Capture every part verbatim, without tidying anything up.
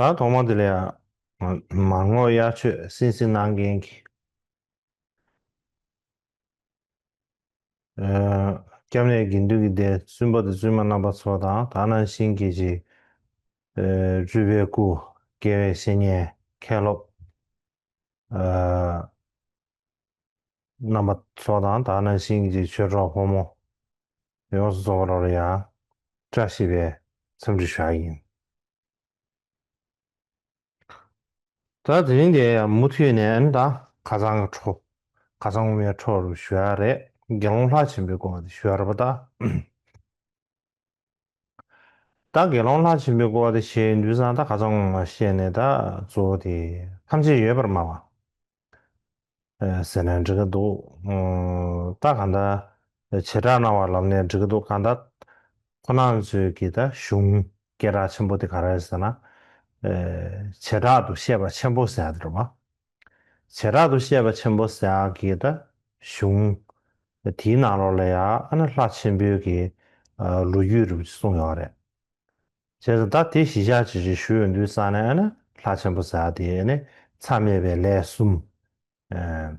ད་ཐོག་མ་དེ་ལ་ཡང་མར་ངོ་གཡར་ཆོད་སིན་སིན་གནང་མཁན་གྱི། ཨ། སྐྱབས་གནས་དགེ་འདུན་གྱི་སྡེ་བཙུན་པ་དང་བཙུན་མ་རྣམ་པ་ཚོ་དང་དེ་ནང་བཞིན་གྱི་ཅིག་ཨ། སྤྲུལ་པའི་སྐུ། དགེ་བའི་བཤེས་གཉེན། མཁན་སློབ། ཨ། རྣམ་པ་ཚོ་དང་དེ་ནང་བཞིན་གྱི་ཆོས་གྲོགས་ཕོ་མོ་ཡོངས་སུ་རྫོགས་པ་ལ་ཡང་བཀྲ་ཤིས་པའི་འཚམས་འདྲི་ཞུ་ཡ་ཡིན། ད་དེ་རིང་དེ་ཡང་མུ་མཐུད་ནས་ཨ་ནི་ད་ཁ་སང་གི་འཕྲོ། ཁ་སང་དབུ་མའི་འཕྲོ་རུ་ཞུ་ཡ་རེད། དགེ་སློང་ལྷ་ཆེན་པོའི་སྐོར་དེ་ཞུ་ཡ་རེད་པ་ད། ད་དགེ་སློང་ལྷ་ཆེན་པོའི་སྐོར་དེ་བཤད་ཡོང་དུས་ཙང་ད་ཁ་སང་ངོ་མ་བཤད་ནས་ད་གཙོ་བོ་དེ་ཐམས་ཅད་ཡོད་པར་སྨྲ་བ། ཨ། ཟེར་ན་འགྲིག་གི་འདུག་ཨ། ད་གང་ལྟར་བྱེ་བྲག་སྨྲ་བ་ལབ་ནས་འགྲིག་གི་འདུག་གང་ལྟར་ཁོ་རང་ཚོའི་གི་ད་གཞུང་སྐད་གྲགས་ཆེན་པོ་དེ་ག་རེ་རེད་ཟེར་ན། ཨ། བྱེ་བྲག་ཏུ་བཤད་པ་ཆེན་པོ་ཟེར་ཡ་དེ་རེད་པ། བྱེ་བྲག་ཏུ་བཤད་པ་ཆེན་པོ་ཟེར་ཡ་གི་ད་གཞུང་དེའི་ནང་ལོགས་ལ་ཡང་ཨ་ནི་ལྷ་ཆེན་པོའི་གི་ཨ། ལོ་རྒྱུས་རུ་གསུངས་ཡོད་རེད། བྱས་ཙང་ད་དེ་གཞི་བཞག་ཅིག་ཅིག་ཞུ་ཡོང་དུས་ཙང་ནས་ཨ་ནི་ལྷ་ཆེན་པོ་ཟེར་ཡ་དེ་ཨ་ནི་མཚམས་མེད་པའི་ལས་གསུམ། ཨ།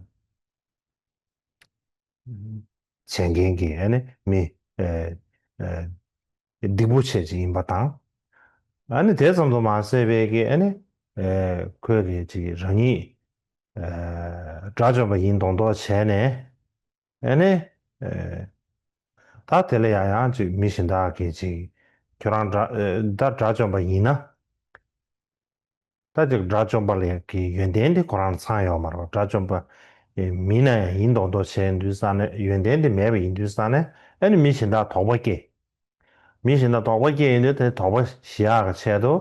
བྱེད་མཁན་གྱི་ཨ་ནི་མི། ཨ། ཨ། སྡིག་པོ་ཆེ་ཅིག་ཡིན་པ་དང་། ཨ་ནི་དེ་ཙམ་དུ་མ་ཟད་པའི་གི་ཨ་ནི། ཨ། ཁོས་གི་ཅིག་རང་ཉིད། ཨ། དགྲ་བཅོམ་པ་ཡིན་མདོག་མདོག་བྱས་ནས། ཨ་ནི། ཨ། ད་དེ་ལ་ཡང་ཡང་ཅིག་མི་གཞན་དག་གིས་ཅིག་ཁྱོད་རང་དགྲ། ཨ། ད་དགྲ་བཅོམ་པ་ཡིན་ན། ད་ཅིག་དགྲ་བཅོམ་པ་ལ་གི་ཡོན་ཏན་དེ་ཁོ་རང་ཚང་ཡོད་མ་རེད། དགྲ་བཅོམ་པ་མིན་ན་ཡང་ཡིན་མདོག་མདོག་བྱས་དུས་ཙང་ནས་ཡོན་ཏན་དེ་མེད་པ་ཡིན་དུས་ཙང་ནས་ཨ་ནི་མི་གཞན་དག་དོགས་པ་སྐྱེ། མི་གཞན་དག་དོགས་པ་སྐྱེ་ཡིན་དུས་དེ་དོགས་པ་ཞི་ཡག་གི་ཆེད་དུ་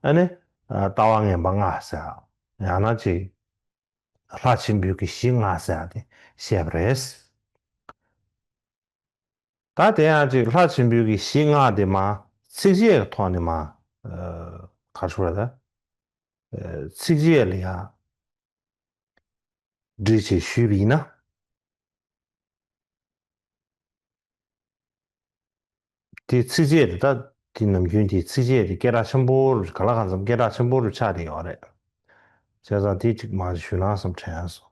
ཨ་ནི། ཨ། ལྟ་བ་ངན་པ་ལྔ་ཟེར་ཡང་ན་ཅིག་ལྷ་ཆེན་པོའི་གི་གཞི་ལྔ་ཟེར་ཡ་དེ་བཤད་པ་རེད། ད་དེ་ཡང་ཅིག་ལྷ་ཆེན་པོའི་གི་གཞི་ལྔ་དེ་མར་ཚིགས་བཅད་ཀྱི་ཐོག་ནས་མར། ཨ། ག་རེ་ཞུ་དགོས་རེད་ད། ཨ། ཚིགས་བཅད་ལ་ཡང་བསྒྲིལ་བྱས་ཞུས་པ་ཡིན་ན། དེ་ཚིགས་བཅད་དེ་ད་དེ་ནམ་རྒྱུན་དེ་ཚིགས་བཅད་དེ་སྐད་གྲགས་ཆེན་པོ་རུ་ག་ལ་གང་འཚམ་སྐད་གྲགས་ཆེན་པོ་རུ་ཆགས་བསྡད་ཡོད་རེད། བྱས་ཙང་དེ་གཅིག་མར་ཞུས་ན་བསམ་དྲན་སོང་།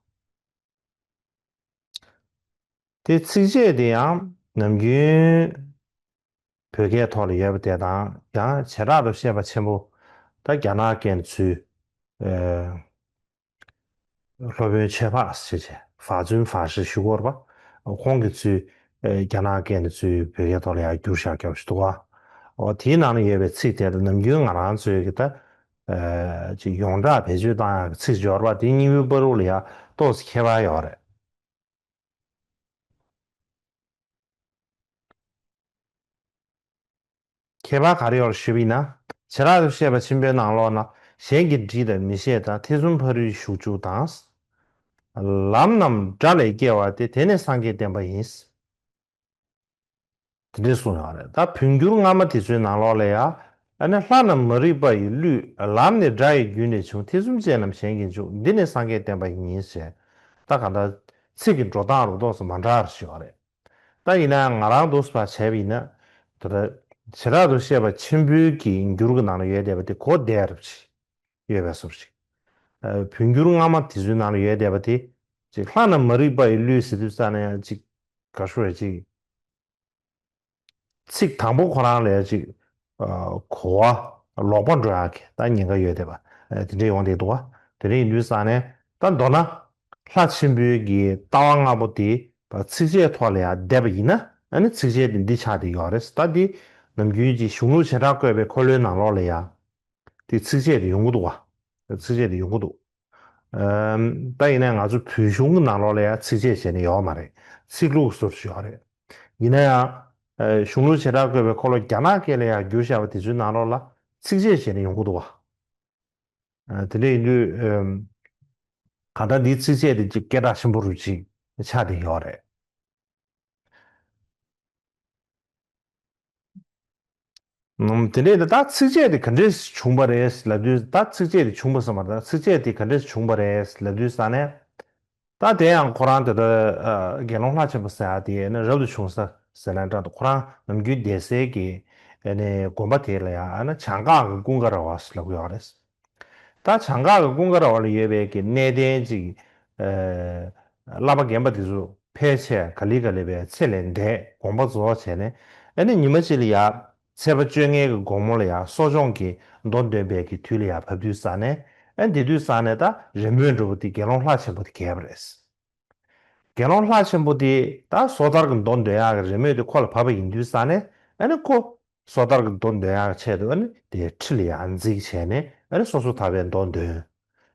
དེ་ཚིགས་བཅད་དེ་ཡང་ནམ་རྒྱུན་བོད་སྐད་ཐོག་ལ་ཡོད་པ་དེ་དང་ཡང་བྱེ་བྲག་ཏུ་བཤད་པ་ཆེན་པོ། ད་རྒྱ་ནག་སྐད་ནས་ཚུར། ཨ། སློབ་དཔོན་ཆོས་འཕགས་ཞེས་བྱས། ཧྥ་ཙུན་ཧྥ་ཧྲི་ཞུ་གི་ཡོད་རེད་པ། ཁོང་གིས་ཚུར། ཨ། རྒྱ་ནག་སྐད་ནས་ཚུར་བོད་སྐད་ཐོག་ལ་ཡང་བསྒྱུར་བཞག་རྒྱབ་ཞིག་འདུག་ག། འོ་དེའི་ནང་ལ་ཡོད་པའི་ཚིག་དེ་ལ་ནམ་རྒྱུན་ང་རང་ཚོའི་གི་ད། ཨ། ཅིག་ཡོངས་གྲགས་བེད་སྤྱོད་བཏང་ཡག་གི་ཚིག་སྦྱོར་བ་དེ་གཉིས་པོའི་བར་དུ་ལ་ཡང་ཏོག་ཙམ་ཁྱད་པར་ཡོད་རེད། ཁྱད་པར་ག་རེ་ཡོད་ཞུས་པ་ཡིན་ན། བྱེ་བྲག་ཏུ་བཤད་པ་ཆེན་པོའི་ནང་ལོགས་ན་གཞན་གྱིས་འདྲིས་དང་མི་བཤད་དང་ཐེ་ཚོམ་ཕ་རོལ་ཞུགས་འཇུག་དང་། ལམ་རྣམས་དགྲ་ལས་སྐྱེ་བ་སྟེ་དེ་ནི་སངས་རྒྱས་བསྟན་པ་ཡིན། དེ་འདྲས་གསུངས་ཡོད་རེད། ད་བོད་འགྱུར་སྔ་མ་དེ་ཚོའི་ནང་ལོགས་ལ་ཡང་ཨ་ནི་ལྷ་རྣམས་མ་རིག་པ་ཡི་བློས་ལམ་ནི་དགྲ་ཡི་རྒྱུད་ནས་བྱུང་། ཐེ་ཚོམ་ཅན་རྣམས་གཞན་གྱིས་འཇུག་འདི་ནི་སངས་རྒྱས་བསྟན་པ་ཡིན་ཞེས། ད་གང་ལྟར་ཚིག་གི་འགྲོ་སྟངས་རུ་ཏོག་ཙམ་མ་འདྲ་བ་ཞིག་ཡོད་རེད། ད་ཡིན་ན་ང་རང་འདུག་སེ་བྱས་པ་ཡིན་ན། ད་ལྟ་བྱེ་བྲག་ཏུ་བཤད་པ་ཆེན་པོའི་གི་འགྱུར་གྱི་ནང་ལ་ཡོད་བསྡད་པ་དེ་གོ་བདེ་རབ་ཅིག་ཡོད་པའི་བཟོ་ཞིག་ཨ། བོད་འགྱུར་སྔ་མ་དེ་ཚོའི་ནང་ལ་ཡོད་བསྡད་པ་དེ། ཅིག་ལྷ་རྣམས་མ་རིག་པ་ཡི་བློས་ཟེར་དུས་ཙ་ན་ཡང་ཅིག་ག་ཞུ་རེད་ཅིག་ཚིག་དང་པོ་ཁོ་རང་ལ་ཡང་ཅིག་ཨ། གོ་བ་ལོག་པ་འགྲོ་ཡག་གི་ད་ཉེན་ཁ་ཡོད་བསྡད་པ། ཨ། དེ་འདྲ་ཡོང་བསྡད་འདུག་བ། དེ་འདྲ་ཡིན་དུས་ཙ་ནས་ད་མདོར་ན་ལྷ་ཆེན་པོའི་གི་ལྟ་བ་ལྔ་པོ་དེ་ཚིགས་བཅད་ཐོག་ལ་ཡང་བསྡད་པ་ཡིན་ན་ཨ་ནི་ཚིགས་བཅད་དེ་འདི་ཆགས་བསྡད་ཡོད་རེད། ད་འདི་ནམ་རྒྱུན་གྱི་གཞུང་ལུགས་བྱེ་བྲག་བཀོད་པའི་འཁོར་ལོའི་ནང་ལོགས་ལ་ཡང་དེ་ཚིགས་བཅད་དེ་ཡོང་གི་འདུག་བ། ཚིགས་བཅད་དེ་ཡོང་གི་འདུག་ཨམ། ད་ཡིན་ནའི་ང་ཚོ་བོད་གཞུང་གི་ནང་ལོགས་ལ་ཡང་ཚིགས་བཅད་བྱས་ནས་ཡོད་མ་རེད། ཚིག་ལྷུག་ཟུར་ཞིག་ཡོད་རེད། ཡིན་ན་ཡང་། ཨ། གཞུང་ལུགས་བྱེ་བྲག་བཀོད་པའི་འཁོར་ལོ་རྒྱ་ནག་སྐད་ལ་ཡང་བསྒྱུར་བཞག་པ་དེ་ཚོའི་ནང་ལོགས་ལ་ཚིགས་བཅད་བྱས་ནས་ཡོང་གི་འདུག་བ། ཨ། དེ་འདྲ་ཡིན་དུས། ཨམ། གང་ལྟར་འདིའི་ཚིགས་བཅད་དེ་ཅིག་སྐད་གྲགས་ཆེན་པོ་རུ་ཅིག་ཆགས་བསྡད་ཡོད་རེད། ཨམ། དེ་འདྲས་ད་ཚིགས་བཅད་དེ་ག་འདྲས་བྱུང་བ་རེད་ལབ་དུས། ད་ཚིགས་བཅད་དེ་བྱུང་བ་ཙམ་མ་རེད། ཚིགས་བཅད་དེ་ག་འདྲས་བྱུང་བ་རེད་ལབ་དུས་ཙ་ནས། ད་དེ་ཡང་ཁོ་རང་དེ་ལྟར། ཨ། དགེ་སློང་ལྷ་ཆེན་པོ་ཟེར་ཡ་དེ་ནི་རབ་ཏུ་བྱུང་ས་ཟེར་ན་འདྲ་འདུག་ཁོ་རང་ནམ་རྒྱུན་སྡོད་སའི་གི་ཨ་ནི་དགོན་པ་དེ་ལ་ཡང་ཨ་ནི་བྱང་འགག་གི་ཀུན་དགའ་ར་བ་ཟེར་ལབ་ཀྱི་ཡོད་རེད། ད་བྱང་འགག་གི་ཀུན་དགའ་ར་བ་ལ་ཡོད་པའི་གི་གནས་བརྟན་ཅིག་ཨ་བསླབ་པ་རྒན་པ་དེ་ཚོ་ཕལ་ཆེར་ག་ལེ་ག་ལེ་བའི་ཚེ་ལས་འདས་དགོངས་པ་རྫོགས་བྱས་ནས། ཨ་ནི་ཉི་མ་གཅིག་ལ་ཡ་ཚེས་པ་བཅོ་ལྔའི་གི་དགོང་མོ་ལ་ཡ་གསོ་སྦྱོང་གི་མདོ་འདོན་པའི་གི་དུས་ལ་ཡ་བབས་དུས་ཙ་ནས། ཨ་ནི་དེ་དུས་ཙ་ནས་ད་རེས་མོས་འགྲོ་བ་དེ་དགེ་སློང་ལྷ་ཆེན་པོ་དེ་གྱེས་པ་རེད། དགེ་སློང་ལྷ་ཆེན་པོ་དེ་ད་སོ་ཐར་གྱི་མདོ་འདོན་ཡག་གི་རེས་མོས་དེ་ཁོ་ལ་བབས་པ་ཡིན་དུས་ཙ་ནས། ཨ་ནི་ཁོ་སོ་ཐར་གྱི་མདོ་འདོན་ཡག་གི་ཆེད་དུ་ཨ་ནི་དེ་ཁྲི་ལ་ཡར་འཛེགས་བྱས་ནས། ཨ་ནི་སོ་སོ་ཐར་པའི་མདོ་འདོན།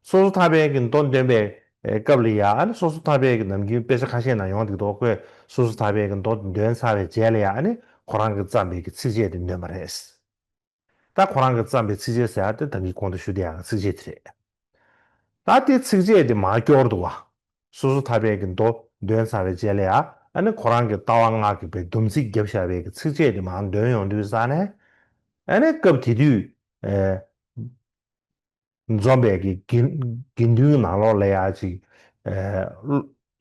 སོ་སོ་ཐར་པའི་གི་མདོ་འདོན་པའི་སྐབས་ལ་ཡ། ཨ་ནི་སོ་སོ་ཐར་པའི་གི་ནམ་རྒྱུན་དཔེ་ཆ་ཁ་ཤས་ནང་ཡོང་འདུག་དོ། ཁོས་སོ་སོ་ཐར་པའི་གི་མདོ་འདོན་ཚར་བའི་རྗེས་ལ་ཡ། ཨ་ནི་ཁོ་རང་གི་བརྩམས་པའི་གི་ཚིགས་བཅད་དེ་འདོན་པ་རེད། ད་ཁོ་རང་གིས་བརྩམས་པའི་ཚིགས་བཅད་ཟེར་ཡ་དེ་ད་གིན་གོང་དུ་ཞུ་བསྡད་ཡག་གི་ཚིགས་བཅད་དེ་རེད། ད་དེ་ཚིགས་བཅད་དེ་མར་སྐྱོར་འདུག་བ། སོ་སོ་ཐར་པའི་གི་མདོ་འདོན་ཚར་བའི་རྗེས་ལ་ཡ། ཨ་ནི་ཁོ་རང་གི་ལྟ་བ་སྔགས་ཀྱི་བའི་སྡོམ་ཚིག་བརྒྱབ་བཞག་པའི་གི་ཚིགས་བཅད་དེ་མར་འདོན་ཡོང་དུས་ཙ་ནས། ཨ་ནི་སྐབས་དེ་དུས་ཨེ་འཛོམས་པའི་གི་དགེ་དགེ་འདུན་ནང་ལོགས་ལ་ཡ་ཅིག་ཨེ་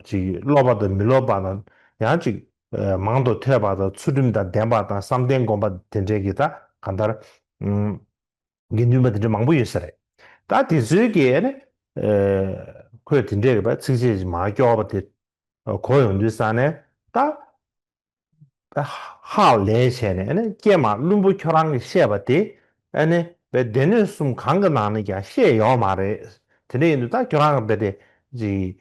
ཅིག་སློབ་པ་དང་མི་སློབ་པ་དང་། ཡང་ཅིག་ཨེ་མང་དུ་ཐོས་པ་དང་ཚུལ་ཁྲིམས་དང་ལྡན་པ་དང་བསམ་གཏན་སྒོམ་པ་དེ་འདྲའི་གི་ད་གང་ལྟར་ཨུམ་དགེ་འདུན་པ་དེ་འདྲ་མང་པོ་ཡོད་ས་རེད། ད་དེ་ཚོའི་གི་ཨ་ནི་ཨེ་ཁོས་དེ་འདྲའི་གི་བ་ཚིགས་བཅད་ཅིག་མར་སྐྱོར་བ་དེ་གོ་ཡོང་དུས་ཙ་ནས། ད་ཧ་ལས་བྱས་ནས། ཨ་ནི་ཀྱེ་མ་བླུན་པོ་ཁྱོད་རང་གིས་བཤད་པ་དེ། ཨ་ནི་བའི་སྡེ་སྣོད་གསུམ་གང་གི་ནང་ནས་ཀྱང་བཤད་ཡོད་མ་རེད། དེ་འདྲ་ཡིན་དུས་ད་ཁྱོད་རང་གིས་བའི་དེ་ཅིག་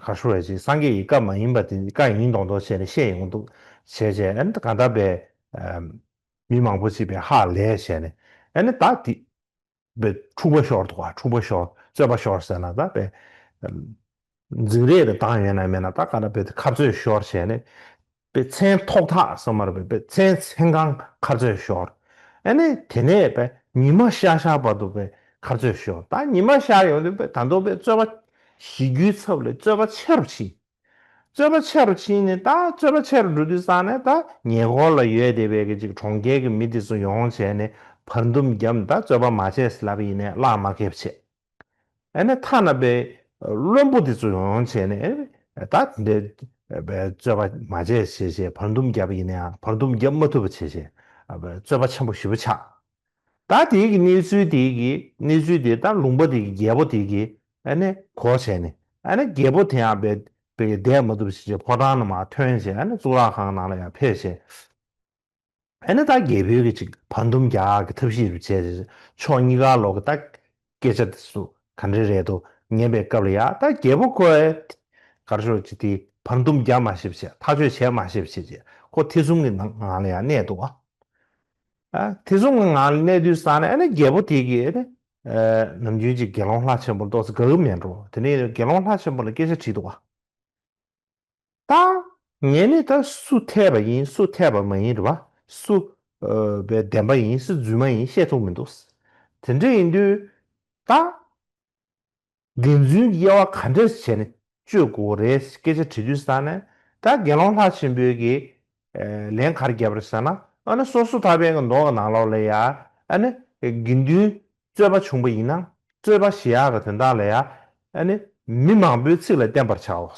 ག་ཞུ་བའི་ཅིག་སངས་རྒྱས་ཀྱི་བཀའ་མ་ཡིན་པ་དེ་བཀའ་ཡིན་མདོག་མདོག་བྱས་ནས་བཤད་ཡོང་འདུག་བྱས་བྱས། ཨ་ནི་གང་ལྟར་བའི་མི་མང་པོ་ཅིག་བའི་ཧ་ལས་བྱས་ནས། ཨ་ནི་ད་དེ་བའི་འཁྲུག་པ་ཤོར་འདུག་བ། འཁྲུག་པ་ཤོར། རྩོད་པ་ཤོར་ཟེར་ན་ད་བའི་འཛིང་རེས་རེ་བཏང་ཡོད་ན་མེད་ན། ད་ག་ན་བའི་ཁ་རྩོད་ཤོར་བྱས་ནས། བའི་མཚན་ཐོག་ཐག་ཟེར་མ་རེད་པས། བའི་མཚན་མཚན་གང་ཁ་རྩོད་ཤོར། ཨ་ནི་དེ་ནས་བའི་ཉི་མ་ཤར་ཤར་བར་དུ་བའི་ཁ་རྩོད་ཤོར། ད་ཉི་མ་ཤར་ཡོང་དུས་བའི་ད་དུང་བའི་རྩོད་པ་ཞི་རྒྱུའི་ཚབ་ལ་རྩོད་པ་ཆེ་རུ་ཕྱིན། རྩོད་པ་ཆེ་རུ་ཕྱིན་ནས། ད་རྩོད་པ་ཆེ་རུ་འགྲོ་དུས་ཙ་ནས་ད་ཉེ་འཁོར་ལ་ཡོད་བསྡད་པའི་གི་ཅིག་གྲོང་ཁྱེར་གྱི་མི་དེ་ཚོ་ཡོང་བྱས་ནས་བར་འདུམ་བརྒྱབ་ནས། ད་རྩོད་པ་མ་བྱེད་ཟེར་ལབ་པ་ཡིན་ནའི་བླངས་མ་འགེབས་བྱས། ཨ་ནི་ཐ་ན་བའི་བློན་པོ་དེ་ཚོ་ཡོང་བྱས་ནས། ཨ་ནི་ད་དེ་འདྲའི་བའི་རྩོད་པ་མ་བྱེད་ཟེར་བྱས། བར་འདུམ་བརྒྱབ་པ་ཡིན་ནའང་བར་འདུམ་བརྒྱབ་མ་ཐུབ་པ་བྱས་བྱས། ཨ་བའི་རྩོད་པ་ཆེན་པོ་ཞེ་པོ་ཆགས། ད་དེའི་གི་གནས་ཚུལ་དེའི་གི་གནས་ཚུལ་དེ་ད་ལུང་པ་དེ་གི་རྒྱལ་པོ་དེ་གི་ཨ་ནི་གོ་བྱས་ནས། ཨ་ནི་རྒྱལ་པོ་དེ་ཡང་བའི་བའི་བསྡད་མ་ཐུབ་བྱས་བྱས་ཕོ་བྲང་ནང་མར་ཐོན་བྱས། ཨ་ནི་གཙུག་ལག་ཁང་ནང་ལ་ཡང་ཕེབས་བྱས། ཨ་ནི་ད་རྒྱལ་པོའི་གི་ཅིག་བར་འདུམ་རྒྱག་གི་ཐབས་ཤེས་རུ་བྱས་བྱས། ཕྱོགས་གཉིས་ཀ་ལོག་གི་ད་སྐད་ཆ་དེ་ཚོ་ག་འདྲ་རེད་འདུག་ཉན་པའི་སྐབས་ལ་ཡ། ད་རྒྱལ་པོ་ཁོ་ག་རེ་ཞུ་ཅིག་དེ་བར་འདུམ་རྒྱག་མ་ཤེས་བྱས། ཐག་གཅོད་བྱས་མ་ཤེས་བྱས་བྱས། ཁོ་ཐེ་ཚོམ་གྱི་ནང་ནང་ལ་ཡ་གནས་འདུག་བ། ཨ་ཐེ་ཚོམ་གྱི་ངང་ལ་གནས་དུས་ཙ་ནས། ཨ་ནི་རྒྱལ་པོ་དེ་གིས་ཨ་ནི་ཨ་ནམ་རྒྱུན་ཅིག་དགེ་སློང་ལྷ་ཆེན་པོ་ཏོག་ཙམ་དགའ་གི་མེད་འགྲོ། དེ་ནས་དགེ་སློང་ལྷ་ཆེན་པོ་ལ་སྐད་ཆ་དྲིས་འདུག་བ། ད་ངས་ནི་ད་སུ་འཐད་པ་ཡིན། སུ་འཐད་པ་མ་ཡིན་རེད་བ། སུ་ཨ་བའི་བདེན་པ་ཡིན། སུ་རྫུན་མ་ཡིན་བཤད་ཐུབ་མི་འདུག། དེ་འདྲ་ཡིན་དུས་ད་བདེན་རྫུན་གྱི་དབྱེ་བ་ག་འདྲ་བྱས་ནས་གཅོད་དགོས་རེད། སྐད་ཆ་དྲི་དུས་ཙ་ནས། ད་དགེ་སློང་ལྷ་ཆེན་པོའི་གི་ཨ་ལན་ག་རེ་བརྒྱབ་རེད་ཟེར་ན། ཨ་ནི་སོ་སོ་ཐར་པའི་གི་མདོ་གི་ནང་ལོགས་ལ་ཡ། ཨ་ནི་དགེ་འདུན་རྩོད་པ་བྱུང་པ་ཡིན་ན། རྩོད་པ་ཞི་ཡག་གི་དོན་དག་ལ་ཡ། ཨ་ནི་མི་མང་པོའི་ཚིག་ལ་བརྟེན་པར་བྱའོ།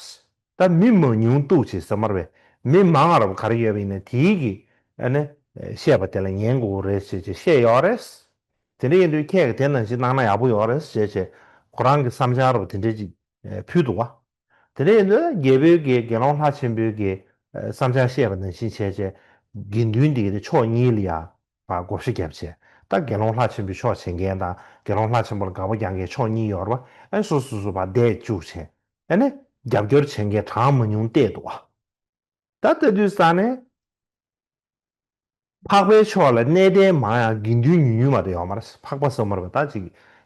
ད་མི་མང་ཉུང་གཏུག་བྱེད་ཟེར་མ་རེད་པས། མི་མང་རབ་ག་རེ་ཡོད་པ་ཡིན་ན་དེའི་གི་ཨ་ནི་བཤད་པ་དེ་ལ་ཉན་དགོས་རེད་ཟེར་བྱས་བཤད་ཡོད་རེད། དེ་འདྲ་ཡིན་དུས་ཁྱེད་ཀྱིས་དེ་ནང་བཞིན་གནང་ན་ཡག་པོ་ཡོད་རེད་ཟེར་བྱས། ཁོ་རང་གི་བསམ་འཆར་རུ་དེ་འདྲ་ཅིག་ཨེ་ཕུལ་འདུག་བ། དེ་འདྲ་ཡིན་དུས་རྒྱལ་པོའི་གི་དགེ་སློང་ལྷ་ཆེན་པོའི་གི་ཨེ་བསམ་འཆར་བཤད་པ་ནང་བཞིན་བྱས་བྱས། དགེ་འདུན་འདི་གི་ཕྱོགས་གཉིས་ལ་ཡ་བ་བགོ་བཤའ་བརྒྱབ་བྱས། ད་དགེ་སློང་ལྷ་ཆེན་པོའི་ཕྱོགས་བྱེད་མཁན་དང་། དགེ་སློང་ལྷ་ཆེན་པོ་ལ་དགག་པ་རྒྱག་མཁན་ཕྱོགས་གཉིས་ཡོད་རེད་བ། ཨེ་སོ་སོ་སོ་བ་བསྡད་བཅུག་བྱས། ཨ་ནི་རྒྱབ་སྐྱོར་བྱེད་མཁན་གྲངས་མང་ཉུང་བལྟས་འདུག་བ། ད་ལྟ་དུས་ཙ་ནས་འཕགས་པའི་ཕྱོགས་ལ་གནས་བརྟན་མང་ཡང་དགེ་འདུན་ཉུང་ཉུང་མ་གཏོགས་ཡོད་མ་རེད། འཕགས་པ་ཟེར་མ་རེད་པ། ད་ཅིག་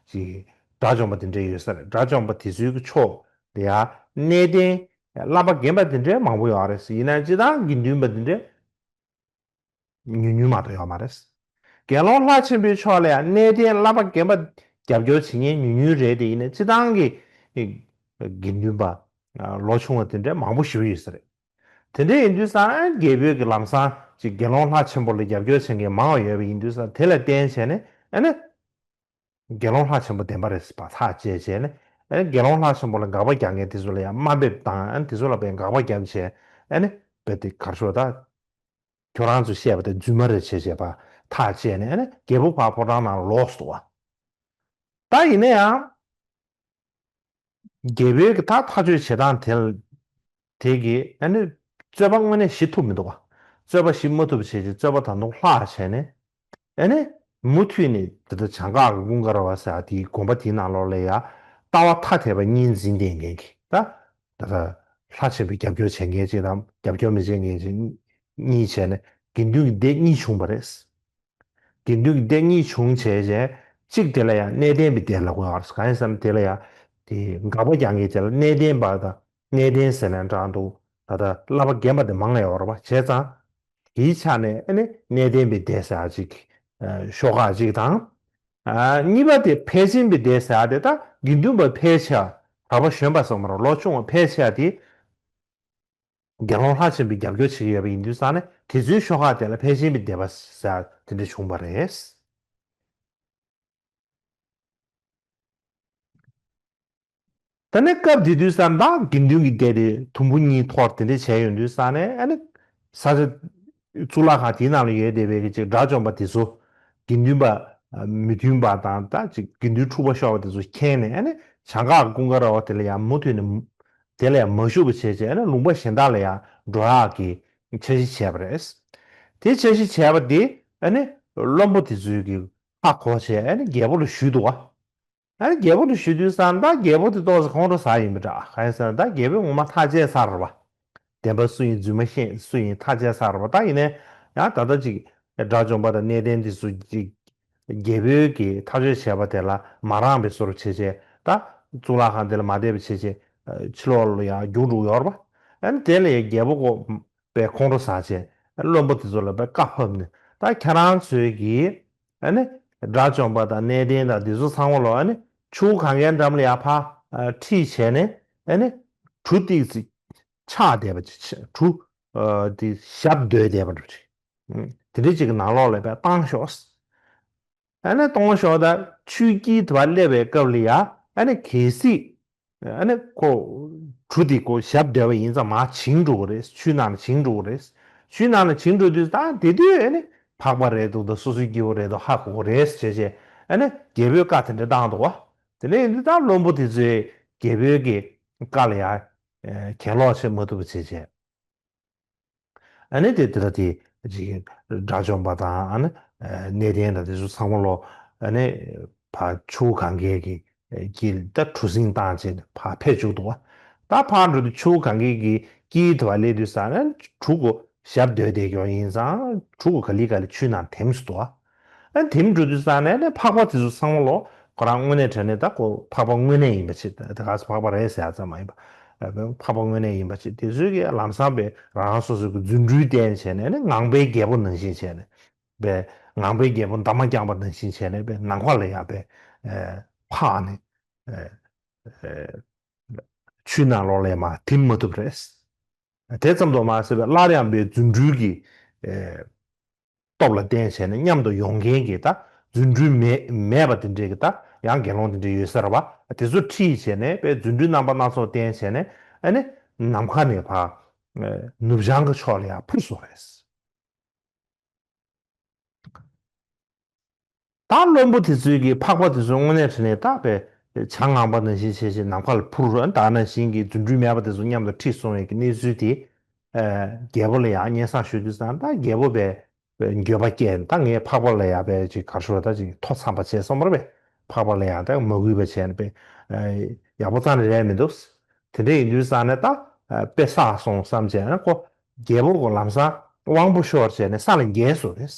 ཅིག་དགྲ་བཅོམ་པ་དེ་འདྲ་ཡོད་ས་རེད། དགྲ་བཅོམ་པ་དེ་ཚོའི་གི་ཕྱོགས་ལ་ཡ་གནས་བརྟན་བསླབ་པ་རྒན་པ་དེ་འདྲ་མང་པོ་ཡོད་རེད། ཡིན་ན་སྤྱིར་བཏང་དགེ་འདུན་པ་དེ་འདྲ་ཉུང་ཉུང་མ་གཏོགས་ཡོད་མ་རེད། དགེ་སློང་ལྷ་ཆེན་པོའི་ཕྱོགས་ལ་ཡང་གནས་བརྟན་བསླབ་པ་རྒན་པ་རྒྱབ་སྐྱོར་བྱེད་མཁན་ཉུང་ཉུང་རེད་དེ། ཡིན་ན་སྤྱིར་བཏང་གི་དགེ་འདུན་པ་ལོ་ཆུང་བ་དེ་འདྲ་མང་པོ་ཞེ་པོ་ཡོད་ས་རེད། དེ་འདྲ་ཡིན་དུས་ཙང་རྒྱལ་པོས་ཀྱི་ལམ་སང་ཅིག་དགེ་སློང་ལྷ་ཆེན་པོ་ལ་རྒྱབ་སྐྱོར་བྱེད་མཁན་མང་བ་ཡོད་པ་ཡིན་དུས་ཙང་། དེ་ལ་བརྟེན་བྱས་ནས་ཨ་ནི་དགེ་སློང་ལྷ་ཆེན་པོ་བདེན་པ་རེད་ཟེར་བ་ཐག་བཅད་བྱས་ནས། ཨ་ནི་དགེ་སློང་ལྷ་ཆེན་པོ་ལ་དགག་པ་རྒྱག་མཁན་དེ་ཚོ་ལ་ཡང་དམའ་འབེབས་དང་། ཨ་ནི་དེ་ཚོ་ལ་དཔེ་དགག་པ་རྒྱབ་བྱས། ཨ་ནི་དཔེ་དེ་གར་ཤོག་ད། ཁྱོད་རང་ཚོས་བཤད་པ་དེ་རྫུན་མ་རེད་བྱས་བྱས་པ་ཐག་བཅད་ནས། ཨ་ནི་རྒྱལ་པོ་ཕར་ཕོ་བྲང་ནང་ལོག་སོང་བ། ད་ཡིན་ན་ཡང་། རྒྱལ་པོའི་གི་ད་ཐག་གཅོད་བྱེད་སྟངས་དེ་ལ་དེ་གི་ཨ་ནི་རྩོད་པ་དངོས་གནས་ཞི་ཐུབ་མི་འདུག་བ། རྩོད་པ་ཞི་མ་ཐུབ་བྱས་ཀྱི་རྩོད་པ་ད་དུང་ལྷག་བྱས་ནས་ཨ་ནི་མུ་མཐུད་ནས་དེ་ལྟར་བྱང་འགག་གི་ཀུན་དགའ་ར་བ་ཟེར་ཡ་དེའི་དགོན་པ་དེའི་ནང་ལོགས་ལ་ཡ་ལྟ་བ་ཐ་དད་པ་གཉིས་འཛིན་བསྡད་མཁན་གྱི་ད་ད་ལྟ་ལྷ་ཆེན་པོའི་རྒྱབ་སྐྱོར་བྱེད་མཁན་གཅིག་དང་རྒྱབ་སྐྱོར་མི་བྱེད་མཁན་གཅིག་གཉིས་བྱས་ནས་དགེ་འདུན་གྱི་སྡེ་གཉིས་བྱུང་བ་རེད། དགེ་འདུན་གྱི་སྡེ་གཉིས་བྱུང་བྱས་རྗེས་གཅིག་དེ་ལ་ཡང་གནས་བརྟན་པའི་སྡེ་ལབ་དགོས་ཡོད་རེད། གང་ཡིན་ཟེར་ན་དེ་ལ་ཡང་དེ་དགག་པ་རྒྱག་མཁན་དེ་ལ་གནས་བརྟན་པ་དང་གནས་བརྟན་ཟེར་ནས་འདྲ་འདུག་ད་ལྟ་བསླབ་པ་རྒན་པ་དེ་མང་ཡོད་རེད་པ། བྱས་ཙང་དེའི་ཆ་ནས་ཨ་ནི་གནས་བརྟན་པའི་སྡེ་ཟེར་ཡག་ཅིག་ཤོག་ཁག་ཅིག་དང་། གཉིས་པ་དེ་ཕལ་ཆེན་པའི་སྡེ་ཟེར་ཡག་དེ་ད་དགེ་འདུན་པ་ཕལ་ཆེ་བ་གྲྭ་པ་གཞོན་པ་སོགས་མ་རེད། ལོ་ཆུང་བ་ཕལ་ཆེ་བ་དེ། དགེ་སློང་ལྷ་ཆེན་པོའི་རྒྱབ་སྐྱོར་བྱེད་ཀྱི་ཡོད་པ་ཡིན་དུས་ཙང་ནས་དེ་ཚོའི་ཤོག་ཁག་དེ་ལ་ཕལ་ཆེན་པའི་སྡེ་པ་ཟེར་དེ་འདྲ་བྱུང་བ་རེད། ད་ནི་སྐབས་དེ་དུས་ཙང་ད་དགེ་འདུན་གྱི་སྡེ་དེ་དུམ་བུ་གཉིས་འཐོར་དེ་འདྲ་བྱས་ཡོང་དུས་ཙང་ནས་ཨ་ནི་ས་ཆ་གཙུག་ལག་ཁང་དེའི་ནང་ལ་ཡོད་བསྡད་པའི་གི་ཅིག་དགྲ་བཅོམ་པ་དེ་ཚོ་དགེ་འདུན་པ་མི་མཐུན་པ་དང་ད་ཅིག་དགེ་འདུན་འཁྲུག་པ་ཤོར་བ་དེ་ཚོ་མཁྱེན་ནས་ཨ་ནི་བྱང་འགག་ཀུན་དགའ་ར་བ་དེ་ལ་ཡང་མུ་མཐུད་ནས་དེ་ལ་ཡང་མ་ཞུགས་པ་བྱས་བྱས་ཨ་ནི་ལུང་པ་གཞན་དག་ལ་ཡང་འགྲོ་ཡག་གི་འཆར་གཞི་བྱས་པ་རེད། དེ་འཆར་གཞི་བྱས་པ་དེ་ཨ་ནི་བློན་པོ་དེ་ཚོས་ཀྱི་ཧ་གོ་བྱས་ཨ་ནི་རྒྱལ་པོ་ལ་ཞུས་འདུག་བ། ཨ་ནི་རྒྱལ་པོ་ལ་ཞུས་དུས་ཙང་ད་རྒྱལ་པོ་དེ་ཏོག་ཙམ་ཁོང་ཁྲོ་ཟ་ཡིན་པ་འདྲ། གང་ཡིན་ཟེར་ན་ད་རྒྱལ་པོས་ངོ་མ་ཐག་བཅད་ཚར་བ། བདེན་པ་སུ་ཡིན་རྫུན་མ་ཤེས་སུ་ཡིན་ཐག་བཅད་ཚར་བ། ད་ཡིན་ནའི་ཡང་ད་ལྟ་ཅིག་དགྲ་བཅོམ་པ་དང་གནས་བརྟན་དེ་ཚོ་ཅིག་རྒྱལ་པོའི་གི་ཐག་གཅོད་བྱས་པ་དེ་ལ་མ་རངས་པའི་བཟོ་འདྲ་བྱས་བྱས་ད་གཙུག་ལག་ཁང་དེ་ལ་མ་བསྡད་པ་བྱས་བྱས་ཕྱི་ལོགས་ལ་ཡང་རྒྱུགས་འགྲོ་གི་ཡོད་རེད་པ། ཨ་ནི་དེ་ལ་ཡང་རྒྱལ་པོ་ཁོ་པའི་ཁོང་ཁྲོ་ཟ་བྱས་བློན་པོ་དེ་ཚོ་ལ་པའི་བཀའ་ཕབ་ནས་ད་ཁྱེད་རང་ཚོས་ཀྱིས་ཨ་ནི་དགྲ་བཅོམ་པ་དང་གནས་བརྟན་དང་དེ་ཚོ་ཚང་མ་ལོ་ཨ་ནི་ཆུ་བོ་གངྒཱའི་འགྲམ་ལ་ཡར་ཕར་ཁྲིད་བྱས་ནས་ཨ་ནི་གྲུ་ཏིག་ཙི་ཆག་བསྡད་པ་ཅིག་གྲུ་དེ་ཞབས་རྡོལ་བསྡད་པ་འདྲ་ཅིག་དེ་འདྲ་ཅིག་གི་ནང་ལོགས་ལ་པའི་བཏང་ཤོག་ཨ་ནི་གཏོང་ཞོག་ད་ཆུའི་དཀྱིལ་དུ་བ་སླེབས་པའི་སྐབས་ལ་ཡ་ཨ་ནི་གལ་སྲིད་ཨ་ནི་ཁོ་གྲུ་དེ་ཁོ་ཞབས་བརྡལ་བ་ཡིན་ཙང་མར་བྱིང་འགྲོ་གི་རེད། ཆུའི་ནང་ལ་བྱིང་འགྲོ་གི་རེད། ཆུའི་ནང་ལ་བྱིང་འགྲོ་དུས་ད་དེ་དུས་ཨ་ནི་འཕགས་པ་རེད་འདུག་ད་སོ་སོའི་སྐྱེ་བོ་རེད་འདུག་ཧ་གོ་གི་རེད་ཟེར་བྱས་ཨ་ནི་རྒྱལ་པོས་བཀའ་དེ་འདྲ་བཏང་འདུག་བ། དེ་འདྲ་ཡིན་དུས་ད་བློན་པོ་དེ་ཚོས་རྒྱལ་པོའི་གི་བཀའ་ལ་ཡ་གྱེན་ལོག་བྱེད་མ་ཐུབ་པ་བྱས་བྱས། ཨ་ནི་དེ་དེ་ལ་དེ་ཅིག་དགྲ་བཅོམ་པ་དང་ཨ་ནི་གནས་བརྟན་དང་དེ་ཚོ་ཚང་མ་ལོ་ཨ་ནི་ཕར་ཆུ་བོ་གངྒཱའི་གི་དཀྱིལ་ད་གྲུ་གཟིངས་བཏང་བྱས་ཕར་ཕེབས་བཅུག་འདུག་བ། ད་ཕར་འགྲོ་དུས་ཆུ་བོ་གངྒཱའི་གི་དཀྱིལ་དུ་བ་སླེབས་དུས་ཙང་ཨ་ནི་གྲུ་གོ་ཞབས་རྡོལ་བསྡད་ཀྱོག་ཡིན་ཙང་གྲུ་གོ་ག་ལེ་ག་ལེ་ཆུའི་ནང་དེམ་སུ་འདུག་བ། ཨ་དེམ་འགྲོ་དུས་ཙང་ནས་ནས་འཕགས་པ་དེ་ཚོ་ཚང་མ་ལོ་ཁོ་རང་དངོས་གནས་དྲན་ནས་ད་ཁོ་འཕགས་པ་དངོས་གནས་ཡིན་པ་ཅིག་ད་ག་ས་འཕགས་པ་རེད་ཟེར་ཡ་ཙམ་མ་ཡིན་པ། འཕགས་པ་དངོས་གནས་ཡིན་པ་ཅིག་དེ་ཚོས་ཀྱི་ལམ་སང་པའི་རང་རང་སོ་སོའི་གི་རྫུ་འཕྲུལ་བསྟན་བྱས་ནས་ནི་ངང་པའི་རྒྱལ་པོ་ནང་བཞིན་བྱས་ནས་པའི་ངང་པའི་རྒྱལ་པོ་འདབ་མ་རྐྱང་པ་ནང་བཞིན་བྱས་ནས་པའི་ནམ་མཁའ་ལ་ཡ་པའི་འཕགས་ནས་ཆུའི་ནང་ལོགས་ལ་མར་དེམ་མ་ཐུབ་རེད། དེ་ཙམ་དུ་མ་ཟད་པའི་སླར་ཡང་པའི་རྫུ་འཕྲུལ་གྱི་སྟོབས་ལ་བརྟེན་བྱས་ནས་མཉམ་དུ་ཡོང་མཁན་གྱི་ད་རྫུ་འཕྲུལ་མེད་མེད་པ་དེ་འདྲས་ཀྱི་ད་ཡང་དགེ་སློང་དེ་འདྲས་ཡོད་ས་རེད་བ། དེ་ཚོ་ཁྲིད་བྱས་ནས་པའི་རྫུ་འཕྲུལ་རྣམ་པ་སྣ་ཚོགས་བསྟན་བྱས་ནས་ཨ་ནི་ནམ་མཁའ་ནས་ཕར་ནུབ་བྱང་གི་ཕྱོགས་ལ་ཡར་འཕུར་སོང་རེད། ད་བློན་པོ་དེ་ཚོའི་གི་འཕགས་པ་དེ་ཚོ་དངོས་གནས་དྲན་ནས་ད་པའི་བྱ་ངང་པ་ནང་བཞིན་བྱས་བྱས་ནམ་མཁའ་ལ་འཕུར་རོགས་ད་ནང་བཞིན་གྱི་རྫུ་འཕྲུལ་མེད་པ་དེ་ཚོ་མཉམ་དུ་ཁྲིད་སོང་བའི་གི་གནས་ཚུལ་དེ་རྒྱལ་པོ་ལ་ཡང་སྙན་སེང་ཞུ་དུས་ཙང་ད་རྒྱལ་པོ་པའི་འགྱོད་པ་སྐྱེས་ད་ངས་འཕགས་པ་ལ་ཡང་པའི་ཅིག་གར་ཞུ་ད་ཅིག་ཐོ་འཚམས་པ་བྱས་སོང་བ་རེད་པས། འཕགས་པ་ལ་ཡང་ད་མ་གུས་པ་བྱས་ནས་པའི་ཡག་པོ་རྩ་ནས་རེད་མི་འདུག་དེ་འདྲ་ཡིན་དུས་ཙང་ནས་ད་དཔེ་བསགས་སོང་བསམ་བྱས་ན་ཁོ་རྒྱལ་པོ་ཁོ་ལམ་སང་དབང་པོ་ཤོར་བྱས་ནས་ས་ལ་འགྱེལ་སོང་རེད།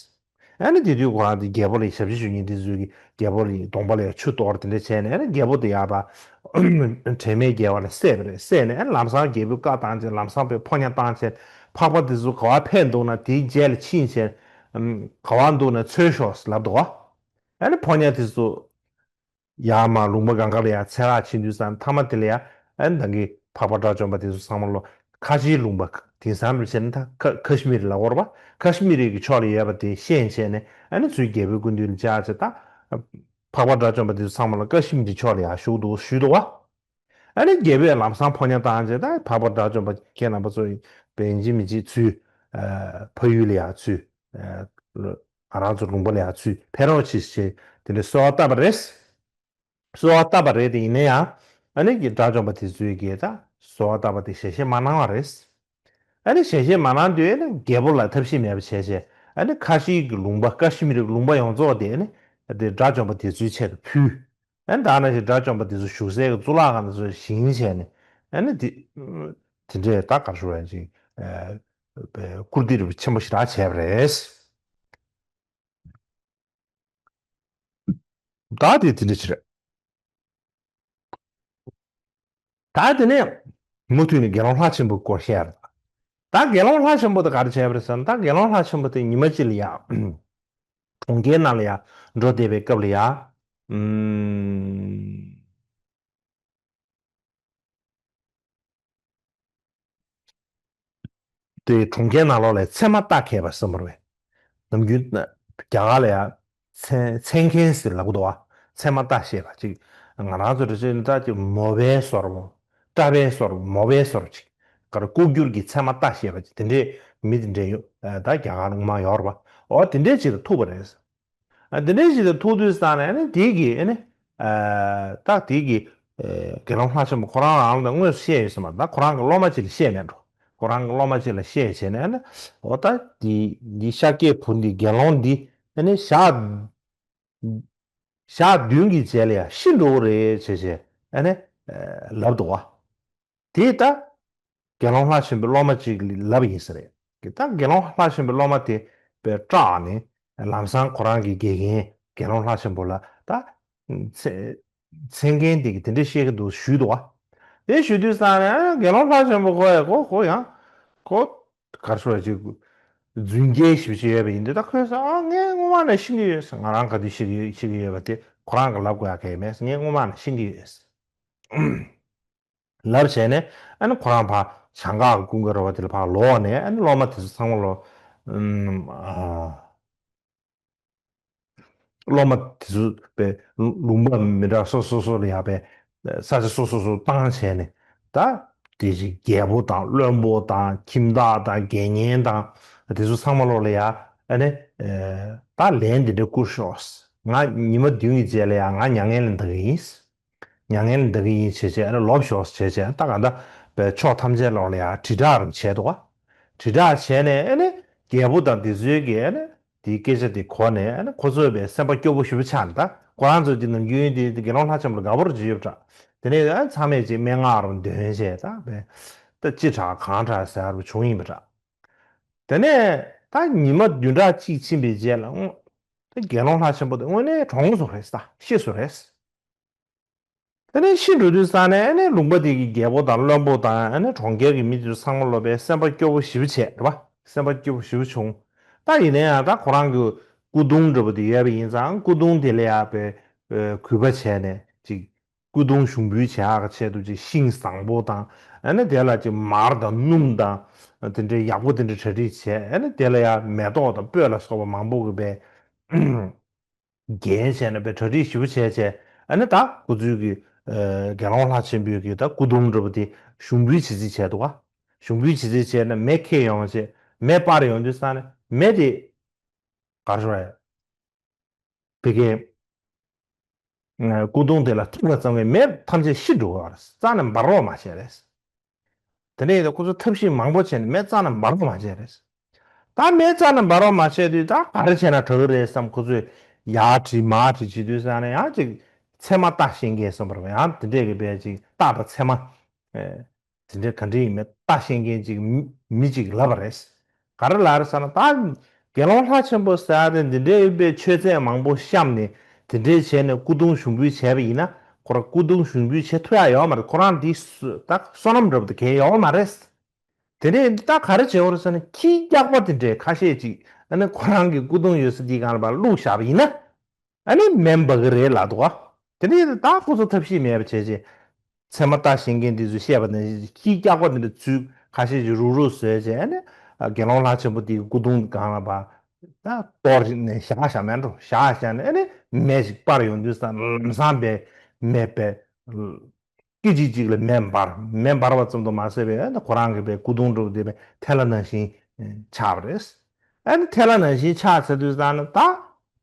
ཨ་ནི་དེ་དུས་ཁོ་རང་དེ་རྒྱལ་པོ་ལ་ཞབས་ཕྱི་ཞུ་མཁན་དེ་ཚོས་ཀྱི་རྒྱལ་པོ་ལ་གདོང་པ་ལ་ཡང་ཆུ་གཏོར་དེ་འདྲ་བྱས་ནས་ཨ་ནི་རྒྱལ་པོ་དེ་ཡར་ཕར་དྲན་མེད་བརྒྱལ་བ་ལ་བསད་པ་རེད། བསད་ནས་ཨ་ནི་ལམ་སང་རྒྱལ་པོས་བཀའ་བཏང་བྱས་ལམ་སང་པའི་ཕོ་ཉ་བཏང་བྱས་འཕགས་པ་དེ་ཚོ་ག་བ་ཕེབས་འདུག་ན་དེའི་རྗེས་ལ་ཕྱིན་བྱས་ག་བ་འདུག་ན་འཚོལ་ཤོག་ལབ་འདུག་བ། ཨ་ནི་ཕོ་ཉ་དེ་ཚོ་ཡར་མར་ལུང་པ་སྒང་ག་ལ་ཡར་འཚོལ་ག་ཕྱིན་དུས་ཙང་མཐའ་མ་དེ་ལ་ཡར་ཨ་ནི་ད་གིན་འཕགས་པ་དགྲ་བཅོམ་པ་དེ་ཚོ་ཚང་མ་ལོ་ཁ་ཆེའི་ལུང་པ་དེང་སང་འདྲ་བྱས་ན་ད་ཁ་ཁ་ཤི་མིར་ལབ་ཀྱི་ཡོད་རེད་པ། ཁ་ཤི་མིར་གྱི་ཕྱོགས་ལ་ཡོད་པ་དེ་ཤེས་བྱས་ནས་ཨ་ནི་ཚུར་རྒྱལ་པོའི་སྐུ་མདུན་ལ་བཅར་བྱས་ད་འཕགས་པ་དགྲ་བཅོམ་པ་དེ་ཚོ་ཚང་མ་ལ་ཁ་ཤི་མིར་གྱི་ཕྱོགས་ལ་ཡར་བཞུགས་འདུག་ཞུས་འདུག་བ། ཨ་ནི་རྒྱལ་པོས་ལམ་སང་ཕོ་ཉ་བཏང་བྱས་ད་འཕགས་པ་དགྲ་བཅོམ་པ་ཁྱེད་རྣམ་པ་ཚོ་ཡིན་པ་ཡིན་གཅིག་མིན་གཅིག་ཚུར་ཕ་ཡུལ་ལ་ཡར་ཚུར་ང་རང་ཚོ་ལུང་པ་ལ་ཡར་ཚུར་ཕེབས་རོགས་གྱིས་ཞེས་དེ་འདྲའི་གསོལ་བ་བཏབ་པ་རེད། གསོལ་བ་བཏབ་པ་རེད་དེ། ཡིན་ན་ཡང་ཨ་ནི་གི་དགྲ་བཅོམ་པ་དེ་ཚོས་གི་ད་གསོལ་བ་བཏབ་པ་དེ་ཞལ་བཞེས་མ་གནང་བ་རེད། ཨ་ནི་ཞལ་བཞེས་མ་གནང་དུས་ཨ་ནི་རྒྱལ་པོ་ལ་ཐབས་ཤེས་མེད་པ་བྱས་བྱས། ཨ་ནི་ཁ་ཤས་ཀྱི་ལུང་པ། ཀ་ཤི་མིར་གྱི་ལུང་པ་ཡོངས་རྫོགས་དེ་ཨ་ནི་དེ་དགྲ་བཅོམ་པ་དེ་ཚོའི་ཆེད་དུ་ཕུལ། ཨ་ནི་ད་ནང་བཞིན་དགྲ་བཅོམ་པ་དེ་ཚོ་བཞུགས་སའི་གཙུག་ལག་ཁང་དེ་ཚོ་བཞེངས་བྱས་ནས། ཨ་ནི་དེ་དེ་འདྲས་ད་ག་རེ་ཞུ་དགོས་རེད། ཅིག་ཨ་བཀུར་སྟི་ཆེན་པོ་ཞེ་དྲག་བྱས་པ་རེད། ད་དེ་དེ་འདྲ་ཅིག་རེད། ད་དེ་ནས་མུ་མཐུད་ནས་དགེ་སློང་ལྷ་ཆེན་པོའི་སྐོར་བཤད་ཡ་རེད། ད་དགེ་སློང་ལྷ་ཆེན་པོ་དེ་ག་རེ་བྱས་པ་རེད་ཟེར་ན། ད་དགེ་སློང་ལྷ་ཆེན་པོ་དེ་ཉི་མ་གཅིག་ལ་ཡ་གྲོང་ཁྱེར་ནང་ལ་ཡ་འགྲོ་བསྡད་པའི་སྐབས་ལ་ཡ། ཨུམ། དེ་གྲོང་ཁྱེར་ནང་ལོགས་ལ་ཚད་མ་བརྟག་མཁས་པ་ཟེར་བ་རེད། ནམ་རྒྱུན་རྒྱ་གར་ལ་ཡ་ཚད་ཚད་མཁན་ཟེར་ལབ་ཀྱི་འདུག་བ། ཚད་མ་བརྟག་ཤེས་པ་ཅིག་ང་རང་ཚོ་འདྲ་བྱས་ན་ད་ཅིག་མོ་པའི་བཟོ་འདྲ་པོ། གྲྭ་པའི་བཟོ་འདྲ་པོ། མོ་པའི་བཟོ་འདྲ་པོ་ཅིག་ག་རེ། ལྐོག་གྱུར་གྱི་ཚད་མ་བརྟག་ཤེས་པ་ཅིག་དེ་འདྲས་མི་དེ་འདྲས་ཡོད། ཨ་ད་རྒྱ་གར་ངོ་མ་ཡོད་རེད་པ། འོ་དེ་འདྲས་ཅིག་ལ་ཐུག་པ་རེད། ཨ་དེ་འདྲའི་ཞིག་དང་ཐུག་དུས་ཙང་ནས་ཨ་ནི་དེ་གི་ཨ་ནི་ཨ་ད་དེ་གི་ཨ་དགེ་སློང་ལྷ་ཆེན་པོ་ཁོ་རང་རང་ལ་དངོས་སུ་བཤད་ཡོད་ས་མ་རེད། ད་ཁོ་རང་གི་སློབ་མ་ཅིག་ལ་བཤད་མེད་འགྲོ། ཁོ་རང་གི་སློབ་མ་ཅིག་ལ་བཤད་བྱས་ནས་ཨ་ནི་འོ་ད་འདི་འདི་ཤཱཀྱའི་བུ་འདི་དགེ་སློང་འདི་ཨ་ནི་ཞག་ཞག་བདུན་གྱི་རྗེས་ལ་ཡང་ཤི་འགྲོ་གི་རེད་བྱས་བྱས་ཨ་ནི་ཨ་ལབ་འདུག་བ། དེ་ད་དགེ་སློང་ལྷ་ཆེན་པོའི་སློབ་མ་ཅིག་ལབ་ཡིན་ས་རེད། ད་དགེ་སློང་ལྷ་ཆེན་པོའི་སློབ་མ་དེ་པའི་སྐྲག་ནས་ལམ་སང་ཁོ་རང་གི་དགེ་རྒན་དགེ་སློང་ལྷ་ཆེན་པོ་ལ་ད་མཚན་མཚན་མཁན་དེ་གིས་དེ་འདྲ་བཤད་ཀྱི་འདུག་ཞུས་འདུག་བ། དེ་ཞུ་དུས་ཙང་ནས་དགེ་སློང་ལྷ་ཆེན་པོ་ཁོ་ཡ་ཁོ་ཁོ་ཡང་ཁོ་ག་རེ་ཞུ་བ་ཅིག་རྫུན་སྐྱེས་ཞེ་པོ་ཅིག་ཡོད་པ་ཡིན་དུས། ད་ཁོས་ཟེར། ཨ་ངས་སྔོན་མ་ནས་ཤེས་ཀྱི་ཡོད་ཟེར། ང་རང་ག་དུས་ཤེས་ཀྱི་ཤེས་ཀྱི་ཡོད་པ་དེ་ཁོ་རང་གིས་ལབ་དགོས་ཡ་གང་ཡང་མེད་ཟེར། ངས་སྔོན་མ་ནས་ཤེས་ཀྱི་ཡོད་ཟེར། ལབ་བྱས་ནས་ཨ་ནི་ཁོ་རང་ཕར་བྱང་འགག་གི་ཀུན་དགའ་ར་བ་དེ་ལ་ཕར་ལོག་ནས། ཨ་ནི་སློབ་མ་དེ་ཚོ་ཚང་མ་ལོ། ཨུམ། ཨ་སློབ་མ་དེ་ཚོ་པའི་ལུང་པ་མི་འདྲ་སོ་སོ་སོ་ལ་ཡ་པའི་ས་ཆ་སོ་སོ་སོ་བཏང་བྱས་ནས། ད་དེ་བཞིན་རྒྱལ་པོ་དང་བློན་པོ་དང་ཁྱིམ་བདག་དང་དགེ་བསྙེན་དང་དེ་ཚོ་ཚང་མ་ལོ་ལ་ཡ་ཨ་ནི་ད་ལན་འདི་འདྲ་བསྐུར་ཤོག་ང་ཉི་མ་བདུན་གྱི་རྗེས་ལ་ཡ་ང་མྱ་ངན་ལས་འདའ་གི་ཡིན། མྱ་ངན་འདའ་གི་ཡིན་བྱས་བྱས། ཨ་ནི་ལོབས་ཤོག་བྱས་བྱས། ད་ག་འདྲ་བའི་ཕྱོགས་ཐམས་ཅད་ལོག་ལ་ཡ་དྲིལ་བསྒྲགས་རང་བྱས་འདུག་ག་དྲིལ་བསྒྲགས་བྱས་ནས་ཨ་ནི་རྒྱལ་པོ་དང་དེ་ཚོའི་གི་ཨ་ནི་དེའི་སྐད་ཆ་དེ་གོ་ནས། ཨ་ནི་ཁོ་ཚོས་བའི་སེམས་པ་སྐྱོ་པོ་ཞེ་པོ་ཆགས་ནས། ད་ཁོ་རང་ཚོ་གི་ནམ་རྒྱུན་དེ་དགེ་སློང་ལྷ་ཆེན་པོ་ལ་དགའ་པོ་རུ་བྱེད་ཡོད་པ་འདྲ། དེ་ནས་ཨ་ཚང་མས་ཅིག་སྨྲེ་སྔགས་རུ་འདོན་བྱས། ད་བའི་ད་ཅི་དྲག་གང་དྲག་ཟེར་བ་བྱུང་ཡིན་པ་འདྲ། དེ་ནས་ད་ཉི་མ་བདུན་ཕྲག་གཅིག་ཕྱིན་པའི་རྗེས་ལ་ཨང་། ད་དགེ་སློང་ལྷ་ཆེན་པོ་དེ་དངོས་གནས་གྲོངས་སོང་རེད། ད་ཤི་སོང་རེད། དེ་ནས་ཤི་འགྲོ་དུས་ཙང་ནས་ཨ་ནི་ལུང་པ་དེ་གི་རྒྱལ་པོ་དང་བློན་པོ་དང་ཨ་ནི་གྲོང་ཁྱེར་གྱི་མི་དེ་ཚོ་ཚང་མ་ལོ་པའི་སེམས་པ་སྐྱོ་པོ་ཞེ་པོ་བྱས་རེད་པ། སེམས་པ་སྐྱོ་པོ་ཞེ་པོ་བྱུང་། ད་ཡིན་ན་ཡང་ད་ཁོ་རང་གི་སྐུ་གདུང་འདྲ་པོ་དེ་ཡོད་པ་ཡིན་ཙང་། སྐུ་གདུང་དེ་ལ་ཡ་པའི་གུས་པ་བྱས་ནས་ཅིག་སྐུ་གདུང་ཞུགས་འབུལ་བྱེད་ཡག་གི་ཆེད་དུ་ཅིག་ཤིང་བཟང་པོ་དང་། ཨ་ནི་དེ་ལ་ཅིག་མར་དང་སྣུམ་དང་དེ་འདྲའི་ཡག་པོ་དེ་འདྲ་གྲ་སྒྲིག་བྱས། ཨ་ནི་དེ་ལ་ཡ་མེ་ཏོག་དང་སྤོས་ལ་སོགས་པ་མང་པོ་གི་པའི་རྒྱན་བྱས་ནས་པའི་གྲ་སྒྲིག་ཞེ་པོ་བྱས་བྱས། ཨ་ནི་ད་ཁོ་ཚོའི་གི་ཨ་དགེ་སློང་ལྷ་ཆེན་པོའི་གི་ད་སྐུ་གདུང་འདྲ་པོ་དེ་ཞུགས་འབུལ་བྱེད་རྩིས་བྱས་འདུག་ག་ཞུགས་འབུལ་བྱེད་རྩིས་བྱས་ནས་མེ་ཁྱེར་ཡོང་བྱས། མེ་སྤར་ཡོང་དུས་ཙང་ནས་མེ་དེ་ག་རེ་ཞུ་དགོས་རེད། བི་ཀའི་སྐུ་གདུང་དེ་ལ་ཐུག་པ་ཙམ་གྱིས་མེ་ཐམས་ཅད་ཤི་འགྲོ་གི་ཡོད་རེད། རྩ་ནས་འབར་བ་མ་བྱས་རེད། དེ་ནས་ཁོ་ཚོ་ཐབས་ཤེས་མང་པོ་བྱས་ནས་མེ་རྩ་ནས་འབར་བ་མ་བྱས་རེད། ད་མེ་རྩ་ནས་འབར་བ་མ་བྱས་དུས་ད་ག་རེ་བྱས་ན་དྲག་གི་རེད་བསམ། ཁོ་ཚོས་ཡར་དྲིས་མར་དྲིས་བྱེད་དུས་ཙང་ནས་ཡང་ཅིག་ཚད་མ་བརྟག་ཤེས་མཁན་བསམ་པར་ཡང་དེ་འདྲས་ཀྱི་པའི་ཅིག་རྟགས་དང་མཚན་མ། དེ་འདྲའི་ག་འདྲ་ཡིན་མིན་བརྟག་ཤེས་མཁན་ཅིག་མི་མི་ཅིག་ལབ་པ་རེད། ག་རེ་ལབ་རེད་ཟེར་ན། ད་དགེ་སློང་ལྷ་ཆེན་པོ་ཟེར་ཡ་དེ་འདི་འདྲའི་པའི་མཆོད་རྫས་མང་པོ་བཤམས་ནས་དེ་འདྲའི་བྱས་ནས་སྐུ་གདུང་ཞུགས་འབུལ་བྱས་པ་ཡིན་ན། ཁོ་རང་སྐུ་གདུང་ཞུགས་འབུལ་བྱེད་ཐུབ་ཡ་ཡོད་མ་རེད། ཁོ་རང་འདི་སུ་ད་བསོད་ནམས་འདྲ་པོ་དེ་གང་ཡོད་མ་རེད། དེ་ནས་ད་ག་རེ་བྱེད་འོ་རེད་ཟེར་ན། ཁྱི་སྐྱག་པ་དེ་འདྲའི་ཁ་ཤས་ཅིག་ཨ་ནི་ཁོ་རང་གི་སྐུ་གདུང་ཡོད་ས་དེའི་སྒང་ལ་ཕར་བླུགས་བཞག་པ་ཡིན་ན། ཨ་ནི་མེ་འབར་གི་རེད་ལབ་འདུག་ག་དེ་ནས་ད་ཁོ་ཚོ་ཐབས་ཤེས་མེད་པ་བྱས་བྱས། ཚད་མ་བརྟག་ཤེས་མཁན་དེ་ཚོས་བཤད་པ་ནང་བཞིན་ཁྱི་སྐྱག་པ་དེ་འདྲ་ཚུར་ཁ་ཤས་ཀྱིས་རུག་རུག་བཟོས་བྱས། ཨ་ནི་དགེ་སློང་ལྷ་ཆེན་པོ་དེའི་སྐུ་གདུང་སྒང་ལ་ཕར་ད་གཏོར་ནས་བཞག་བཞག་མེད་འགྲོ། བཞག་བཞག་ནས་ཨ་ནི་མེ་ཞིག་སྤར་ཡོང་དུས་ཙང་ལམ་སང་པའི་མེ་པའི་སྐད་ཅིག་གཅིག་ལ་མེ་འབར། མེ་འབར་བ་ཙམ་དུ་མ་ཟད་པའི་ཨ་ནི་ཁོ་རང་གི་པའི་སྐུ་གདུང་འདྲ་པོ་དེ་པའི་ཐལ་བ་ནང་བཞིན་ཆགས་པ་རེད། ཨ་ནི་ཐལ་བ་ནང་བཞིན་ཆགས་ཚར་དུས་ཙང་ནས་ད་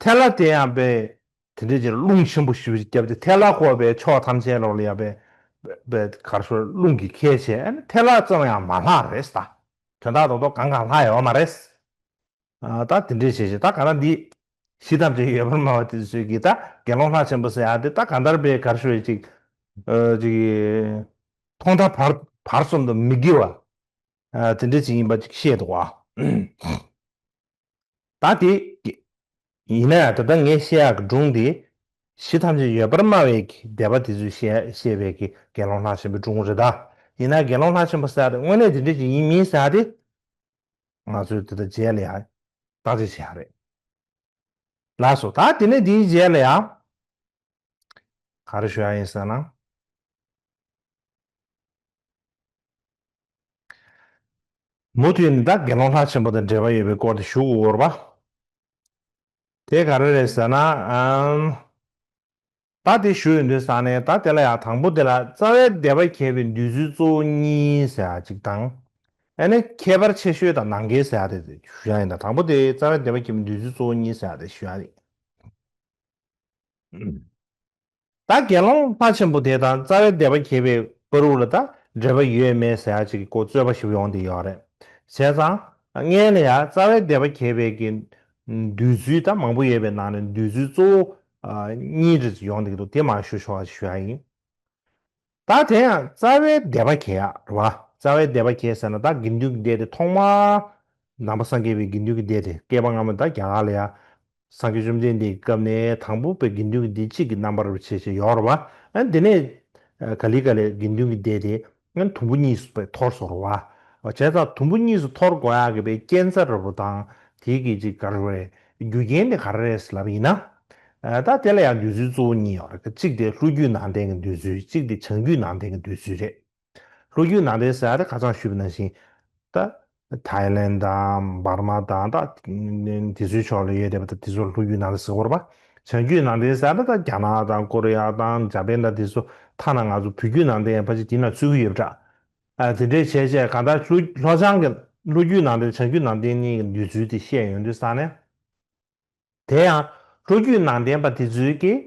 ཐལ་བ་དེ་ཡང་པའི་ དེ་འདྲའི་ཅིག་རླུང་ཆེན་པོ་ཞེ་པོ་ཅིག་བརྒྱབ་སྟེ་ཐལ་བ་འཁོར་བའི་ཕྱོགས་ཐམས་ཅད་ལོག་ལ་ཡ་པའི་པའི་གར་ཤོར་རླུང་གིས་ཁྱེར་བྱས་ཨ་ནི་ཐལ་བ་ཙམ་ཡང་མ་ལྷག་རེད་ད། དོན་དག་རྡོག་རྡོག་གང་གང་ལྷག་ཡོད་མ་རེད། ཨ་ད་དེ་འདྲའི་བྱས་བྱས་ད་ག་ན་འདི་གཞི་ཐམས་ཅད་ཡོད་པར་སྨྲ་བ་དེ་ཚོས་ཀྱིས་ད་དགེ་སློང་ལྷ་ཆེན་པོ་ཟེར་ཡ་དེ་ད་གང་ལྟར་པའི་གར་ཤོར་ཅིག་ཨ་ཅིག་མཐོང་ཐག་བར་བར་གསུམ་དུ་མི་དགེ་བ་ཨ་དེ་འདྲ་ཅིག་ཡིན་པ་ཅིག་བཤད་འདུག་བ། ད་དེ་ཡིན་ན་ཡང་ད་ལྟ་ངས་བཤད་ཡག་གི་སྒྲུང་འདི་གཞི་ཐམས་ཅད་ཡོད་པར་སྨྲ་བའི་གི་སྡེ་པ་དེ་ཚོས་བཤད་བཤད་པའི་གི་དགེ་སློང་ལྷ་ཆེན་པོའི་སྒྲུང་རེད་ད། ཡིན་ན་དགེ་སློང་ལྷ་ཆེན་པོ་ཟེར་ཡ་དེ་དངོས་གནས་དེ་འདྲ་ཅིག་ཡིན་མིན་ཟེར་ཡ་དེ་ང་ཚོས་དེ་ལྟར་རྗེས་ལ་ཡང་བརྟག་དཔྱད་བྱེད་ཡག་རེད། ལགས་སོ། ད་དེ་ནས་དེའི་རྗེས་ལ་ཡང་ག་རེ་ཞུ་ཡག་ཡིན་ཟེར་ན། མུ་མཐུད་ནས་ད་དགེ་སློང་ལྷ་ཆེན་པོ་དང་འབྲེལ་བ་ཡོད་པའི་སྐོར་དེ་ཞུ་དགོས་རེད་པ། དེ་ག་རེ་རེད་ཟེར་ན། ཨམ། ད་དེ་ཞུ་ཡོང་དུས་ཙང་ནས་ད་དེ་ལ་ཡང་དང་པོ་དེ་ལ་རྩ་བའི་སྡེ་པ་གྱེས་པའི་འདོད་ཚུལ་གཙོ་བོ་གཉིས་ཟེར་ཡག་གཅིག་དང་། ཨ་ནི་ཁྱད་པར་ཆེ་ཤོས་དང་ནང་འགལ་ཟེར་ཡག་དེ་ཞུ་ཡག་ཡིན། ད་དང་པོ་དེ་རྩ་བའི་སྡེ་པ་གྱེས་པའི་འདོད་ཚུལ་གཙོ་བོ་གཉིས་ཟེར་ཡག་དེ་ཞུ་ཡག་ཡིན། ད་དགེ་སློང་ལྷ་ཆེན་པོ་དེ་དང་རྩ་བའི་སྡེ་པ་གྱེས་པའི་བར་དུ་ལ་ད་འབྲེལ་བ་ཡོད་མེད་ཟེར་ཡག་ཅིག་གི་སྐོར་རྩོད་པ་ཞིག་ཡོང་བསྡད་ཡོད་རེད། བྱས་ཙང་སྔོན་ལ་ཡང་རྩ་བའི་སྡེ་པ་གྱེས་པའི་གི་འདོད་ཚུལ་ད་མང་པོ་ཡོད་པའི་ནང་ནས་འདོད་ཚུལ་གཙོ་བོ་གཉིས་རེ་ཡོང་བསྡད་ཀྱི་འདུག་དེ་མར་ཞུ་ཆོག་པ་ཞུ་ཡག་ཡིན། ད་དེ་ཡང་རྩ་བའི་སྡེ་པ་གྱེས་ཡག་རེད་བ། རྩ་བའི་སྡེ་པ་གྱེས་ཟེར་ན་ད་དགེ་འདུན་གྱི་སྡེ་དེ་ཐོག་མར་ནང་པ་སངས་རྒྱས་པའི་དགེ་འདུན་གྱི་སྡེ་དེ་བསྐལ་པ་སྔ་མ་ད་རྒྱ་གར་ལ་ཡང་སངས་རྒྱས་བཅོམ་ལྡན་འདས་ཀྱི་སྐབས་ནས་དང་པོ་པའི་དགེ་འདུན་གྱི་སྡེ་གཅིག་གི་རྣམ་པར་བྱས་བྱས་ཡོད་རེད་བ། ཨ་འདི་ནས་ག་ལེ་ག་ལེ་དགེ་འདུན་གྱི་སྡེ་དེ་དུམ་བུ་གཉིས་སུ་འཐོར་སོང་རེད་བ། བྱས་ཙང་དུམ་བུ་གཉིས་སུ་འཐོར་དགོས་ཡག་གི་པའི་རྐྱེན་རྩ་འདྲ་པོ་དང་དེའི་གི་ཅིག་ག་རེ་རེད། རྒྱུ་རྐྱེན་དེ་ག་རེ་རེད་ལབ་ཡིན་ན། ད་དེ་ལ་ཡང་འདོད་ཚུལ་གཙོ་བོ་གཉིས་ཡོད་རེད། གཅིག་དེ་ལྷོ་རྒྱུད་ནང་བསྟན་གྱི་འདོད་ཚུལ། གཅིག་དེ་བྱང་རྒྱུད་ནང་བསྟན་གྱི་འདོད་ཚུལ་རེད། ལྷོ་རྒྱུད་ནང་བསྟན་ཟེར་ཡག་དེ་ཁ་སང་ཞུས་པ་ནང་བཞིན་ད་ཐའི་ལེན་དང་འབར་མ་དང་ད་དེ་ཚོའི་ཕྱོགས་ལ་ཡོད་བསྡད་པ་ད་དེ་ཚོ་ལྷོ་རྒྱུད་ནང་བསྟན་ཟེར་གྱི་ཡོད་རེད་པ། བྱང་རྒྱུད་ནང་བསྟན་ཟེར་ཡག་དེ་ད་རྒྱ་ནག་དང་ཀོ་རི་ཡ་དང་འཇར་པན་དང་དེ་ཚོ་ཐ་ན་ང་ཚོ་བོད་རྒྱུད་ནང་བསྟན་ཡང་ཕལ་ཆེར་དེ་ནང་ཚུད་ཀྱི་ཡོད་པ་འདྲ། ཨ་དེ་འདྲས་བྱས་བྱས་གང་ལྟར་ལྷོ་ལྷོ་བྱང་གི་ལྷོ་རྒྱུད་ནང་བསྟན་བྱང་རྒྱུད་ནང་བསྟན་གཉིས་ཀྱི་འདོད་ཚུལ་དེ་བཤད་ཡོང་དུས་ཙང་ནས། དེ་ཡང་ལྷོ་རྒྱུད་ནང་བསྟན་པ་དེ་ཚོས་ཀྱིས་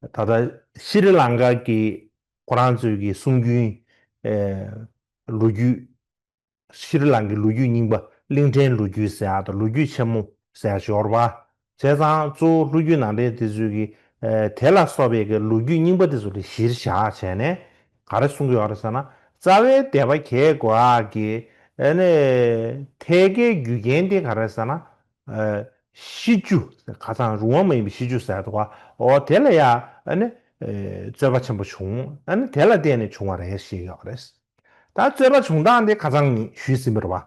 ད་ལྟ་ཤྲི་ལང་ཀ་གི་ཁོ་རང་ཚོའི་གི་གསུང་རྒྱུན་ཨེ་ལོ་རྒྱུས། ཤྲི་ལང་ཀའི་ལོ་རྒྱུས་རྙིང་པ་གླིང་ཕྲན་ལོ་རྒྱུས་ཟེར་ཡག་དང་ལོ་རྒྱུས་ཆེན་མོ་ཟེར་ཡག་ཅིག་ཡོད་རེད་པ། བྱས་ཙང་གཙོ་བོ་ལྷོ་རྒྱུད་ནང་བསྟན་དེ་ཚོས་ཀྱིས་ཨེ་དེ་ལ་སོགས་པའི་གི་ལོ་རྒྱུས་རྙིང་པ་དེ་ཚོ་ལ་གཞིར་བཞག་བྱས་ནས་ག་རེ་གསུང་གི་ཡོད་རེད་ཟེར་ན། རྩ་བའི་སྡེ་པ་གྱེས་དགོས་ཡག་གི་ཨ་ནི་ཐད་ཀའི་རྒྱུ་རྐྱེན་དེ་ག་རེ་ཟེར་ན། ཨ་ཤི་རྒྱུ། ཁ་སང་རུང་བ་མ་ཡིན་པའི་ཤི་རྒྱུ་ཟེར་འདུག་ག་འོ་དེ་ལ་ཡ་ཨ་ནི་ཨེ་རྩོད་པ་ཆེན་པོ་བྱུང་། ཨ་ནི་དེ་ལ་བརྟེན་ནས་བྱུང་བ་རེད་ཞེས་ཡོད་རེད། ད་རྩོད་པ་བྱུང་སྟངས་དེ་ཁ་སང་ངས་ཞུས་ཟིན་པ་རེད་བ།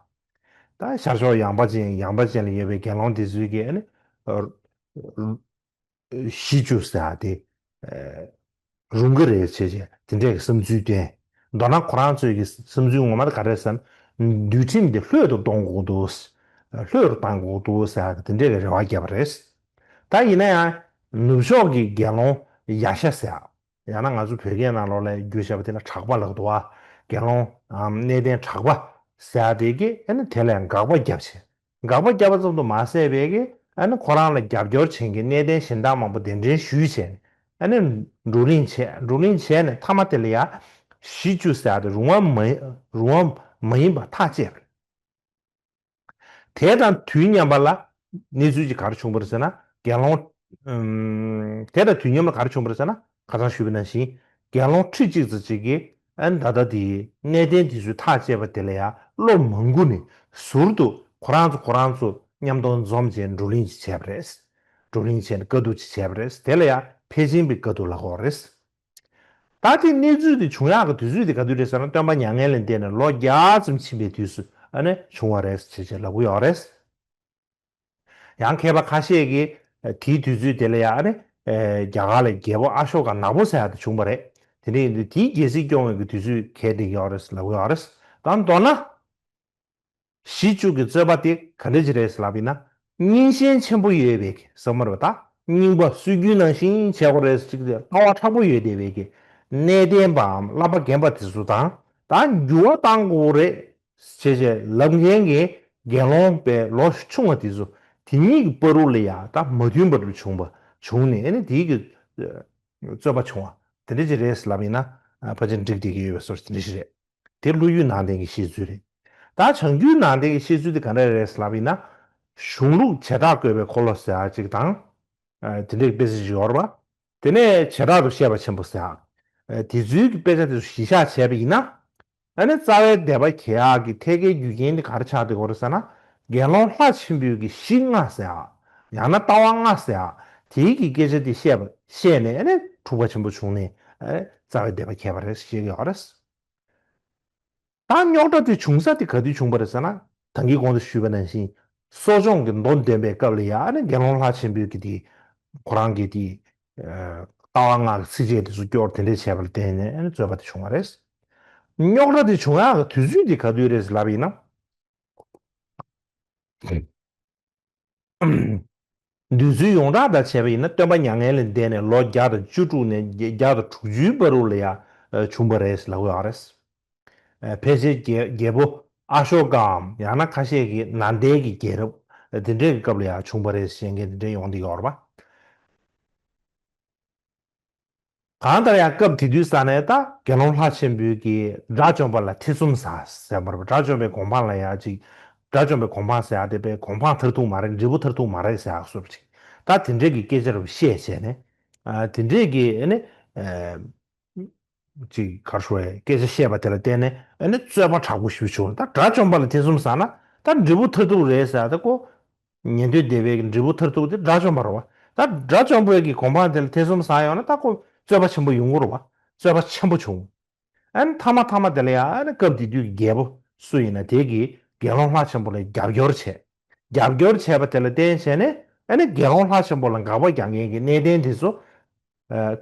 ད་ཤར་ཕྱོགས་ཡངས་པ་ཅན་ཡངས་པ་ཅན་ལ་ཡོད་པའི་དགེ་སློང་དེ་ཚོས་ཀྱིས་ཨ་ནི་ཨ་ཤི་རྒྱུ་ཟེར་ཡག་དེ་ཨ་རུང་གི་རེད་བྱས་བྱས་དེ་འདྲས་ཀྱི་བསམ་ཚུལ་བཏོན། མདོར་ན་ཁོ་རང་ཚོའི་གི་བསམ་ཚུལ་ངོ་མ་དེ་ག་རེ་རེད་ཟེར་ན། འདུལ་ཁྲིམས་དེ་ལྷོད་དུ་གཏོང་དགོས་འདུག་ལྷོད་དུ་གཏང་དགོས་འདུག་ཟེར་ཡག་དེ་འདྲས་ཀྱི་རེ་བ་བརྒྱབ་པ་རེད། ད་ཡིན་ན་ཡང་ནུབ་ཕྱོགས་ཀྱི་དགེ་སློང་ཡ་ཤ་ཟེར་ཡག་ཡང་ན་ང་ཚོ་བོད་སྐད་ནང་ལོགས་ལ་བསྒྱུར་བྱས་པ་དེ་ལ་གྲགས་པ་ལབ་འདུག་བ། དགེ་སློང་ཨམ་གནས་བརྟན་གྲགས་པ་ཟེར་ཡག་དེ་གིས་ཨ་ནི་དེ་ལ་ཡང་དགག་པ་བརྒྱབ་བྱས། དགག་པ་བརྒྱབ་པ་ཙམ་དུ་མ་ཟད་པའི་གི་ཨ་ནི་ཁོ་རང་ལ་རྒྱབ་སྐྱོར་བྱེད་མཁན་གནས་བརྟན་གཞན་དག་མང་པོ་གདན་འདྲེན་ཞུས་བྱས་ནས་ཨ་ནི་བགྲོ་གླེང་བྱས། བགྲོ་གླེང་བྱས་ནས་མཐའ་མ་དེ་ལ་ཡ་ཤི་རྒྱུ་ཟེར་ཡག་དེ་རུང་བ་མ་རུང་བ་མ་ཡིན་པ་ཐག་བཅད་པ་རེད། དེ་དང་དུས་མཉམ་པ་ལ་གནས་ཚུལ་ཅིག་ག་རེ་བྱུང་བ་རེད་ཟེར་ན། དགེ་སློང་ཨམ་དེ་དང་དུས་མཉམ་ལ་ག་རེ་བྱུང་བ་རེད་ཟེར་ན། ཁ་སང་ཞུས་པ་ནང་བཞིན་དགེ་སློང་ཁྲི་གཅིག་ཙམ་ཅིག་གིས་ཨ་ནི་ད་ལྟ་དེའི་གནས་བརྟན་དེ་ཚོའི་ཐག་བཅད་པ་དེ་ལ་ཡང་བློ་མ་འགུག་ནས་ཟུར་དུ་ཁོ་རང་ཚོ་ཁོ་རང་ཚོ་མཉམ་དུ་འཛོམས་བྱས་བགྲོ་གླེང་ཅིག་བྱས་པ་རེད། བགྲོ་གླེང་བྱས་ནས་དཀའ་སྡུག་ཅིག་བྱས་པ་རེད། དེ་ལ་ཡང་ཕལ་ཆེན་པའི་དཀའ་སྡུག་ལབ་དགོས་རེད། ད་དེ་གནས་ཚུལ་དེ་བྱུང་ཡག་གི་དུས་ཚོད་དེ་ག་དུས་རེད་ཟེར་ན། སྟོན་པ་མྱ་ངན་ལས་འདས་ནས་ལོ་བརྒྱ་ཙམ་ཕྱིན་པའི་དུས་སུ་ཨ་ནི་བྱུང་བ་རེད་ཅེས་ཅེས་ལབ་ཀྱི་ཡོད་རེད། ཡང་མཁས་པ་ཁ་ཤས་ཀྱིས་དེའི་དུས་ཚོད་དེ་ལ་ཡང་ཨ་ནི་རྒྱ་གར་ལ་རྒྱལ་པོ་ཨ་ཤོ་ཀ་ནག་པོ་ཟེར་ཡག་དེ་བྱུང་བ་རེད། དེ་འདྲ་ཡིན་དུས་དེའི་རྒྱལ་སྲིད་སྐྱོང་བའི་གི་དུས་ཚོད་གལ་འགྲིག་ཡོད་རེད་ལབ་ཀྱི་ཡོད་རེད། ད་མདོར་ན། གཞི་བཅུ་གི་རྩོད་པ་དེ་ག་འདྲ་ཅིག་རེད་ལབ་ཡིན་ན། རྙིང་ཞེན་ཆེན་པོ་ཡོད་པའི་གི་ཟེར་མ་རེད་པ། ད་རྙིང་པ་སྲོལ་རྒྱུན་ནང་བཞིན་བྱེད་དགོས་རེད་ཅིག་དེ་ལྟ་བ་མཁྲེགས་པོ་ཡོད་བསྡད་པའི་གི་གནས་བརྟན་པའམ་བསླབ་པ་རྒན་པ་དེ་ཚོ་དང་། ད་འགྱུར་བ་གཏང་དགོས་རེད་ཅེས་ཅེས་ལབ་མཁན་གྱི་དགེ་སློང་པའི་ལོ་ཆུང་བ་དེ་ཚོ་དེ་གཉིས་ཀྱི་བར་དུ་ལ་ཡང་ད་མ་མཐུན་པ་འདྲ་བྱུང་བ། བྱུང་ནས་ཨ་ནི་དེའི་གི་རྩོད་པ་བྱུང་བ་དེ་འདྲ་ཅིག་རེད་ལབ་ཡིན་ན་ཕལ་ཆེར་འགྲིག་བསྡད་ཀྱི་ཡོད་པའི་བཟོ་འདྲ་ཞིག་རེད། དེ་བློ་རྒྱུད་ནང་བསྟན་གྱི་བཤད་ཚུལ་རེད། ད་བྱང་རྒྱུད་ནང་བསྟན་གྱི་བཤད་ཚུལ་དེ་ག་འདྲ་རེད་ལབ་ཡིན་ན། གཞུང་ལུགས་བྱེ་བྲག་བཀོད་པའི་འཁོར་ལོ་ཟེར་ཡག་ཅིག་དང་། དེ་འདྲའི་དཔེ་ཆ་ཞིག་ཡོད་རེད་པ། དེ་ནས་བྱེ་བྲག་ཏུ་བཤད་པ་ཆེན་པོ་ཟེར་ཡག་དེ་ཚོའི་གི་དཔེ་ཆ་དེ་ཚོ་གཞི་བཞག་བྱས་པ་ཡིན་ན། ཨ་ནི་རྩ་བའི་བཟླས་པ་གལ་ཡག་གི་ཐད་ཀའི་རྒྱུ་རྐྱེན་དེ་ག་རེ་ཆགས་བསྡད་ཡོད་རེད་ཟེར་ན། དགེ་སློང་ལྷ་ཆེན་པོའི་གི་གཞི་ལྔ་ཟེར་ཡག་ཡང་ན་ལྟ་བ་ལྔ་ཟེར་ཡག་དེའི་གི་སྐད་ཆ་དེ་བཤད་པ་བཤད་ནས་ཨ་ནི་འཁྲུག་པ་ཆེན་པོ་བྱུང་ནས་ཨ་ནི་རྩ་བའི་བཟླས་པ་གལ་བ་རེད་ཟེར་བཤད་ཀྱི་ཡོད་རེད། ད་རྙོག་དྲ་དེ་བྱུང་ས་དེ་ག་དུས་བྱུང་བ་རེད་ཟེར་ན། ད་གིན་གོང་དུ་ཞུས་པ་ནང་བཞིན་གསོ་སྦྱོང་གི་མདོ་འདོན་པའི་སྐབས་ལ་ཡང་ཨ་ནི་དགེ་སློང་ལྷ་ཆེན་པོའི་གི་དེ་ཁོ་རང་གི་དེ་ལྟ་བ་ལྔ་གི་ཚིགས་བཅད་དེ་ཚོ་སྐྱོར་དེ་འདྲས་བྱས་པ་ལ་བརྟེན་ནས་ཨ་ནི་རྩོད་པ་དེ་བྱུང་བ་རེད། རྙོག་དྲ་དེ་བྱུང་ཡག་གི་དུས་ཚོད་དེ་ག་དུས་རེད་ལབ་ཡིན་ན། འདོད་ཚུལ་ཡོངས་གྲགས་དང་བྱས་པ་ཡིན་ན་སྟོན་པ་མྱ་ངན་ལས་འདས་ནས་ལོ་བརྒྱ་དང་བཅུ་དྲུག་ནས་བརྒྱ་དང་དྲུག་ཅུའི་བར་དུ་ལ་ཡང་བྱུང་བ་རེད་ལབ་ཡོད་རེད། ཕལ་ཆེར་རྒྱལ་རྒྱལ་པོ་ཨ་ཤོ་ཀའམ་ཡང་ན་ཁ་ཤས་ཀྱིས་ནཱ་ལེནྡྲའི་གི་རྒྱལ་རབས་དེ་འདྲའི་གི་སྐབས་ལ་ཡང་བྱུང་བ་རེད་ཞེས་མཁན་དེ་འདྲ་ཡོང་གི་ཡོད་རེད་པ། གང་ལྟར་ཡང་སྐབས་དེ་དུས་ས་ནས་ད་དགེ་སློང་ལྷ་ཆེན་པོའི་གི་དགྲ་བཅོམ་པ་ལ་ཐེ་ཚོམ་ཟ་ཟེར་བ་རེད། དགྲ་བཅོམ་པའི་གོ་འཕང་ལ་ཡང་ཅིག་དགྲ་བཅོམ་པའི་གོ་འཕང་ཟེར་ཡག་དེ་དཔེ་གོ་འཕང་མཐར་ཐུག་མ་རེད། འབྲས་བུ་མཐར་ཐུག་མ་རེད་ཟེར་ཡག་བཟོ་འདྲ་ཅིག་ད་དེ་འདྲའི་གི་སྐད་ཆ་རུ་བཤད་བྱས་ནས་ཨ་དེ་འདྲའི་གི་ཨ་ནི་ཨ་ཅིག་ག་རེ་ཞུ་དགོས་རེད། སྐད་ཆ་བཤད་པ་དེ་ལ་བརྟེན་ནས་ཨ་ནི་རྩོད་པ་དྲག་པོ་ཞིག་བྱུང་། ད་དགྲ་བཅོམ་པ་ལ་ཐེ་ཚོམ་ཟ་ན་ད་འབྲས་བུ་མཐར་ཐུག་རེད་ཟེར་ཡག་དེ་ཁོ་ཉན་ཐོས་སྡེ་པའི་གི་འབྲས་བུ་མཐར་ཐུག་དེ་དགྲ་བཅོམ་པ་རེད་པ། ད་དགྲ་བཅོམ་པའི་གི་གོ་འཕང་དེ་ལ་ཐེ་ཚོམ་ཟ་ཡོང་ན་ད་ཁོ་རྩོད་པ་ཆེན་པོ་ཡོང་གི་རེད་པ། རྩོད་པ་ཆེན་པོ་བྱུང་། ཨ་ནི་མཐའ་མ་མཐའ་མ་དེ་ལ་ཡང་ཨ་ནི་སྐབས་དེ་དུས་ཀྱི་རྒྱལ་པོ་སུ་ཡིན་ན་དེ་གིས་དགེ་སློང་ལྷ་ཆེན་པོ་ལ་རྒྱབ་སྐྱོར་བྱས། རྒྱབ་སྐྱོར་བྱས་པ་དེ་ལ་བརྟེན་བྱས་ནས་ཨ་ནི་དགེ་སློང་ལྷ་ཆེན་པོ་ལ་དགག་པ་རྒྱག་མཁན་གྱི་གནས་བརྟན་དེ་ཚོ་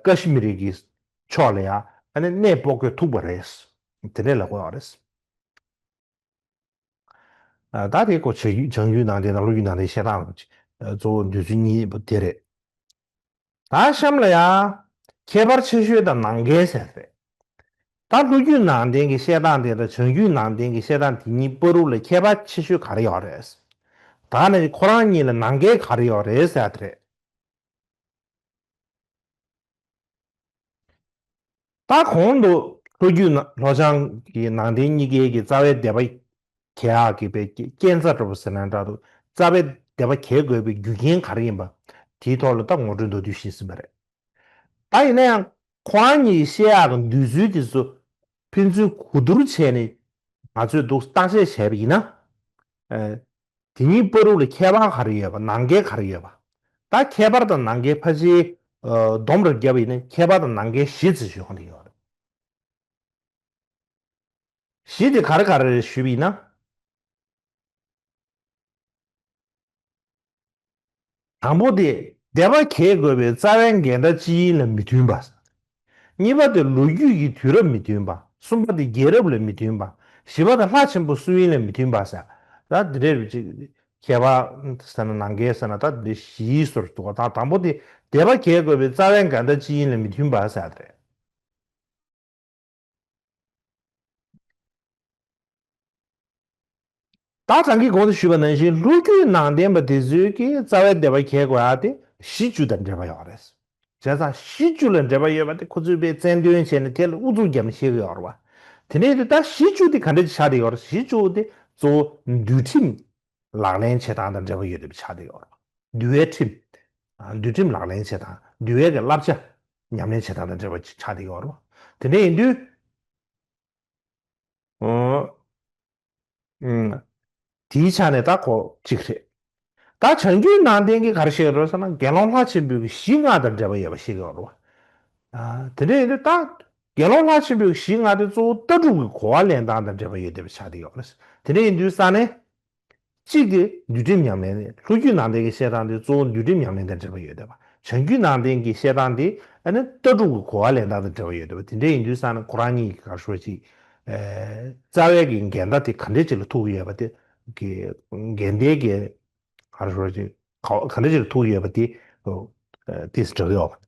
ཀ་ཤི་མི་རི་གི་ཕྱོགས་ལ་ཡང་ཨ་ནི་གནས་སྤོ་དགོས་ཐུག་པ་རེད། དེ་འདྲས་ལབ་དགོས་པ་རེད། ད་དེ་ཁོ་བྱ་རྒྱུད་བྱང་རྒྱུད་ནང་བསྟན་དང་ལྷོ་རྒྱུད་ནང་བསྟན་བཤད་སྟངས་གཙོ་བོ་འདོད་ཚུལ་གཉིས་པོ་དེ་རེད། ད་གཤམ་ལ་ཡང་ཁྱད་པར་ཆེ་ཤོས་དང་ནང་འགལ་ཟེར་རེད། ད་ལྷོ་རྒྱུད་ནང་བསྟན་གྱི་བཤད་སྟངས་དེ་དང་བྱང་རྒྱུད་ནང་བསྟན་གྱི་བཤད་སྟངས་དེ་གཉིས་བར་དུ་ལ་ཁྱད་པར་ཆེ་ཤོས་ག་རེ་ཡོད་རེད། ད་ནི་ཁོ་རང་གཉིས་ལ་ནང་འགལ་ག་རེ་ཡོད་རེད་ཟེར་དེ་རེད། ད་གོང་དུ་ལྷོ་རྒྱུད་ན་ལྷོ་བྱང་གི་ནང་བསྟན་གཉིས་ཀའི་གི་རྩ་བའི་སྡེ་པ་གལ་ཡག་གི་པའི་རྐྱེན་རྩ་འདྲ་པོ་ཟེར་ན་འདྲ་འདུག་རྩ་བའི་སྡེ་པ་གལ་དགོས་པའི་རྒྱུ་རྐྱེན་ག་རེ་ཡིན་པ་དེའི་ཐོག་ལ་ད་ངོ་སྤྲོད་མདོར་བསྡུས་ཤིག་ཟིན་པ་རེད། ད་ཡིན་ན་ཡང་ཁོ་རང་གཉིས་བཤད་ཡག་གི་འདོད་ཚུལ་དེ་ཚོ་ཕན་ཚུན་གོ་བསྡུར་བྱས་ནས་ང་ཚོས་འདུག་བརྟག་དཔྱད་བྱས་པ་ཡིན་ན། དེ་གཉིས་བར་དུ་ལ་ཁྱད་པར་ག་རེ་ཡོད་པ། ནང་འགལ་ག་རེ་ཡོད་པ། ད་ཁྱད་པར་དང་ནང་འགལ་ཕལ་ཆེར་སྡོམ་རེ་བརྒྱབ་པ་ཡིན་ན་ཁྱད་པར་དང་ནང་འགལ་བཞི་ཙམ་ཞིག་ཡོང་གི་ཡོད་རེད། བཞི་དེ་ག་རེ་ག་རེ་རེད་ཞུས་པ་ཡིན་ན། དང་པོ་དེ་སྡེ་པ་གལ་དགོས་པའི་རྩ་བའི་འགལ་ཟླ་སྤྱི་དབྱིངས་ལ་མི་མཐུན་པ། གཉིས་པ་དེ་ལོ་རྒྱུས་ཀྱི་དུས་རབས་མི་མཐུན་པ། གསུམ་པ་དེ་རྒྱལ་རབས་ལ་མི་མཐུན་པ། བཞི་པ་དེ་ལྷ་ཆེན་པོ་སུ་ཡིན་ལ་མི་མཐུན་པ་ཟེར། ད་འདི་འདྲའི་ཅིག་ཁྱད་པར་ཟེར་ན་ནང་འགལ་ཟེར་ན་ད་འདི་བཞིའི་ཟུར་འདུག་ད་དང་པོ་དེ་སྡེ་པ་གལ་དགོས་པའི་རྩ་བའི་འགལ་ཟླ་སྤྱི་དབྱིངས་ལ་མི་མཐུན་པ་ཟེར་དེ་རེད། ད་གང་གི་གོང་དུ་ཞུས་པ་ནང་བཞིན་ལྷོ་རྒྱུད་ནང་བསྟན་པ་དེ་ཚོའི་གི་རྩ་བའི་སྡེ་པ་གལ་དགོས་ཡག་དེ་གཞི་བཅུ་དང་འབྲེལ་བ་ཡོད་རེད། བྱས་ཙང་གཞི་བཅུ་ལ་འབྲེལ་བ་ཡོད་པ་དེ་ཁོ་ཚོས་དཔེ་བཙན་དོན་བྱས་ནས་དེ་ལ་ཨུ་ཚུགས་རྒྱབ་ནས་བཤད་ཀྱི་ཡོད་རེད་བ། དེ་ནས་དེ་ད་གཞི་བཅུ་དེ་ག་འདྲ་ཆགས་བསྡད་ཡོད་རེད། གཞི་བཅུ་དེ་གཙོ་བོ་འདུལ་ཁྲིམས་ལག་ལེན་བྱེད་སྟངས་དང་འབྲེལ་བ་ཡོད་པ་ཆགས་བསྡད་ཡོད་རེད། འདུལ་བའི་ཁྲིམས། འདུལ་ཁྲིམས་ལག་ལེན་བྱེད་སྟངས། འདུལ་བའི་གི་བསླབ་བྱ་ཉམས་ལེན་བྱེད་སྟངས་དང་འབྲེལ་བ་ཆགས་བསྡད་ཡོད་རེད་བ། དེ་འདྲ་ཡིན་དུས། ཨོ། ཨུམ། དེའི་ཆ་ནས་ད་ཁོ་གཅིག་རེད། ད་བྱང་རྒྱུད་ནང་བསྟན་གྱིས་ག་རེ་བཤད་ཡོད་རེད་ཟེར་ན་དགེ་སློང་ལྷ་ཆེན་པོའི་གི་གཞི་ལྔ་དང་འབྲེལ་བ་ཡོད་པ་བཤད་ཀྱི་ཡོད་རེད་བ། ཨ། དེ་འདྲ་ཡིན་དུས་ད་དགེ་སློང་ལྷ་ཆེན་པོའི་གི་གཞི་ལྔ་དེ་གཙོ་བོ་ལྟ་གྲུབ་ཀྱི་གོ་བ་ལེན་སྟངས་དང་འབྲེལ་བ་ཡོད་བསྡད་པ་ཆགས་བསྡད་ཡོད་རེད། དེ་འདྲ་ཡིན་དུས་ས་ནས། གཅིག་དེ་འདུལ་ཁྲིམས་ཉམས་ལེན་རེད། ལྷོ་རྒྱུད་ནང་བསྟན་གྱི་བཤད་སྟངས་དེ་གཙོ་བོ་འདུལ་ཁྲིམས་ཉམས་ལེན་དང་འབྲེལ་བ་ཡོད་བསྡད་པ། བྱང་རྒྱུད་ནང་བསྟན་གྱི་བཤད་སྟངས་དེ་ཨ་ནི་ལྟ་གྲུབ་ཀྱི་གོ་བ་ལེན་སྟངས་དང་འབྲེལ་བ་ཡོད་བསྡད་པ། དེ་འདྲ་ཡིན་དུས་ས་ནས་ཁོ་རང་གཉིས་ཀྱི་ག་རེ་ཞུ་བ་ཅིག་ཨེ། རྩ་བའི་གི་འགལ་ཟླ་དེ་ག་འདྲས་ཅིག་ལ་ཐུག་གི་ཡོད་པ་དེ་གི་འགལ་ཟླའི་གི་ག་རེ་ཞུ་བ་ཅིག་ག་ག་འདྲས་ཅིག་ལ་ཐུག་གི་ཡོད་པ་དེ་ཨོ། ཨེ། ཏོག་ཙམ་འགྲོ་གི་ཡོད་པ།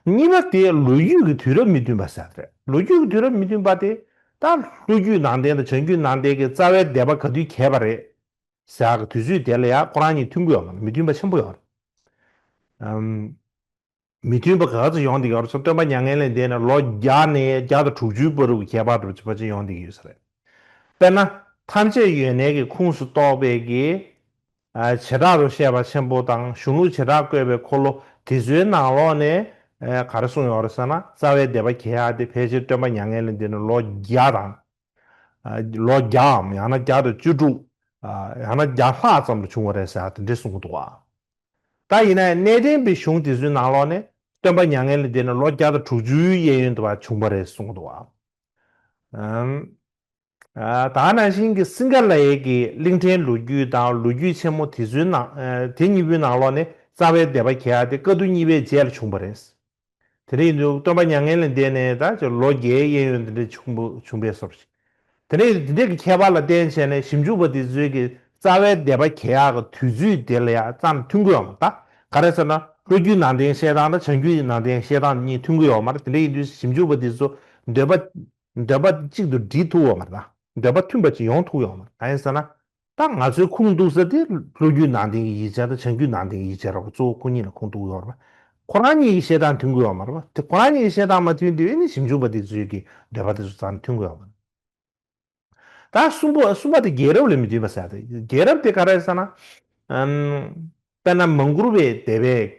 གཉིས་པ་དེ་ལོ་རྒྱུས་ཀྱི་དུས་རབས་མི་མཐུན་པ་ཟེར་རེད། ལོ་རྒྱུས་ཀྱི་དུས་རབས་མི་མཐུན་པ་དེ་ད་ལྷོ་རྒྱུད་ནང་བསྟན་དང་བྱང་རྒྱུད་ནང་བསྟན་གྱི་རྩ་བའི་སྡེ་པ་ག་དུས་གྱེས་པ་རེད། ཟེར་ཡག་གི་དུས་ཚོད་དེ་ལ་ཡང་ཁོ་རང་གཉིས་མཐུན་གྱི་ཡོད་མ་རེད། མི་མཐུན་པ་ཆེན་པོ་ཡོད་རེད། ཨམ། མི་མཐུན་པ་ག་ཚོད་ཡོང་བསྡད་ཡོད་རེད་ཟེར། སྟོན་པ་མྱ་ངན་ལས་འདས་ནས་ལོ་བརྒྱ་ནས་བརྒྱ་དང་དྲུག་ཅུའི་བར་དུ་ཁྱད་པར་འདྲ་པོ་ཅིག་ཡོང་བསྡད་ཡོད་ས་རེད། དཔེར་ན་ཐམས་ཅད་ཡོད་གནས་ཀྱི་ཁོངས་སུ་གཏོགས་པའི་གི་ཨ། བྱེ་བྲག་ཏུ་བཤད་པ་ཆེན་པོ་དང་གཞུང་ལུགས་བྱེ་བྲག་བཀོད་པའི་འཁོར་ལོ་དེ་ཚོའི་ནང་ལོགས་ནས་ཨ། ག་རེ་གསུངས་ཡོད་རེད་ཟེར་ན། རྩ་བའི་སྡེ་པ་གྱེས་ཡག་དེ་ཕལ་ཆེར་སྟོན་པ་མྱ་ངན་ལས་འདས་ནས་ལོ་བརྒྱ་དང་། ཨ། ལོ་བརྒྱའམ་ཡང་ན་བརྒྱ་དང་བཅུ་དྲུག་ཨ། ཡང་ན་བརྒྱ་ལྷག་ཙམ་དུ་བྱུང་བ་རེད་ཟེར་དེ་འདྲས་གསུང་གི་འདུག་ཨ། ད་ཡིན་ནའི་གནས་བརྟན་པའི་གཞུང་དེ་ཚོའི་ནང་ལོགས་ནས་སྟོན་པ་མྱ་ངན་ལས་འདས་ནས་ལོ་བརྒྱ་དང་དྲུག་ཅུའི་གཡས་གཡོན་དུ་བ་བྱུང་བ་རེད་གསུང་གི་འདུག་ཨ། ཨམ། ཨ། ད་ག་ནང་བཞིན་གྱི་སིང་ག་ལའི་གི་གླིང་ཕྲན་ལོ་རྒྱུས་དང་ལོ་རྒྱུས་ཆེན་མོ་དེ་ཚོའི་ནང་། ཨ། དེ་གཉིས་པོའི་ནང་ལོགས་ནས་རྩ་བའི་སྡེ་པ་གྱེས་ཡག་དེ་བཀའ་བསྡུ་གཉིས་པའི་རྗེས་ལ་བྱུང་བ་རེད། དེ་འདྲ་ཡིན་དུས་སྟོན་པ་མྱ་ངན་ལས་འདས་ནས་ད་ཅིག་ལོ་བརྒྱའི་གཡས་གཡོན་དེ་འདྲ་བྱུང་བ། བྱུང་བའི་བཟོ་འདྲ་ཞིག་དེ་ནས་འདི་འདྲའི་གི་ཁྱད་པར་ལ་བརྟེན་བྱས་ནས་ཞིབ་འཇུག་པ་དེ་ཚོའི་གི་རྩ་བའི་སྡེ་པ་གྱེས་ཡག་གི་དུས་ཚོད་དེ་ལ་ཡང་རྩ་ནས་མཐུན་གྱི་ཡོད་མ་རེད། ད་ག་རེ་ཟེར་ན་ལྷོ་རྒྱུད་ནང་བསྟན་བཤད་སྟངས་དང་བྱང་རྒྱུད་ནང་བསྟན་བཤད་སྟངས་གཉིས་མཐུན་གྱི་ཡོད་མ་རེད། དེ་འདྲ་ཡིན་དུས་ཞིབ་འཇུག་པ་དེ་ཚོ་འདོད་པ་འདོད་པ་གཅིག་ཏུ་སྒྲིལ་ཐུབ་ཡོད་མ་རེད། ད་འདོད་པ་མཐུན་པ་ཅིག་ཡོང་ཐུབ་ཡོད་མ་རེད། གང་ཡིན་ཟེར་ན། ད་ང་ཚོའི་ཁུངས་གཏུགས་ས་དེ་ལྷོ་རྒྱུད་ནང་བསྟན་གྱི་ཡིག་ཆ་དང་བྱང་རྒྱུད་ནང་བསྟན་གྱི་ཡིག་ཆ་རེད་པ། གཙོ་བོ་ཁོ་གཉིས་ལ་ཁུངས་གཏུགས་ཡོད་རེད་པ། ཁོ་རང་གཉིས་ཀྱི་བཤད་སྟངས་མཐུན་གྱི་ཡོད་མ་རེད་པ། དེ་ཁོ་རང་གཉིས་ཀྱི་བཤད་སྟངས་མ་མཐུན་དུས་ཨེ་ནི་ཞིབ་འཇུག་པ་དེ་ཚོའི་གི་འདོད་པ་དེ་ཚོ་རྩ་ནས་མཐུན་གྱི་ཡོད་མ་རེད། ད་གསུམ་པ། གསུམ་པ་དེ་རྒྱལ་རབས་ལ་མི་མཐུན་པ་ཟེར་ཡག་དེ། རྒྱལ་རབས་དེ་ག་རེ་ཟེར་ན། ཨམ། དཔེར་ན་མང་བཀུར་བའི་སྡེ་པས་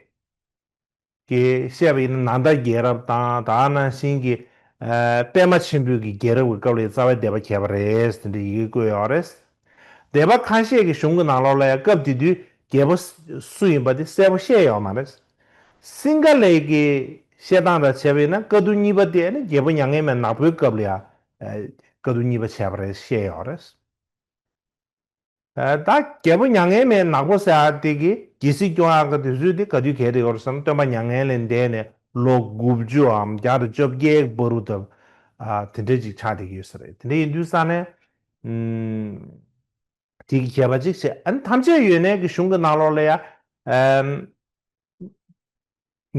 ཀྱིས་བཤད་པ་ཡིན་ན་ནཱ་ད་རྒྱལ་རབས་དང་། ད་ག་ནང་བཞིན་གྱི་ཨ། པདྨ་ཆེན་པོའི་གི་རྒྱལ་རབས་ཀྱི་སྐབས་ལ་རྩ་བའི་སྡེ་པ་གྱེས་པ་རེད་ཟེར་དེ་འདྲའི་ཡི་གེ་བཀོད་ཡོད་རེད། སྡེ་པ་ཁ་ཤས་ཀྱི་གཞུང་གི་ནང་ལོགས་ལ་ཡང་སྐབས་དེ་དུས་རྒྱལ་པོ་སུ་ཡིན་པ་དེ་གསལ་པོ་བཤད་ཡོད་མ་རེད། སིང་ག་ལའི་གི་བཤད་སྟངས་དང་བྱས་པ་ཡིན་ན་བཀའ་བསྡུ་གཉིས་པ་དེ་ནི་རྒྱལ་པོ་མྱ་ངན་མེད་ནག་པོའི་སྐབས་ལ་ཡང་ཨ། བཀའ་བསྡུ་གཉིས་པ་བྱས་པ་རེད་བཤད་ཡོད་རེད། ཨ། ད་རྒྱལ་པོ་མྱ་ངན་མེད་ནག་པོ་ཟེར་ཡག་དེ་གི་རྒྱལ་སྲིད་སྐྱོང་ཡག་གི་དུས་ཚོད་དེ་ག་དུས་གྱེས་བསྡད་ཡོད་རེད་ཟེར་ན། སྟོན་པ་མྱ་ངན་ལས་འདས་ནས་ལོ་དགུ་བཅུའམ་བརྒྱ་དང་བཅོ་བརྒྱད་བར་དུ་ད། ཨ། དེ་འདྲ་ཅིག་ཆགས་བསྡད་ཀྱི་ཡོད་ས་རེད། དེ་འདྲ་ཡིན་དུས་ཙང་ནས། ཨུམ། དེ་གི་ཁྱད་པར་ཅིག་བཤད། ཨ་ནི་ཐམས་ཅད་ཡོད་གནས་ཀྱི་གཞུང་གི་ནང་ལོགས་ལ་ཡང་། ཨམ།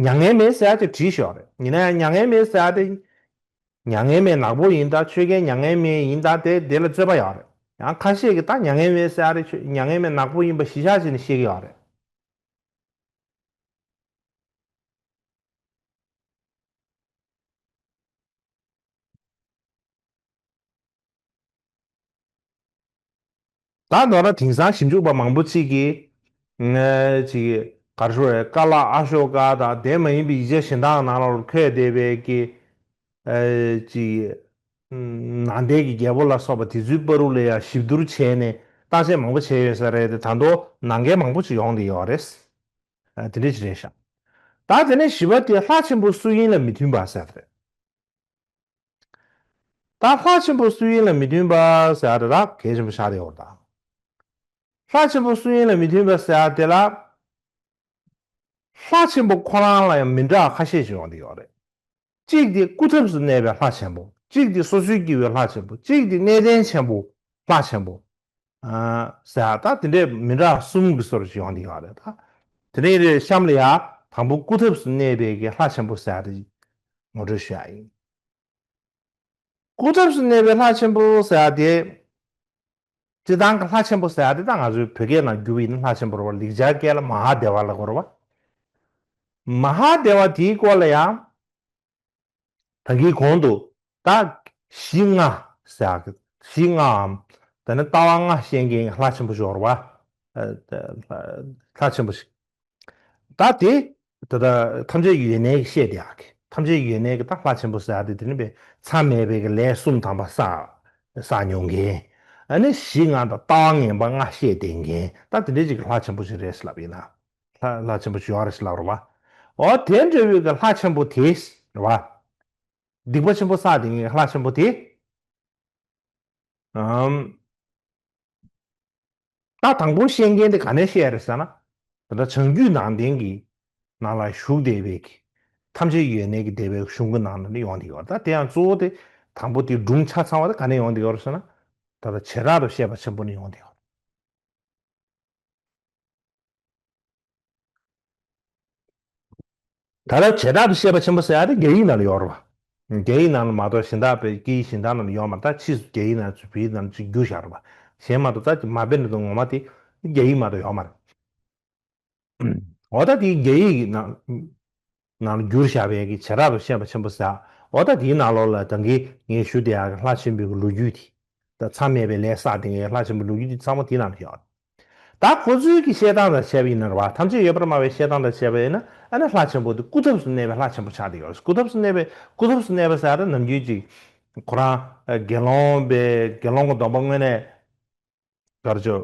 མྱ་ངན་མེད་ཟེར་ཡག་དེ་བྲིས་ཤག་རེད། ཡིན་ན་ཡང་མྱ་ངན་མེད་ཟེར་ཡག་དེ། མྱ་ངན་མེད་ནག་པོ་ཡིན་ད། ཆོས་རྒྱལ་མྱ་ངན་མེད་ཡིན་ད། དེ་དེ་ལ་རྩོད་པ་ཡོད་རེད། ཡང་ཁ་ཤས་ཀྱིས་ད་མྱ་ངན་མེད་ཟེར་ཡག་དེ་ཆོས། མྱ་ངན་མེད་ནག་པོ་ཡིན་པ་གཞི་བཞག་བྱས་ནས་བཤད་ཀྱི་ཡོད་རེད། ད་མདོར་ན་དེང་སང་ཞིབ་འཇུག་པ་མང་པོ་ཅིག་གིས། ཨ། ཅིག་ག་རེ་ཞུ་དགོས་རེད། ཀ་ལ་ཨ་ཤོ་ཀ་དང་དེ་མ་ཡིན་པའི་ཡིག་ཆ་གཞན་དག་ནང་ལ་འཁོད་བསྡད་པའི་གི། ཨ། ཅིག་ནང་བསྟན་གྱི་རྒྱལ་པོ་ལ་སོགས་པ་དེ་ཚོའི་བར་དུ་ལ་ཡང་ཞིབ་བསྡུར་བྱས་ནས་བརྟག་དཔྱད་མང་པོ་བྱས་ཡོད་ས་རེད་དེ། ད་དུང་ནང་འགལ་མང་པོ་ཅིག་ཡོང་བསྡད་ཡོད་རེད། ཨ། དེ་འདྲ་ཅིག་རེད་ཤག་ད་དེ་ནས་བཞི་པ་དེ་ལྷ་ཆེན་པོ་སུ་ཡིན་ལ་མི་མཐུན་པ་ཟེར་བ་རེད། ད་ལྷ་ཆེན་པོ་སུ་ཡིན་ལ་མི་མཐུན་པ་ཟེར་ཡག་དེ་ད་གལ་ཆེན་པོ་ཆགས་བསྡད་ཡོད་རེད་ད། ལྷ་ཆེན་པོ་སུ་ཡིན་ལ་མི་མཐུན་པ་ཟེར་ཡག་དེ་ལ། ལྷ་ཆེན་པོ་ཁོ་རང་ལ་ཡང་མི་འདྲ་བ་ཁ་ཤས་ཤིག་ཡོང་བསྡད་ཡོད་རེད། གཅིག་དེ་སྐུ་ཐབས་སུ་གནས་པའི་ལྷ་ཆེན་པོ། གཅིག་དེ་སོ་སོའི་སྐྱེ་བོའི་ལྷ་ཆེན་པོ། གཅིག་དེ་གནས་བརྟན་ཆེན་པོ། ལྷ་ཆེན་པོ། ཨ། ཟེར་ཡག་ད་དེ་འདྲའི་མི་འདྲ་བ་གསུམ་གྱི་བཟོ་འདྲ་ཞིག་ཡོང་བསྡད་ཡོད་རེད་ད། དེ་ནས་གཤམ་ལ་ཡང་དང་པོ་སྐུ་ཐབས་སུ་གནས་པའི་གི་ལྷ་ཆེན་པོ་ཟེར་ཡག་དེ་ངོ་སྤྲོད་ཞུ་ཡག་ཡིན། སྐུ་ཐབས་སུ་གནས་པའི་ལྷ་ཆེན་པོ་ཟེར་ཡག་དེ། སྤྱིར་བཏང་གི་ལྷ་ཆེན་པོ་ཟེར་ཡག་དེ་ད་ང་ཚོའི་བོད་སྐད་ནང་བསྒྱུར་བ་ཡིན་ན་ལྷ་ཆེན་པོ་རེད་པ། ལེགས་སྦྱར་སྐད་ལ་མ་ཧཱ་དེ་ཝ་ལབ་ཀྱི་རེད་པ། མ་ཧཱ་དེ་ཝ་དེའི་སྐོར་ལ་ཡང་། ད་གིན་གོང་དུ་ད་གཞི་ལྔ་ཟེར་ཡག་གི། གཞི་ལྔའམ་དེ་ནི་ལྟ་བ་ལྔ་བཤད་མཁན་གྱི་ལྷ་ཆེན་པོ་ཞིག་ཡོད་རེད་པ། ལྷ་ཆེན་པོ་ཞིག་ད་དེ་ད་ལྟ་ཐམས་ཅད་ཡོད་གནས་ཀྱི་བཤད་བསྡད་ཡག་གི། ཐམས་ཅད་ཡོད་གནས་ཀྱི་ད་ལྷ་ཆེན་པོ་ཟེར་ཡག་དེ། དེ་ནི་པའི་མཚམས་མེད་པའི་གི་ལས་གསུམ་དམ་པ་བསགས་བསགས་མྱོང་མཁན། ཨ་ནི་གཞི་ལྔ་དང་ལྟ་བ་ངན་པ་ལྔ་བཤད་བསྡད་མཁན། ད་དེ་འདྲའི་ཅིག་གི་ལྷ་ཆེན་པོ་ཞིག་རེད་ཟེར་ལབ་ཡིན་ན། ལྷ་ལྷ་ཆེན་པོ་ཞིག་ཡོད་རེད་ཟེར་ལབ་རེད་པ། འོ་དེ་འདྲ་བའི་གི་ལྷ་ཆེན་པོ་དེ་རེད་པ། སྡིག་པ་ཆེན་པོ་བསགས་བསྡད་མཁན་གྱི་ལྷ་ཆེན་པོ་དེ། ཨམ། ད་དང་པོ་བཤད་མཁན་དེ་ག་ནས་བཤད་རེད་ཟེར་ན། ད་ལྟ་བྱང་རྒྱུད་ནང་བསྟན་གྱི་ནང་ལ་བཞུགས་བསྡད་པའི་གི། ཐམས་ཅད་ཡོད་གནས་ཀྱི་སྡེ་པའི་གཞུང་གི་ནང་ལ་ནི་ཡོང་བསྡད་ཡོད་རེད། ད་དེ་ཡང་གཙོ་བོ་དེ་དང་པོ་དེ་སྒྲུང་ཆ་ཚང་བ་དེ་ག་ནས་ཡོང་བསྡད་ཡོད་རེད་ཟེར་ན། ད་ལྟ་བྱེ་བྲག་ཏུ་བཤད་པ་ཆེན་པོ་ནས་ཡོང་བསྡད་ཡོད་རེད། ད་ལྟ་བྱེ་བྲག་ཏུ་བཤད་པ་ཆེན་པོ་ཟེར་ཡག་དེ་རྒྱ་ཡིག་ནང་ལ་ཡོད་རེད་པ། རྒྱ་ཡིག་ནང་ལ་མ་གཏོགས་གཞན་དག་པའི་སྐད་ཡིག་གཞན་དག་ནང་ལ་ཡོད་མ་རེད། ད་ཕྱིས་སུ་རྒྱ་ཡིག་ནང་ཚུར་བོད་ཡིག་ནང་ཚུར་བསྒྱུར་བཞག་རེད་པ། གཞན་མ་གཏོགས་ད་མ་དཔེ་འདི་ངོ་མ་དེ་རྒྱ་ཡིག་མ་གཏོགས་ཡོད་མ་རེད། འོ་ད་དེ་རྒྱ་ཡིག་གི་ནང་། ནང་ལ་བསྒྱུར་བཞག་པའི་གི་བྱེ་བྲག་ཏུ་བཤད་པ་ཆེན་པོ་ཟེར། འོ་ད་དེའི་ནང་ལོགས་ལ་ད་གིན་ངས་ཞུ་བསྡད་ཡག་གི་ལྷ་ཆེན་པོའི་གི་ལོ་རྒྱུས་དེ། ད་མཚམས་མེད་པའི་ལས་བསགས་དེ་ངས་ལྷ་ཆེན་པོའི་ལོ་རྒྱུས་དེ་ཚང་མ་དེའི་ནང་ལ་ཡོད། ད་ཁོ་ཚོའི་གི་བཤད་སྟངས་དང་བྱས་པ་ཡིན་ན་རེད་བ། ཐམས་ཅད་ཡོད་པར་སྨྲ་བའི་བཤད་སྟངས་དང་བྱས་པ་ཡིན་ན། ཨ་ནི་ལྷ་ཆེན་པོ་དེ་སྐུ་ཐབས་སུ་གནས་པའི་ལྷ་ཆེན་པོ་ཆགས་བསྡད་ཡོད་རེད། སྐུ་ཐབས་སུ་གནས་པའི་སྐུ་ཐབས་སུ་གནས་པ་ཟེར་ཡ་དེ་ནམ་རྒྱུན་ཅིག་ཁོ་རང་དགེ་སློང་པའི་དགེ་སློང་གི་སྡོམ་པ་དངོས་གནས་གར་ཆོ་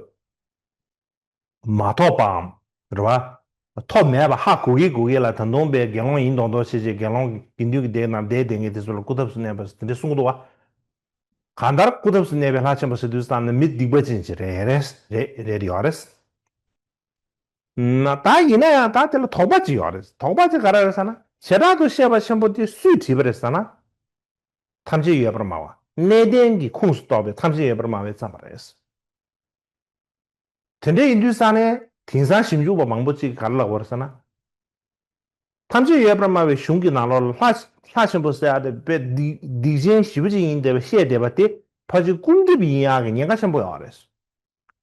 མ་ཐོབ་པའམ་རེད་བ། ཐོབ་མེད་པ་ཧ་གོ་གི་གོ་གི་ལ་ད་དུང་པའི་དགེ་སློང་ཡིན་མདོག་མདོག་བྱེད་བྱེད་དགེ་སློང་དགེ་འདུན་གྱི་སྡེ་ནང་བསྡད་བསྡད་མཁན་དེ་ཚོ་ལ་སྐུ་ཐབས་སུ་གནས་པ་དེ་འདྲ་གསུང་གི་འདུག་བ། གང་ལྟར་སྐུ་ཐབས་སུ་གནས་པའི་ལྷ་ཆེན་པོ་ཟེར་དུས་ཙམ་ན་མི་སྡིག་པ་ཅན་ཅིག་རེད་རེད་རེད་རེད་ཡོད་རེད། ན་ད་ཡིན་ན་ཡང་ད་དེ་ལ་དོགས་པ་ཅིག་ཡོད་རེད། དོགས་པ་ཅིག་ག་རེ་རེད་ཟེར་ན། བྱེ་བྲག་ཏུ་བཤད་པ་ཆེན་པོ་དེ་སུས་བྲིས་པ་རེད་ཟེར་ན། ཐམས་ཅད་ཡོད་པར་སྨྲ་བ། གནས་བརྟན་གྱི་ཁུངས་སུ་གཏོགས་པའི་ཐམས་ཅད་ཡོད་པར་སྨྲ་བས་བརྩམས་པ་རེད། དེ་འདྲ་ཡིན་དུས་ཙང་ནས་དེང་སང་ཞིབ་འཇུག་པ་མང་པོ་ཅིག་ག་རེ་ལབ་པ་རེད་ཟེར་ན། ཐམས་ཅད་ཡོད་པར་སྨྲ་བའི་གཞུང་གི་ནང་ལོགས་ལ་ལྷ་ལྷ་ཆེན་པོ་ཟེར་ཡ་དེ་དཔེ་སྡིག་སྡིག་ཅན་ཞེ་པོ་ཅིག་ཡིན་བསྡད་པ་བཤད་བསྡད་པ་དེ་ཕལ་ཆེར་སྐུར་འདེབས་ཡིན་ཡག་གི་ཉེན་ཁ་ཆེན་པོ་ཡོད་རེད།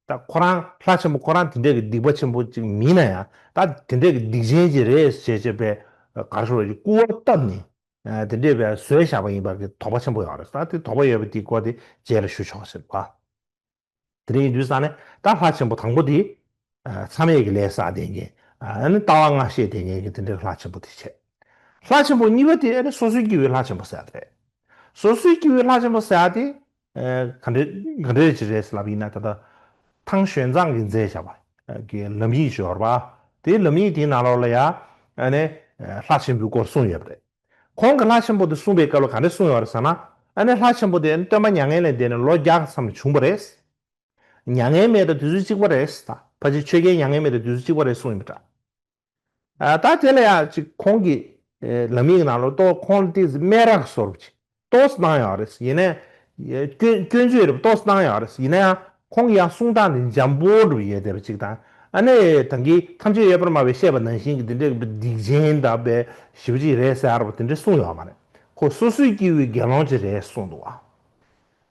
ད་ཁོ་རང་ལྷ་ཆེན་པོ་ཁོ་རང་དེ་འདྲ་གི་སྡིག་པ་ཆེན་པོ་ཅིག་མིན་ན་ཡང་ད་དེ་འདྲ་གི་སྡིག་ཅན་ཅིག་རེད་ཟེར་བྱས་པའི་ག་རེ་ཞུ་དགོས་རེད། སྐུར་བ་བཏབ་ནས་དེ་འདྲ་བའི་བཟོས་བཞག་པ་ཡིན་པ་གི་དོགས་པ་ཆེན་པོ་ཡོད་རེད། ད་དེ་དོགས་པ་ཡོད་པ་དེའི་སྐོར་དེ་རྗེས་ལ་ཞུ་ཆོག་ཟེར་བ། དེ་འདྲ་ཡིན་དུས་ཙང་ནས་ད་ལྷ་ཆེན་པོ་དང་པོ་དེ། ཨ། མཚམས་མེད་ཀྱི་ལས་བསགས་བསྡད་མཁན། ཨ་ནི་ལྟ་བ་སྔ་ཤེས་བསྡད་མཁན་གྱི་དེ་འདྲའི་ལྷ་ཆེན་པོ་དེ་བྱས། ལྷ་ཆེན་པོ་གཉིས་པ་དེ་ཨ་ནི་སོ་སོའི་སྐྱེ་བོའི་ལྷ་ཆེན་པོ་ཟེར་ཡ་དེ་རེད། སོ་སོའི་སྐྱེ་བོའི་ལྷ་ཆེན་པོ་ཟེར་ཡ་དེ། ཨ། ག་འདྲ་ག་འདྲ་ཅིག་རེད་ཟེར་ལབ་ཡིན་ན། ད་ལྟ་ཐང་ཞོན་ཙང་གིས་མཛད་བཞག་པ་གི་ལམ་ཡིག་ཅིག་ཡོད་རེད་པ། དེའི་ལམ་ཡིག་དེའི་ནང་ལོགས་ལ་ཡ། ཨ་ནི་ལྷ་ཆེན་པོའི་སྐོར་གསུངས་ཡོད་པ་རེད། ཁོང་གིས་ལྷ་ཆེན་པོ་དེ་གསུངས་པའི་སྐབས་ལ་ག་འདྲ་གསུངས་ཡོད་རེད་ཟེར་ན། ཨ་ནི་ལྷ་ཆེན་པོ་དེ་སྟོན་པ་མྱ་ངན་ལས་འདས་ནས་ལོ་བརྒྱ་ཙམ་བྱུང་བ་རེད། མྱ་ངན་མེད་དང་དུས་ཚོད་གཅིག་པ་རེད། ད་ཕལ་ཆེར་ཆོས་རྒྱལ་མྱ་ངན་མེད་དང་དུས་ཚོད་གཅིག་པ་རེད་གསུངས་ཡིན་པ་འདྲ། ཨ། ད་དེ་ལ་ཡང་ཅིག་ཁོང་གིས། ཨེ། ལམ་ཡིག་ནང་ལ་ཏོག་ཁོང་ལ་ཏོག་ཙམ་སྨད་ར་བཟོ་འདྲ་ཅིག་ཏོག་ཙམ་གནང་ཡོད་རེད། ཡིན་ནའི། སྐྱོན་སྐྱོན་བརྗོད་རེད་པ། ཏོག་ཙམ་གནང་ཡོད་རེད། ཡིན་ན་ཡང་ཁོང་གིས་ཡང་གསུང་སྟངས་དེ་འཇམ་པོ་འདྲ་པོ་ཡོད་བསྡད་པ་ཅིག་དང་། ཨ་ནི་ད་གིན་ཐམས་ཅད་ཡོད་པར་སྨྲ་བས་བཤད་པ་ནང་བཞིན་གྱི་དེ་འདྲའི་སྡིག་ཅན་དང་བའི་ཞེ་པོ་ཅིག་རེད་ཟེར་བ་དེ་འདྲ་གསུངས་ཡོད་མ་རེད། ཁོ་སོ་སོའི་སྐྱེ་བོའི་དགེ་སློང་ཅིག་རེད་གསུངས་འདུག་ཨ།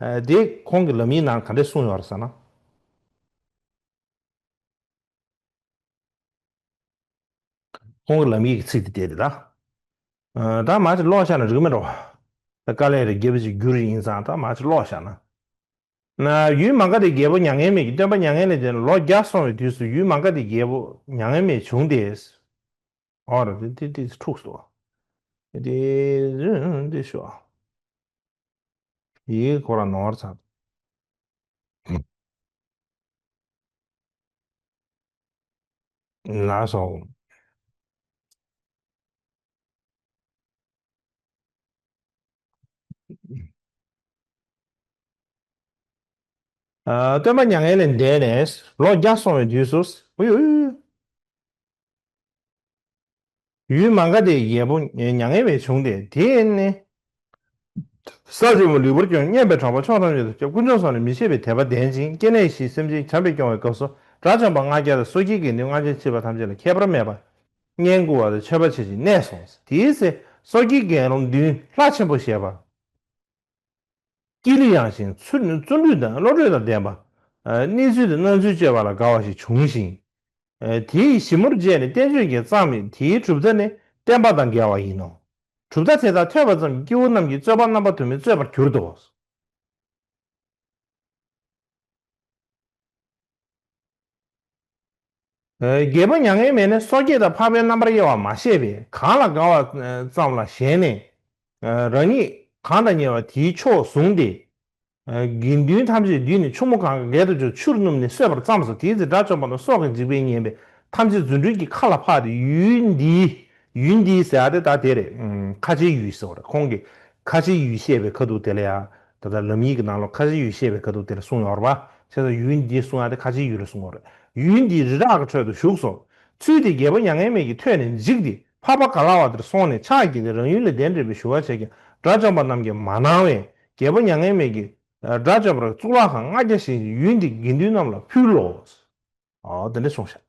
ཨ། དེ་ཁོང་གི་ལམ་ཡིག་ནང་ག་འདྲ་གསུངས་ཡོད་རེད་ཟེར་ན། ཁོང་གི་ལམ་ཡིག་གི་ཚིག་དེ་བལྟས་ཏེ་ད། ཨ། ད་མར་ཅིག་ཀློག་བཞག་ན་འགྲིག་གི་མེད་འགྲོ། ད་དཀའ་ལས་རེད། རྒྱས་པ་ཅིག་བསྒྱུར་ཡིན་ཙང་ད་མར་ཅིག་ཀློག་བཞག་ན། ན། ཡུལ་མ་ག་དྷའི་རྒྱལ་པོ་མྱ་ངན་མེད་ཀྱིས་སྟོན་པ་མྱ་ངན་ལས་འདས་ནས་ལོ་བརྒྱ་སོང་བའི་དུས་སུ་ཡུལ་མ་ག་དྷའི་རྒྱལ་པོ་མྱ་ངན་མེད་བྱུང་སྟེ། ཨོ་ར། དེ་དེ་དེ་འཁྲུགས་སོ། དེ་དེ་ཞོ། ཡིག་ཁོ་ར་ནོར་ཚར། ལགས་སོ། ཨ། སྟོན་པ་མྱ་ངན་ལས་འདས་ནས་ལོ་བརྒྱ་སོང་བའི་དུས་སུ། ཨུ་ཡུ་ཨུ་ཡུ། ཡུལ་མ་ག་དྷའི་རྒྱལ་པོ་མྱ་ངན་མེད་བྱུང་སྟེ། དེ་ནི་ས་ཆེན་པོ་ལུས་པོར་གྱུར། མཉན་པའི་གྲོགས་པོ་ཕྱོགས་ཐམས་ཅད་དུ་ཁྱབ། དཀོན་མཆོག་གསུམ་ལས་མི་ཕྱེད་པའི་དད་པ་ལྡན་ཅིང་། སྐྱེ་གནས་བཞིའི་སེམས་ཅན་བྱམས་པས་སྐྱོང་བའི་སྐབས་སུ། དགྲ་བཅོམ་པ་ལྔ་བརྒྱ་དང་སོ་སྐྱེའི་དགེ་འདུན་ལྔ་ཆར་མཆིས་པ་ཐམས་ཅད་ལ་ཁྱད་པར་མེད་པར་བསྙེན་བཀུར་བ་དང་མཆོད་པ་བྱེད་ཅིང་གནས་སོ། དེའི་ཚེ་སོ་སྐྱེའི་དགེ་སློང་བདུན་ལྷ་ཆེན་པོ་ཞེས་པ། ཀྱི་ལི་ཡངས་ཤིང་བརྩོན་བརྩོན་འགྲུས་དང་བློ་གྲོས་དང་ལྡན་པ། ཨ། གནས་ཚུལ་དང་སྣང་ཚུལ་དཔྱོད་པ་ལ་དགའ་བ་ཞིག་བྱུང་ཞིང་། ཨ། དེ་ཡི་ཞིབ་མོར་དཔྱད་ནས་བསྟན་བཅོས་ཀྱིས་བརྩམས་ཡོད། དེའི་གྲུབ་མཐའ་ནི་བསྟན་པ་དང་འགལ་བ་ཡིན་ནོ། གྲུབ་མཐའ་དེ་དག་ཐོས་པ་ཙམ་གྱིས་སྐྱེ་བོ་རྣམས་ཀྱི་རྩོད་པ་རྣམ་པ་དུ་མས་རྩོད་པར་གྱུར་ཏོ། ཨ། རྒྱལ་པོ་མྱ་ངན་མེད་ནི་སོ་སྐྱེ་དང་འཕགས་པའི་རྣམ་པར་དབྱེ་བ་མ་ཤེས་པས། གང་ལ་དགའ་བ་ཙམ་ལ་ཞེན་ནས། ཨ། རང་ཉིད་གང་དང་ཉེ་བ་དེའི་ཕྱོགས་བཟུང་སྟེ། ཨ། དགེ་འདུན་ཐམས་ཅད་བསྡུས་ནས་ཆུ་མོ་གང་གི་འགལ་དུ་གྱུར་ཆུར་བསྣུབས་ནས་གསོད་པར་བརྩམས་སོ། དེའི་ཚེ་དགྲ་བཅོམ་པ་རྣམས་སྲོག་གི་འཇིགས་པས་ཉེན་པས་ཐམས་ཅད་རྫུ་འཕྲུལ་གྱིས་མཁའ་ལ་འཕགས་ཏེ། ཡུལ་འདིའི། ཡུལ་འདིའི་ཟེར་ཡ་དེ་ད་དེ་རེད། ཨ། ཁ་ཆེའི་ཡུལ་ཟེར་བ་རེད། ཁོང་གིས་ཁ་ཆེའི་ཡུལ་བཤད་པའི་ཁ་ཐུག་དེ་ལ་ཡ། ད་ལྟ་ལམ་ཡིག་གི་ནང་ལ་ཁ་ཆེའི་ཡུལ་བཤད་པའི་ཁ་ཐུག་དེ་ལ་གསུངས་ཡོད་རེད་པ། བྱས་ཙང་ཡུལ་འདི་གསུང་ཡ་དེ་ཁ་ཆེའི་ཡུལ་ལ་གསུང་ཡོད་རེད། ཡུལ་འདིའི་རི་བྲག་གི་ཁྲོད་དུ་བཞུགས་སོ། ཚུལ་དེ་རྒྱལ་པོ་མྱ་ངན་མེད་ཀྱིས་ཐོས་ནས་འཇིགས་ཏེ་འཕགས་པ་ག་ལ་བ་དེར་སོང་ནས་ཕྱག་བགྱིས་ཏེ་རང་ཡུལ་ལ་གདན་འདྲེན་པའི་ཞུ་བ་བྱས་ཀྱང་དགྲ་བཅོམ་པ་རྣམས་ཀྱིས་མ་གནང་བས། རྒྱལ་པོ་མྱ་ངན་མེད་ཀྱིས་དགྲ་བཅོམ་པར་གཙུག་ལག་ཁང་ལྔ་བརྒྱ་བཞེངས་ཤིང་ཡུལ་འདི་དགེ་འདུན་རྣམས་ལ་ཕུལ་ལོ། ཨོ་དེ་འདྲ་གསུངས་ཤག་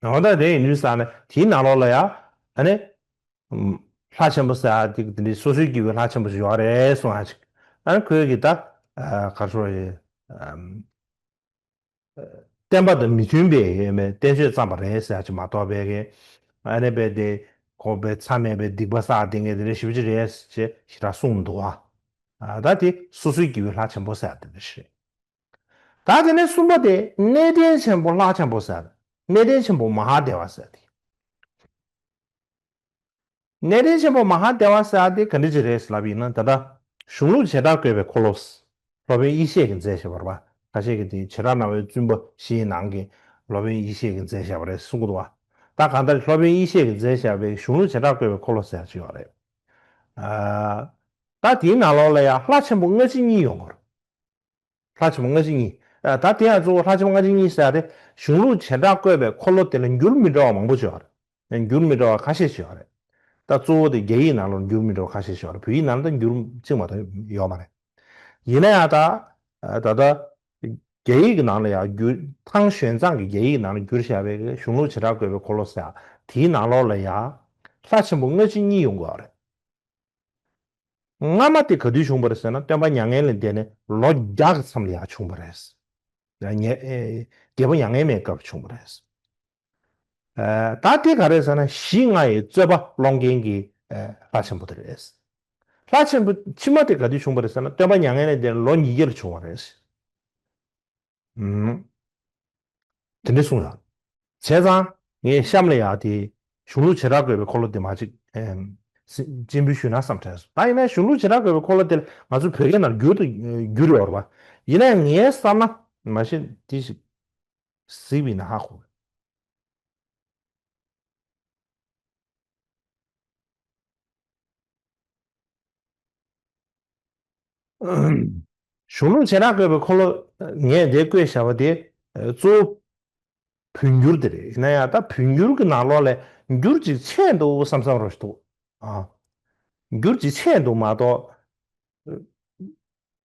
འོ་ད་དེ་ཡིན་དུས་ས་ནས་དེའི་ནང་ལོགས་ལ་ཡ། ཨ་ནི། ལྷ་ཆེན་པོ་ཟེར་ཡ་དེ་དེ་འདྲའི་སོ་སོའི་སྐྱེ་བོའི་ལྷ་ཆེན་པོ་ཞིག་ཡོད་རེད་གསུངས་ཡ་ཅིག་ཨ་ནི་ཁོས་གི་ད། ཨ། ག་རེ་ཞུ་དགོས་རེད། ཨ། བསྟན་པ་དང་མི་མཐུན་པའི་ཡོད་མེད་བསྟན་བཅོས་བརྩམས་པ་རེད་ཟེར་ཡ་ཅིག་མ་གཏོགས་པའི་གི་ཨ་ནི་རྦད་དེ་ཁོ་པའི་མཚམས་མེད་པའི་སྡིག་པ་བསགས་བསྡད་མཁན་དེ་འདྲ་ཞེ་པོ་ཅིག་རེད་ཅེས་ཞེ་དྲག་གསུངས་འདུག་ཨ། ཨ་ད་དེ་སོ་སོའི་དགེ་བའི་ལྷ་ཆེན་པོ་ཟེར་ཡ་དེ་འདྲ་ཞིག་རེད། ད་དེ་ནས་གསུམ་པ་དེ་གནས་བརྟན་ཆེན་པོ་ལྷ་ཆེན་པོ་ཟེར་ཡ་དེ། གནས་བརྟན་ཆེན་པོ་མ་ཧཱ་དེ་བ་ཟེར་ཡ་དེ། གནས་བརྟན་ཆེན་པོ་མ་ཧཱ་དེ་བ་ཟེར་ཡ་དེ་ག་འདྲ་ཅིག་རེད་ལབ་ཡིན་ན། ད་ལྟ་གཞུང་ལུགས་བྱེ་བྲག་བཀོད་པའི་འཁོར་ལོ། སློབ་དཔོན་ཡེ་ཤེས་ཀྱིས་མཛད་བཞག་པ་རེད་པ། ཁ་ཤས་ཀྱིས་དེ་བྱེ་བྲག་སྣང་བའི་བཙུན་པ་བཞིའི་ནང་གི་སློབ་དཔོན་ཡེ་ཤེས་ཀྱིས་མཛད་བཞག་པ་རེད་གསུང་གི་འདུག་བ། ད་གང་ལྟར་སློབ་དཔོན་ཡེ་ཤེས་ཀྱིས་མཛད་བཞག་པའི་གཞུང་ལུགས་བྱེ་བྲག་བཀོད་པའི་འཁོར་ལོ་ཟེར་ཡ་ཅིག་ཡོད་རེད། ཨ། ད་དེའི་ནང་ལོགས་ལ་ཡང་ལྷ་ཆེན་པོ་སྔ་ཕྱི་གཉིས་ཡོང་གི་རེད། ལྷ་ཆེན་པོ་སྔ་ཕྱི་གཉིས། ཨ་ད་དེ་ཡང་གཙོ་བོ་ལྷ་ཆེན་པོ་སྔ་ཕྱི་གཉིས་ཟེར་ཡ་དེ་གཞུང་ལུགས་བྱེ་བྲག་བཀོད་པའི་འཁོར་ལོ་དེ་ལ་འགྱུར་མི་འགྲོ་བ་མང་པོ་ཅིག་ཡོད་རེད། འགྱུར་མི་འགྲོ་བ་ཁ་ཤས་ཤིག་ཡོད་རེད། ད་གཙོ་བོ་དེ་རྒྱ་ཡིག་ནང་ལ་འགྱུར་མི་འགྲོ་བ་ཁ་ཤས་ཤིག་ཡོད་རེད། བོད་ཡིག་ནང་ལ་ད་འགྱུར་གཅིག་མ་གཏོགས་ཡོད་མ་རེད། ཡིན་ན་ཡང་ད་ད་ལྟ་རྒྱ་ཡིག་གི་ནང་ལ་ཡང་འགྱུར། ཐང་ཞོན་ཙང་གི་རྒྱ་ཡིག་ནང་ལ་བསྒྱུར་བཞག་པའི་གཞུང་ལུགས་བྱེ་བྲག་བཀོད་པའི་འཁོར་ལོ་ཟེར་ཡ་དེའི་ནང་ལོགས་ལ་ཡང་ལྷ་ཆེན་པོ་སྔ་ཕྱི་གཉིས་ཡོང་གི་ཡོད་རེད། སྔ་མ་དེ་ག་དུས་བྱུང་བ་རེད་ཟེར་ན་སྟོན་པ་མྱ་ངན་ལས་འདས་ནས་ལོ་བརྒྱ་གི་མཚམས་ལ་ཡང་བྱུང་བ་རེད། ཡང་ཉེ་ཨེ་རྒྱལ་པོ་མྱ་ངན་མེད་སྐབས་བྱུང་བ་རེད། ཨ་ད་དེ་ག་རེ་ཟེར་ན་ཞི་ལྔ་ཡི་རྩོད་པ་སློང་མཁན་གྱི་ཨེ་ལྷ་ཆེན་པོ་དེ་རེད། ལྷ་ཆེན་པོ་ཕྱི་མ་དེ་ག་དུས་བྱུང་བ་རེད་ཟེར་ན་སྟོན་པ་མྱ་ངན་ལས་འདས་ནས་ལོ་ཉིས་བརྒྱ་ལ་བྱུང་བ་རེད། ཨུམ། དེ་འདྲ་གསུངས་ཡོད། བྱས་ཙང་ངས་གཤམ་ལ་ཡང་དེ་གཞུང་ལུགས་བྱེ་བྲག་བཀོད་པའི་འཁོར་ལོ་དེ་མ་ཅིག་ཨེམ། སྤྱན་འབུལ་ཞུས་ན་བསམ་དྲན་སོང་། ད་ཡིན་ན་གཞུང་ལུགས་བྱེ་བྲག་བཀོད་པའི་འཁོར་ལོ་དེ་ལ་ང་ཚོ་བོད་སྐད་ནང་བསྒྱུར་དུ་བསྒྱུར་ཡོད་རེད་པ། ཡིན་ན་ཡང་ངའི་བསམ་ན་མ་གཞི་དེ་ཞིག་གཟིགས་པ་ཡིན་ན་ཧ་གོ། གཞུང་ལུགས་བྱེ་བྲག་བཀོད་པའི་འཁོར་ལོ་ངས་འདིར་བཀོད་བཞག་པ་དེ་གཙོ་བོ་བོད་འགྱུར་དེ་རེད། ཡིན་ན་ཡང་ད་བོད་འགྱུར་གྱི་ནང་ལོགས་ལ་འགྱུར་ཅིག་ཆད་འདུག་བསམ་བསམ་རོ་ཞིག་འདུག་ཨ། འགྱུར་ཅིག་ཆད་འདུག་མ་གཏོགས།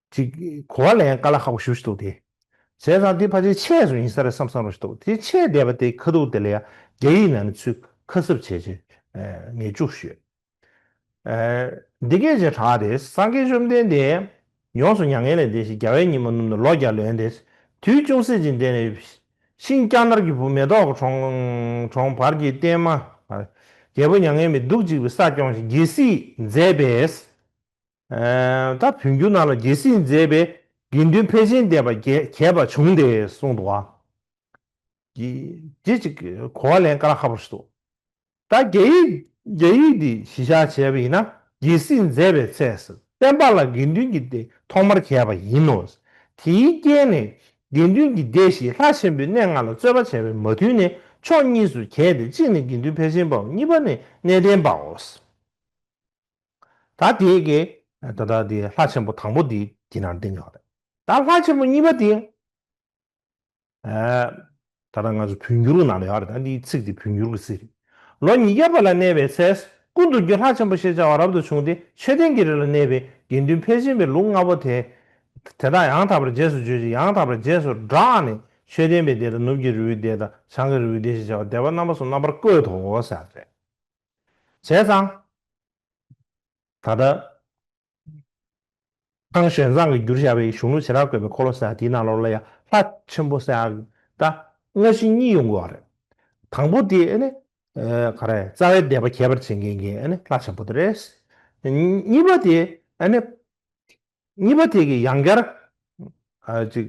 ཅིག་གོ་བ་ལེན་དཀའ་ལས་ཁག་པོ་ཞེ་པོ་ཞིག་འདུག་སྟེ། བྱས་ཙང་དེ་ཕལ་ཆེར་ཆད་སོང་ཡིན་ས་རེད་བསམ་བསམ་རོ་ཞིག་འདུག་དེ་ཆད་བསྡད་པ་དེ་ཁ་ཐུག་དེ་ལ་ཡང་རྒྱ་ཡིག་ནང་ནས་ཚུར་ཁ་གསབ་བྱས་རྗེས་ངས་བཅུག་ཞུས། འདི་སྐད་ཅེས་གྲགས་ཏེ། སངས་རྒྱས་བཅོམ་ལྡན་འདས་ཡོངས་སུ་མྱ་ངན་ལས་འདས་ཤིང་རྒྱལ་བའི་ཉིན་མོ་ནུབ་ནས་ལོ་བརྒྱ་ལོན་ཏེ། དུས་ཅུང་ཟད་ཅིག་འདས་ནས་ཤིང་ལྕགས་ནར་གྱི་བུ་མེ་ཏོག་གི་གྲོང་གྲོང་བར་གྱི་བརྟན་མ། རྒྱལ་པོ་མྱ་ངན་མེད་འདུག་བཅུག་པའི་ས་སྐྱོང་ཞིང་རྒྱལ་སྲིད་མཛད་པས། ད་བོད་འགྱུར་ནང་ལ་རྒྱལ་སྲིད་མཛད་པའི་དགེ་འདུན་ཕལ་ཆེན་འདས་པ་རྒྱས་པ་བྱུང་སྟེ་གསུངས་འདུག་བ། ཀྱི་ཀྱི་ཅིག་གོ་བ་ལེན་དཀའ་ལས་ཁག་པོ་ཞིག་འདུག་ད་རྒྱ་ཡིག་རྒྱ་ཡིག་འདི་གཞི་བཞག་བྱས་པ་ཡིན་ན་རྒྱལ་སྲིད་མཛད་པའི་ཚེ་བསྟན་པ་ལ་དགེ་འདུན་གྱི་སྡེ་ཐོག་མར་གྱེས་པ་ཡིན་ནོ། དེའི་རྐྱེན་ནས་དགེ་འདུན་གྱི་སྡེ་ཞིག་ལྷ་ཆེན་པོའི་གནས་ལྔ་ལ་རྩོད་པ་བྱས་པས་མ་མཐུན་ནས་ཕྱོགས་གཉིས་སུ་གྱེས་ཏེ་གཅིག་ནི་དགེ་འདུན་ཕལ་ཆེན་པའོ། གཉིས་པ་ནི་གནས་བརྟན་པའོ། ད་དེ་གི་ད་ལྟ་དེ་ལྷ་ཆེན་པོ་དང་པོ་དེ་དེ་ནང་བསྟན་ཡོད་རེད། ད་ལྷ་ཆེན་པོ་གཉིས་པ་དེ། ཨ། ད་ལྟ་ང་ཚོ་བོད་འགྱུར་ནང་ལ་ཡོད་རེད། ད་འདིའི་ཚིག་དེ་བོད་འགྱུར་གྱི་ཚིག་རེད། ལོ་ཉིས་བརྒྱ་པ་ལ་གནས་པའི་ཚེ་ཀུན་ཏུ་རྒྱུ་ལྷ་ཆེན་པོ་ཞེས་བྱ་བ་རབ་ཏུ་བྱུང་སྟེ་མཆོད་རྟེན་གྱི་རི་ལ་གནས་པའི་དགེ་འདུན་ཕལ་ཆེན་པའི་ལུགས་ལྔ་པོ་དེ། དེ་དག་ཡང་དག་པར་རྗེས་སུ་བརྗོད་ཅིང་ཡང་དག་པར་རྗེས་སུ་བསྒྲགས་ནས་མཆོད་རྟེན་པའི་སྡེ་དང་ནུབ་ཀྱི་རི་བོའི་སྡེ་དང་བྱང་གི་རི་བོའི་སྡེ་ཞེས་བྱ་བ་སྡེ་པ་རྣམ་པ་གསུམ་རྣམ་པར་བཀོད་དོ་ཟེར་རེད། བྱས་ཙང་། ད་ལྟ། ཐང་ཞོན་ཙང་གིས་བསྒྱུར་བཞག་པའི་གཞུང་ལུགས་བྱེ་བྲག་བཀོད་པའི་འཁོར་ལོ་ཟེར་ཡ་དེའི་ནང་ལོགས་ལ་ཡང་ལྷ་ཆེན་པོ་ཟེར་ཡ་ད་སྔ་ཕྱི་གཉིས་ཡོང་གི་ཡོད་རེད། དང་པོ་དེ་ཨ་ནི་ག་རེ་རྩ་བའི་སྡེ་པ་གྱེས་པར་བྱེད་མཁན་གྱི་ཨ་ནི་ལྷ་ཆེན་པོ་དེ་རེད། གཉིས་པ་དེ་ཨ་ནི་གཉིས་པ་དེ་གི་ཡང་བསྐྱར་ཨ་ཅིག་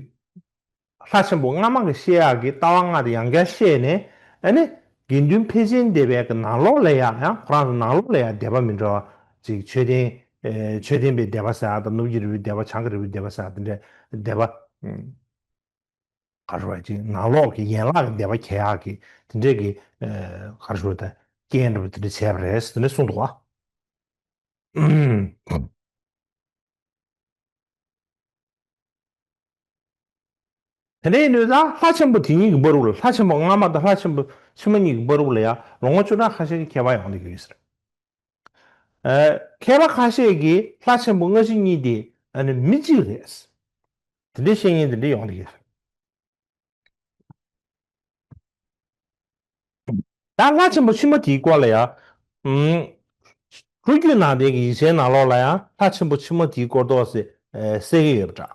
ལྷ་ཆེན་པོ་སྔ་མ་གི་བཤད་ཡག་གི་ལྟ་བ་ལྔ་དེ་ཡང་བསྐྱར་བཤད་ནས་ཨ་ནི་དགེ་འདུན་ཕལ་ཆེན་སྡེ་པའི་གི་ནང་ལོགས་ལ་ཡང་ཡང་ཁོ་རང་ཚོ་ནང་ལོགས་ལ་ཡང་སྡེ་པ་མི་འདྲ་བ་ཅིག་མཆོད་རྟེན་ཨེ་མཆོད་རྟེན་པའི་སྡེ་པ་ཟེར་ཡག་དང་ནུབ་ཀྱི་རི་བོའི་སྡེ་པ་བྱང་གི་རི་བོའི་སྡེ་པ་ཟེར་ཡག་དེ་འདྲའི་སྡེ་པ་ཨུམ་ག་རེ་ཞུ་བ་ཅིག་ནང་ལོགས་ཀྱི་ཡན་ལག་གི་སྡེ་པ་གྱེས་ཡག་གི་དེ་འདྲའི་གི་ཨེ་ག་རེ་ཞུ་བ་དང་རྐྱེན་འདྲ་བོ་དེ་འདྲ་བྱས་པ་རེད་ཟེར་ནས་གསུངས་འདུག་བ། དེ་འདྲ་ཡིན་དུས་ད་ལྷ་ཆེན་པོ་དེ་གཉིས་ཀྱི་བར་དུ་ལ་ལྷ་ཆེན་པོ་སྔ་མ་དང་ལྷ་ཆེན་པོ་ཕྱི་མ་གཉིས་ཀྱི་བར་དུ་ལ་ཡང་ལོ་ངོ་བཅུ་ཕྲག་ཁ་ཤས་ཀྱི་ཁྱད་པར་ཡོང་བསྡད་ཀྱི་ཡོད་ཟེར། ཨ། མཁས་པ་ཁ་ཤས་ཀྱིས་ལྷ་ཆེན་པོ་སྔ་ཕྱི་གཉིས་དེ་ཨ་ནི་མི་གཅིག་རེད། དེ་འདྲའི་བཤད་མཁན་དེ་འདྲ་ཡོང་བསྡད་ཀྱི་ཡོད་ཟེར། ད་ལྷ་ཆེན་པོ་ཕྱི་མ་དེའི་སྐོར་ལ་ཡང་། ཨུམ། ལོ་རྒྱུས་ནང་བསྟན་གྱི་ཡིག་ཆའི་ནང་ལོགས་ལ་ཡང་ལྷ་ཆེན་པོ་ཕྱི་མ་དེའི་སྐོར་ཏོག་ཙམ་ཨེ་གསལ་གྱི་ཡོད་པ་འདྲ།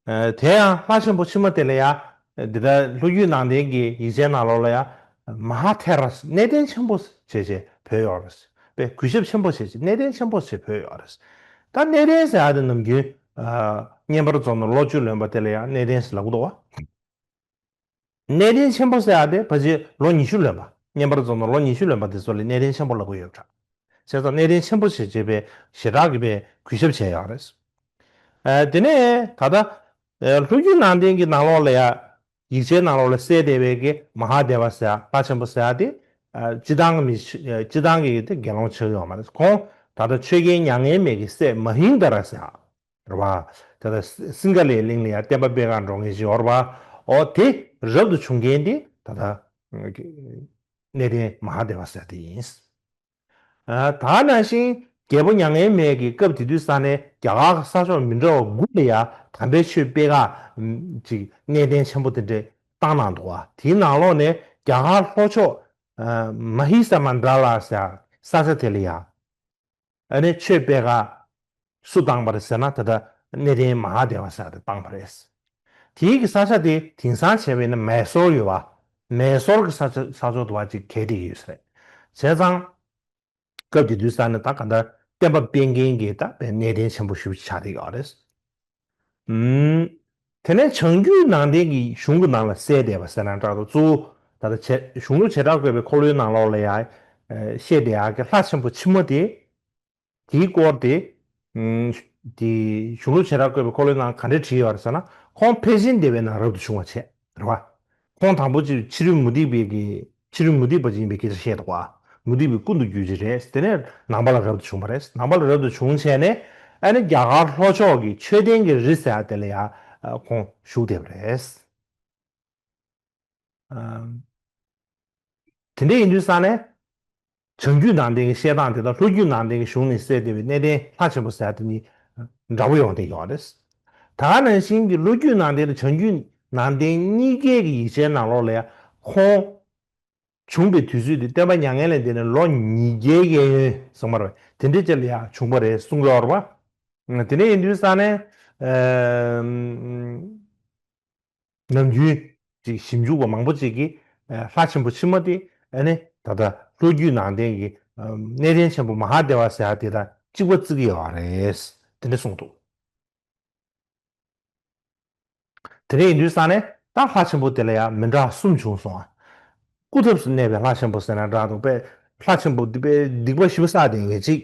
ཨེ་དེ་ཡང་ལྷ་ཆེན་པོ་ཕྱི་མ་དེ་ལ་ཡང་ འདི་ལྟར་ལྷོ་རྒྱུད་ནང་བསྟན་གྱི་ཡིག་ཆའི་ནང་ལོགས་ལ་ཡང་མ་ཧཱ་ཐེ་ར་གནས་བརྟན་ཆེན་པོ་ཞེས་བྱས་བོས་ཡོད་རེད། པས་གུས་ཞབས་ཆེན་པོ་ཞེས་བྱས་གནས་བརྟན་ཆེན་པོ་ཞེས་བོས་ཡོད་རེད། ད་གནས་བརྟན་ཟེར་ཡག་དེ་ནམ་རྒྱུན་ཨ་བསྙེན་པར་རྫོགས་ནས་ལོ་བཅུ་ལོན་པ་དེ་ལ་ཡང་གནས་བརྟན་ཟེར་ལབ་ཀྱི་འདུག་བ། གནས་བརྟན་ཆེན་པོ་ཟེར་ཡག་དེ་ཕལ་ཆེར་ལོ་ཉི་ཤུ་ལོན་པ། བསྙེན་པར་རྫོགས་ནས་ལོ་ཉི་ཤུ་ལོན་པ་དེ་ཚོ་ལ་གནས་བརྟན་ཆེན་པོ་ལབ་ཀྱི་ཡོད་པ་འདྲ། བྱས་ཙང་གནས་བརྟན་ཆེན་པོ་ཞེས་བྱས་པའི་ཞེ་དྲག་གི་པའི་གུས་ཞབས་བྱས་ཡོད་རེད། ཨ་དེ་ནས་ད་ལྟ་ཨ་ལྷོ་རྒྱུད་ནང་བསྟན་གྱི་ནང་ལོགས་ལ་ཡ་ཡིག་ཆའི་ནང་ལོགས་ལ་གསལ་བསྡད་པའི་གི་མ་ཧཱ་དེ་བ་ཟེར་ཡག་ལྷ་ཆེན་པོ་ཟེར་ཡག་དེ་ཨ་སྤྱིར་བཏང་གི་མི་སྤྱིར་བཏང་གི་དེ་དགེ་སློང་ཆགས་ཡོད་མ་རེད། ཁོང་ད་ལྟ་ཆོས་རྒྱལ་མྱ་ངན་མེད་ཀྱི་སྲས་མ་ཧིང་དྷ་ར་ཟེར་ཡག་རེད་བ། ད་ལྟ་སིང་ག་ལའི་གླིང་ལ་ཡང་བསྟན་པ་སྤེལ་གར་འགྲོ་མཁན་ཞིག་ཡོད་རེད་བ། འོ་དེ་རབ་ཏུ་བྱུང་མཁན་དེ་ད་ལྟ་གནས་བརྟན་མ་ཧཱ་དེ་བ་ཟེར་དེ་ཡིན། ཨ་ད་ནང་བཞིན་རྒྱལ་པོ་མྱ་ངན་མེད་ཀྱིས་སྐབས་དེ་དུས་ས་ནས་རྒྱ་གར་གྱི་ས་ཕྱོགས་མི་འདྲ་བ་དགུ་ལ་ཡང་དམ་པའི་ཆོས་སྤེལ་གར་ཅིག་གནས་བརྟན་ཆེན་པོ་དེ་འདྲས་བཏང་གནང་འདུག་བ། དེའི་ནང་ལོགས་ནས་རྒྱ་གར་ལྷོ་ཕྱོགས་ཨ་མ་ཧི་ས་མན་དྲ་ལ་ཟེར་ས་ཆ་དེ་ལ་ཡང་། ཨ་ནི་ཆོས་སྤེལ་ག་སུ་བཏང་པ་རེད་ཟེར་ན་ད་ལྟ་གནས་བརྟན་མ་ཧཱ་དེ་བ་ཟེར་དེ་བཏང་པ་རེད། དེའི་གི་ས་ཆ་དེ་དེང་སང་བྱས་པ་ཡིན་ན་མེ་སོར་ཡོད་བ། མེ་སོར་གི་ས་ཆ་ས་ཕྱོགས་དུ་བ་ཅིག་གལ་ཏེ་ཡོད་ས་རེད། བྱས་ཙང་སྐབས་དེ་དུས་ས་ནས་ད་ག་འདྲ་བསྟན་པ་སྤེལ་མཁན་གྱི་ད་པའི་གནས་བརྟན་ཆེན་པོ་ཞེ་པོ་ཅིག་ཆགས་བསྡད་ཡོད་རེད། ཨུམ། དེ་ནས་བྱང་རྒྱུད་ནང་བསྟན་གྱི་གཞུང་གི་ནང་ལ་གསལ་བསྡད་པ་ཟེར་ན་འདྲ་འདུག་གཙོ་བོ་ད་ལྟ་བྱས་གཞུང་ལུགས་བྱེ་བྲག་བཀོད་པའི་འཁོར་ལོའི་ནང་ལོགས་ལ་ཡང་བཤད་བསྡད་ཡག་གི་ལྷ་ཆེན་པོ་ཕྱི་མ་དེ། དེའི་སྐོར་དེ། ཨུམ། དེ་གཞུང་ལུགས་བྱེ་བྲག་བཀོད་པའི་འཁོར་ལོའི་ནང་ག་འདྲས་བྲིས་ཡོད་རེད་ཟེར་ན། ཁོང་ཕལ་ཆེན་སྡེ་པའི་ནང་རབ་ཏུ་བྱུང་བ་བྱས་རེད་བ། ཁོང་དང་པོ་ཅིག་ཕྱི་རོལ་མུ་སྟེགས་པའི་གི་ཕྱི་རོལ་མུ་སྟེགས་པ་ཅིག་ཡིན་པའི་སྐད་ཆ་བཤད་འདུག་བ། མུ་སྟེགས་པའི་ཀུན་ཏུ་རྒྱུད་ཅིག་རེད། དེ་ནས་ནང་པ་ལ་རབ་ཏུ་བྱུང་བ་རེད། ནང་པ་ལ་རབ་ཏུ་བྱུང་བྱས་ནས་ཨ་ནི་རྒྱ་གར་ལྷོ་ཕྱོགས་ཀྱི་མཆོད་རྟེན་གྱི་རི་ཟེར་ཡ་དེ་ལ་ཡ་ཁོང་བཞུགས་བསྡད་པ་རེད། ཨ། དེ་འདྲ་ཡིན་དུས་ས་ནས། བྱང་རྒྱུད་ནང་བསྟན་གྱི་བཤད་སྟངས་དེ་དང་ལྷོ་རྒྱུད་ནང་བསྟན་གྱི་གཞུང་ནས་གསལ་བསྡད་པའི་གནས་བརྟན་ལྷ་ཆེན་པོ་ཟེར་དེ་གཉིས་འདྲ་པོ་ཡོང་བསྡད་ཡོད་རེད། ད་ག་ནང་བཞིན་གྱི་ལྷོ་རྒྱུད་ནང་བསྟན་དང་བྱང་རྒྱུད་ནང་བསྟན་གཉིས་ཀའི་གི་ཡིག་ཆའི་ནང་ལོགས་ལ་ཡང་ཁོང་བྱུང་པའི་དུས་ཚོད་དེ་སྟོན་པ་མྱ་ངན་ལས་འདས་ནས་ལོ་ཉིས་བརྒྱའི་གཡས་གཡོན་ཟེར་མ་རེད་བ། དེ་འདྲའི་ཆ་ལ་ཡང་བྱུང་བ་རེད་གསུང་གི་ཡོད་རེད་བ། དེ་འདྲ་ཡིན་དུས་ས་ནས། ཨ། ནམ་རྒྱུན་ཅིག་ཞིབ་འཇུག་པ་མང་པོ་ཅིག་གིས་ལྷ་ཆེན་པོ་ཕྱི་མ་དེ་ཨ་ནི་ད་ལྟ་ལྷོ་རྒྱུད་ནང་བསྟན་གྱི་གནས་བརྟན་ཆེན་པོ་མ་ཧཱ་དེ་བ་ཟེར་ཡ་དེ་དང་གཅིག་པ་བརྩི་གི་ཡོད་རེད། དེ་འདྲ་གསུངས་འདུག་དེ་འདྲ་ཡིན་དུས་ས་ནས་ད་ལྷ་ཆེན་པོ་དེ་ལ་ཡང་མི་འདྲ་གསུམ་བྱུང་སོང་ཨ། སྐུ་ཐབས་སུ་གནས་པའི་ལྷ་ཆེན་པོ་ཟེར་ན་འདྲ་འདུག་པས། ལྷ་ཆེན་པོ་འདི་པས་སྡིག་པ་ཞིབ་བསགས་ཏེ་ངེས་ཅིག་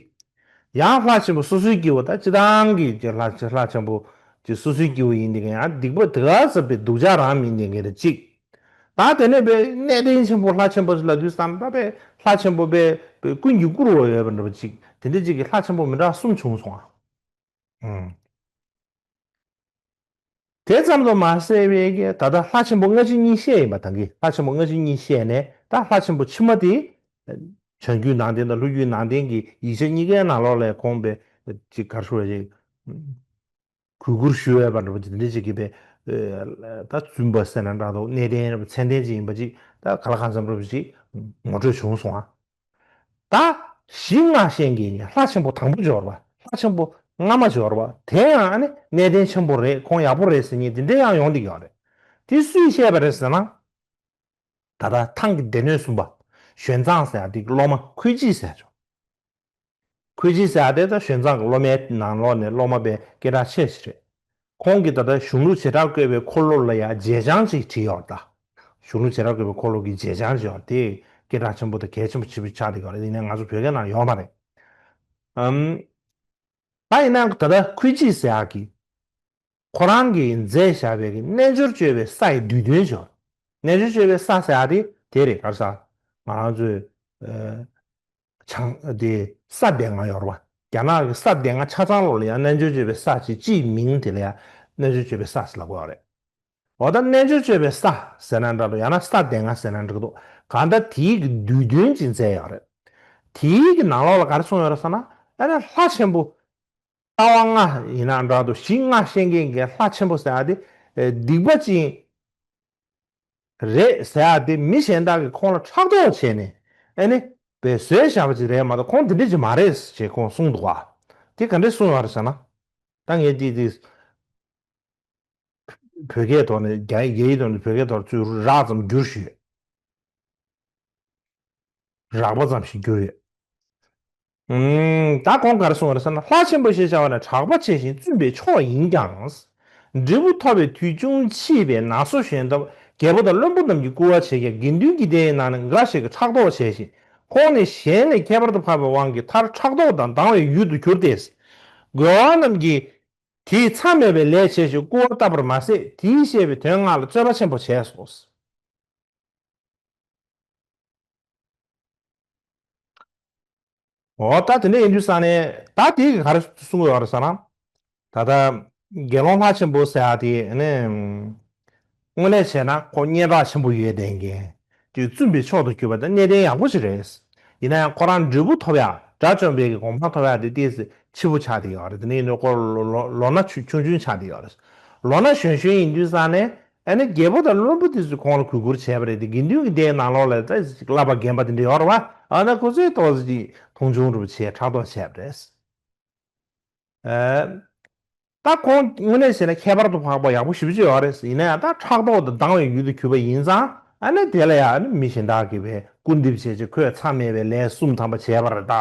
ཡང་ལྷ་ཆེན་པོ་སོ་སོའི་སྐྱེ་བོ་ད་སྤྱི་བཏང་གི་ལྷ་ལྷ་ཆེན་པོ་ཅིག་སོ་སོའི་སྐྱེ་བོ་ཡིན་དེ་ག་ཡང་སྡིག་པ་དེ་ག་ཟབ་པའི་སྡུག་ཅག་རང་མིན་དེ་ངེས་རེད་ཅིག་ད་དེ་ནས་པས་གནས་བརྟན་ཆེན་པོ་ལྷ་ཆེན་པོ་ལ་དུས་བསམ་ད་པས་ལྷ་ཆེན་པོ་པས་ཀུན་གྱིས་བཀུར་བ་ཡོད་པ་འདྲ་པོ་ཅིག་དེ་འདྲ་ཅིག་གི་ལྷ་ཆེན་པོ་མི་འདྲ་གསུམ་བྱུང་སོང་ཨ། དེ་ཙམ་དུ་མ་ཟད་པའི་གི་ད་ལྟ་ལྷ་ཆེན་པོ་སྔ་ཕྱི་གཉིས་བཤད་ཡིན་པ་དང་གི་ལྷ་ཆེན་པོ་སྔ་ཕྱི་གཉིས་བཤད་ནས་ད་ལྷ་ཆེན་པོ་ཕྱི་མ་དེ། བྱང་རྒྱུད་ནང་བསྟན་དང་ལྷོ་རྒྱུད་ནང་བསྟན་གྱི་ཡིག་ཆ་གཉིས་ཀའི་ནང་ལོགས་ལ་ཁོང་པའི་ཅིག་གར་ཞུ་བ་ཅིག་གུས་བཀུར་ཞུ་བའི་བར་འདྲ་པོ་དེ་འདྲ་ཅིག་གིས་པའི་ད་བཙུན་པ་ཟེར་ན་འདྲ་འདུག་གནས་བརྟན་མཚན་ལྡན་ཅིག་ཡིན་པ་ཅིག་ད་ག་ལ་གང་འཚམ་འདྲ་པོ་ཅིག་ངོ་སྤྲོད་བྱུང་སོང་ཨ། ད་གཞི་སྔགས་ཤེས་མཁན་གྱི་ལྷ་ཆེན་པོ་དང་པོ་འབྱོར་བ། ལྷ་ཆེན་པོ་སྔ་མ་འབྱོར་བ་དེ་ཡང་ཨ་ནི་གནས་བརྟན་ཆེན་པོ་རེད། ཁོང་ཡག་པོ་རེད་ཟེར་མཁན་དེ་འདྲ་ཡང་ཡོང་བསྡད་ཀྱི་ཡོད་རེད། དེ་སུས་བཤད་པ་རེད་ཟེར་ན། ད་ལྟ་ཐང་གི་སྡེ་སྣོད་གསུམ་པ། ཞོན་ཙང་ཟེར་ཡ་དེ་གི་སློབ་མ་ཁུ་ཅི་ཟེར་ཡ་ཅིག་ཁུ་ཅི་ཟེར་ཡ་དེ་ད་ཞོན་ཙང་གི་སློབ་མའི་ནང་ལོགས་ནས་སློབ་མ་པའི་སྐད་གྲགས་ཆེ་ཤོས་རེད། ཁོང་གིས་ད་ལྟ་གཞུང་ལུགས་བྱེ་བྲག་བཀོད་པའི་འཁོར་ལོ་ལ་ཡང་རྗེས་འཆང་ཅིག་བྲིས་ཡོད་ད། གཞུང་ལུགས་བྱེ་བྲག་བཀོད་པའི་འཁོར་ལོ་གི་རྗེས་འཆང་ཅིག་ཡོད་དེ་སྐད་གྲགས་ཆེན་པོ་དང་གལ་ཆེན་པོ་ཆེ་པོ་ཆགས་བསྡད་ཡོད་རེད། ཡིན་ནའི་ང་ཚོ་བོད་སྐད་ནང་ཡོད་མ་རེད། ཨམ། ད་ཡིན་ན་ད་ལྟ་ཁུ་ཅི་ཟེར་ཡག་གི་ཁོ་རང་གིས་མཛད་བཞག་པའི་གི་རྣལ་འབྱོར་སྤྱོད་པའི་ས་ཡི་བསྡུས་དོན་ཅིག་རྣལ་འབྱོར་སྤྱོད་པའི་ས་ཟེར་ཡག་དེ་དེ་རེད། ག་རེ་ཟ། ང་རང་ཚོའི་ཨ། བྱང་དེ་ས་སྡེ་ལྔ་ཡོད་རེད་བ། རྒྱ་ནག་གི་ས་སྡེ་ལྔ་ཆ་ཚང་ལོགས་ལ་ཡང་རྣལ་འབྱོར་སྤྱོད་པའི་ས་ཅིག་སྤྱིའི་མིང་དེ་ལ་ཡང་རྣལ་འབྱོར་སྤྱོད་པའི་ས་ཟེར་ལབ་ཀྱི་ཡོད་རེད། འོ་ད་རྣལ་འབྱོར་སྤྱོད་པའི་ས་ཟེར་ན་འདྲ་འདུག་ཡང་ན་ས་སྡེ་ལྔ་ཟེར་ན་འགྲིག་འདུག་གང་ལྟར་དེའི་གི་བསྡུས་དོན་ཅིག་མཛད་ཡོད་རེད། དེའི་གི་ནང་ལོགས་ལ་ག་རེ་གསུངས་ཡོད་རེད་ཟེར་ན། ཨ་ནི་ལྷ་ཆེན་པོ་ལྟ་བ་ལྔ་ཡིན་ན་འདྲ་འདུག་གཞི་ལྔ་ཤེས་མཁན་གྱི་ལྷ་ཆེན་པོ་ཟེར་ཡ་དེ་སྡིག་པ་ཅན་རེད་ཟེར་ཡ་དེ་མི་གཞན་དག་གིས་ཁོང་ལ་ཕྲག་དོག་བྱས་ནས་ཨ་ནི་བཟོས་བཞག་པ་ཅིག་རེད་མ་གཏོགས་ཁོང་དེ་འདྲ་ཅིག་མ་རེད་ཅེས་ཁོང་གསུངས་འདུག་བ། དེ་ག་འདྲ་གསུངས་ཡོད་རེད་ཟེར་ན། ད་ངས་དེ་དེ་ བོད་སྐད་ཐོག་ནས་རྒྱ་རྒྱ་ཡིག་ཐོག་ནས་བོད་སྐད་ཐོག་ཚུར་རགས་ཙམ་བསྒྱུར་ཞུས། རགས་པ་ཙམ་ཞིག་བསྒྱུར་ཡོད། ཨུམ། ད་ཁོང་ག་རེ་གསུངས་པ་རེད་ཟེར་ན། ལྷ་ཆེན་པོ་ཞེས་བྱ་བ་ནི་གྲགས་པ་ཆེ་ཞིང་བཙུན་པའི་མཆོག་ཡིན་ཀྱང་། འབྲས་བུ་ཐོབ་པའི་དུས་ཅུང་ཕྱིས་པས་ནང་སོ་གཞན་དག་རྒྱལ་པོ་དང་བློན་པོ་རྣམས་ཀྱིས་བསྐུལ་བ་བྱས་ཀྱང་། དགེ་འདུན་གྱི་སྡེ་ཡི་ནང་ནས་འགའ་ཞིག་གིས་ཕྲག་དོག་བྱས་ཤིང་། ཁོང་ནི་གཞན་ལས་ཁྱད་པར་དུ་འཕགས་པའི་དབང་གིས་མཐར་ཕྲག་དོག་དང་སྡང་བའི་ཡུལ་དུ་གྱུར་ཏེ། རྒོལ་བ་རྣམས་ཀྱིས་དེས་མཚམས་མེད་པའི་ལས་བྱས་ཤིང་སྐུར་བ་བཏབ་པར་མ་ཟད། དེས་བཤད་པའི་དོན་ལྔ་ལ་རྩོད་པ་ཆེན་པོ་བྱས་སོ། འོ་ད་དེ་འདྲ་ཡིན་དུས་ཙང་ནས། ད་དེ་གི་ག་རེ་གསུང་གི་ཡོད་རེད་ཟེར་ན། ད་ལྟ་དགེ་སློང་ལྷ་ཆེན་པོ་ཟེར་ཡ་དེ་ནི། དངོས་གནས་བྱས་ན་ཁོ་སྙན་གྲགས་ཆེན་པོ་ཡོད་བསྡད་མཁན། དེ་བཙུན་པའི་མཆོག་ཏུ་གྱུར་པ་དང་གནས་བརྟན་ཡག་པོ་ཞིག་རེད། ཡིན་ན་ཡང་ཁོ་རང་འབྲས་བུ་ཐོབ་ཡ། དགྲ་བཅོམ་པའི་གི་གོ་འཕང་ཐོབ་ཡ་དེ་ཏོག་ཙམ་ཕྱི་པོ་ཆགས་བསྡད་ཡོད་རེད། དེ་ནས་ཡིན་ན་ཁོ་ལོ་ལོ་ལོ་ན་ཆུང་ཆུང་ཆགས་བསྡད་ཡོད་རེད། ལོ་ན་གཞོན་གཞོན་ཡིན་དུས་ཙང་ནས། ཨ་ནི་རྒྱལ་པོ་དང་བློན་པོ་དེ་ཚོས་ཁོང་ལ་གུས་བཀུར་བྱས་པ་རེད་དེ། དགེ་འདུན་གྱི་སྡེའི་ནང་ལོགས་ལ་ད་བསླབ་པ་རྒན་པ་དེ་འདྲ་ཡོད་རེད་བ། ཨ་ན་ཁོ་ཚོས་ཏོག་ཙམ་ཅིག་མཐོང་ཆུང་འདྲ་པོ་བྱས་ཕྲག་དོག་བྱས་པ་རེད། ཨ། ད་ཁོང་དངོས་གནས་བྱས་ན་ཁྱད་པར་དུ་འཕགས་པ་ཡག་པོ་ཞེ་པོ་ཅིག་ཡོད་རེད། ཡིན་ན་ཡང་ད་ཕྲག་དོག་དང་སྡང་བའི་ཡུལ་དུ་གྱུར་པ་ཡིན་ཙང་། ཨ་ནི་དེ་ལ་ཡང་ཨ་ནི་མི་གཞན་དག་གིས་པའི་སྐུར་འདེབས་བྱས་བྱས་ཁོས་མཚམས་མེད་པའི་ལས་གསུམ་ཐམ་པ་བྱས་པ་རེད་ད།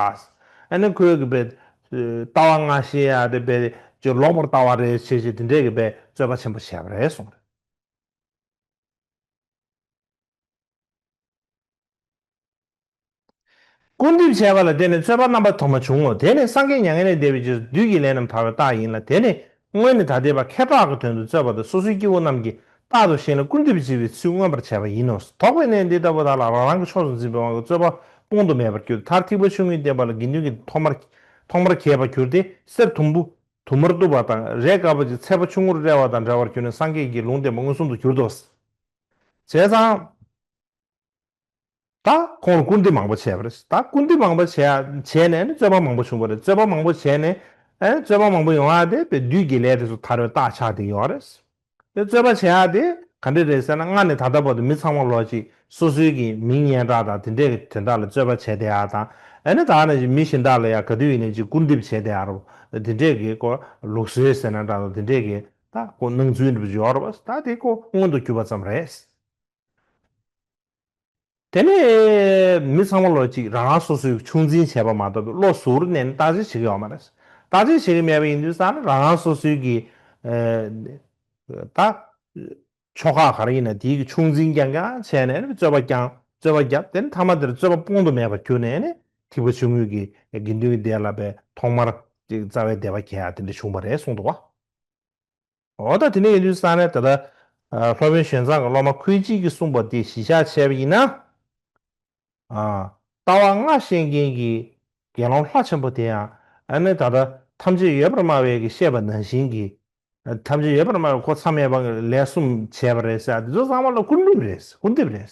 ཨ་ནི་ཁོས་གི་པའི་ལྟ་བ་ལྔ་བཤད་ཡ་དེ་པའི་ཅིག་ལོག་པར་ལྟ་བ་རེད་བྱས་བྱས་དེ་འདྲས་གི་པའི་རྩོད་པ་ཆེན་པོ་བྱས་པ་རེད་གསུངས་རེད། སྐུར་འདེབས་བྱས་པ་ལ་བརྟེན་ནས་རྩོད་པ་རྣམ་པ་དུ་མ་བྱུང་ངོ་། དེ་ནས་སངས་རྒྱས་མྱ་ངན་ལས་འདས་པའི་རྗེས་སུ་བདུད་ཀྱི་ལས་རྣམས་དག་པའི་རྟགས་ཡིན་ལ། དེ་ནི་སྔོན་ནས་ད་ལྟའི་བར་ཁེ་གྲགས་ཀྱི་དོན་དུ་རྩོད་པ་དང་སོ་སོའི་སྐྱེ་བོ་རྣམས་ཀྱིས་རྟག་ཏུ་གཞན་ལ་སྐུར་འདེབས་བྱེད་པའི་ཚུལ་མངོན་པར་བྱས་པ་ཡིན་ནོ། དོགས་པའི་གནས་འདི་ལྟ་བུ་དག་ལ་རང་རང་གི་ཕྱོགས་སུ་འཛིན་པའི་དབང་གིས་རྩོད་པ་སྤོང་དུ་མེད་པར་གྱུར། མཐར་ཐེག་པ་ཆུང་ངུའི་བསྟན་པ་ལ་དགེ་འདུན་གྱིས་ཐོག་མར་ཐོག་མར་གྱེས་པར་གྱུར་ཏེ། གསེར་དུམ་བུ་དུ་མར་གཏུབས་པ་དང་། རས་དཀར་པོ་ཅིག་ཚལ་པ་ཆུང་ངུར་བསྲེལ་བ་དང་འདྲ་བར་གྱུར་ནས་སངས་རྒྱས་ཀྱི་ལུང་བསྟན་པ་མངོན་སུམ་དུ་གྱུར་ཏོ། བྱས་ཙང་། ད་ཁོང་ལ་སྐུར་འདེབས་མང་པོ་བྱས་པ་རེད། ད་སྐུར་འདེབས་མང་པོ་བྱས་བྱས་ནས་ནི་རྩོད་པ་མང་པོ་བྱུང་བ་རེད། རྩོད་པ་མང་པོ་བྱས་ནས། ཨེ་རྩོད་པ་མང་པོ་ཡོང་ཡ་དེ་པའི་བདུད་ཀྱི་ལས་དེ་ཚོ་དར་བའི་རྟགས་ཆགས་བསྡད་ཡོད་རེད། དེ་རྩོད་པ་བྱེད་ཡ་དེ་ག་འདྲ་རེད་ཟེར་ན། སྔར་ནས་ད་ལྟ་བར་དུ་མི་ཚང་མ་ལོག་ཅིག་སོ་སོའི་གི་མིང་སྙན་གྲགས་དང་དེ་འདྲས་ཀྱི་དོན་དག་ལ་རྩོད་པ་བྱས་བསྡད་ཡ་དང་། ཨ་ནི་ད་ནས་ཅིག་མི་གཞན་དག་ལ་ཡ་ག་དུས་ཡིན་ནའི་ཅིག་སྐུར་འདེབས་བྱས་བསྡད་ཡ་རོ། དེ་འདྲས་ཀྱི་ཀོ་ལུགས་སྲོལ་ཟེར་ན་འདྲ་དང་། དེ་འདྲས་ཀྱི་ད་ཀོ་སྣང་ཚུལ་འདྲ་པོ་ཅིག་ཡོད་རེད་པ། ད་དེ་ཀོ་མངོན་དུ་གྱུར་པ་ཙམ་རེད། དེ་ནས་མི་ཚང་མ་ལོ་གཅིག་རང་རང་སོ་སོའི་ཆུང་འཛིན་བྱས་པ་མ་གཏོགས་བློ་གཟུ་བོར་གནས་ནས་བརྟག་དཔྱད་བྱེད་ཀྱི་ཡོད་མ་རེད། བརྟག་དཔྱད་བྱེད་ཀྱི་མེད་པ་ཡིན་དུས་ཙང་ནས་རང་རང་སོ་སོའི་གི་ཨ་ད་ཕྱོགས་ཁག་ག་རེ་ཡིན་ན་དེའི་གི་ཆུང་འཛིན་རྐྱང་རྐྱང་བྱས་ནས་རྩོད་པ་རྐྱང་རྩོད་པ་རྐྱང་། དེ་ནས་མཐའ་མ་དེར་རྩོད་པ་སྤོང་དུ་མེད་པར་གྱུར་ནས་ནི་ཐེག་པ་ཆུང་ངུའི་གི་དགེ་འདུན་གྱི་སྡེ་ལ་པའི་ཐོག་མར་ཅིག་རྩ་བའི་སྡེ་པ་གྱེས་ཡ་དེ་འདྲ་བྱུང་བ་རེད་གསུངས་འདུག་བ། འོ་ད་དེ་ནས་ཡིན་དུས་ཙང་ནས་ད་ལྟ་ཨ་སློབ་དཔོན་ཞོན་ཙང་གི་སློབ་མ་ཁུ་ཅིག་གིས་གསུངས་པ་དེ་གཞི་བཞག་བྱས་པ་ཡིན་ན། ཨ་ལྟ་བ་ལྔ་ཤེས་མཁན་གྱི་དགེ་སློང་ལྷ་ཆེན་པོ་དེ་ཡང་ཨ་ནི་ད་ལྟ་ཐམས་ཅད་ཡོད་པར་སྨྲ་བས་ཀྱིས་བཤད་པ་ནང་བཞིན་གྱི། ཨ་ཐམས་ཅད་ཡོད་པར་སྨྲ་བས་ཁོ་མཚམས་མེད་པ་ལས་གསུམ་བྱས་པ་རེད་ཟེར། དེ་ཚོ་ཚང་མ་ལ་སྐུར་འདེབས་རེད། སྐུར་འདེབས་རེད།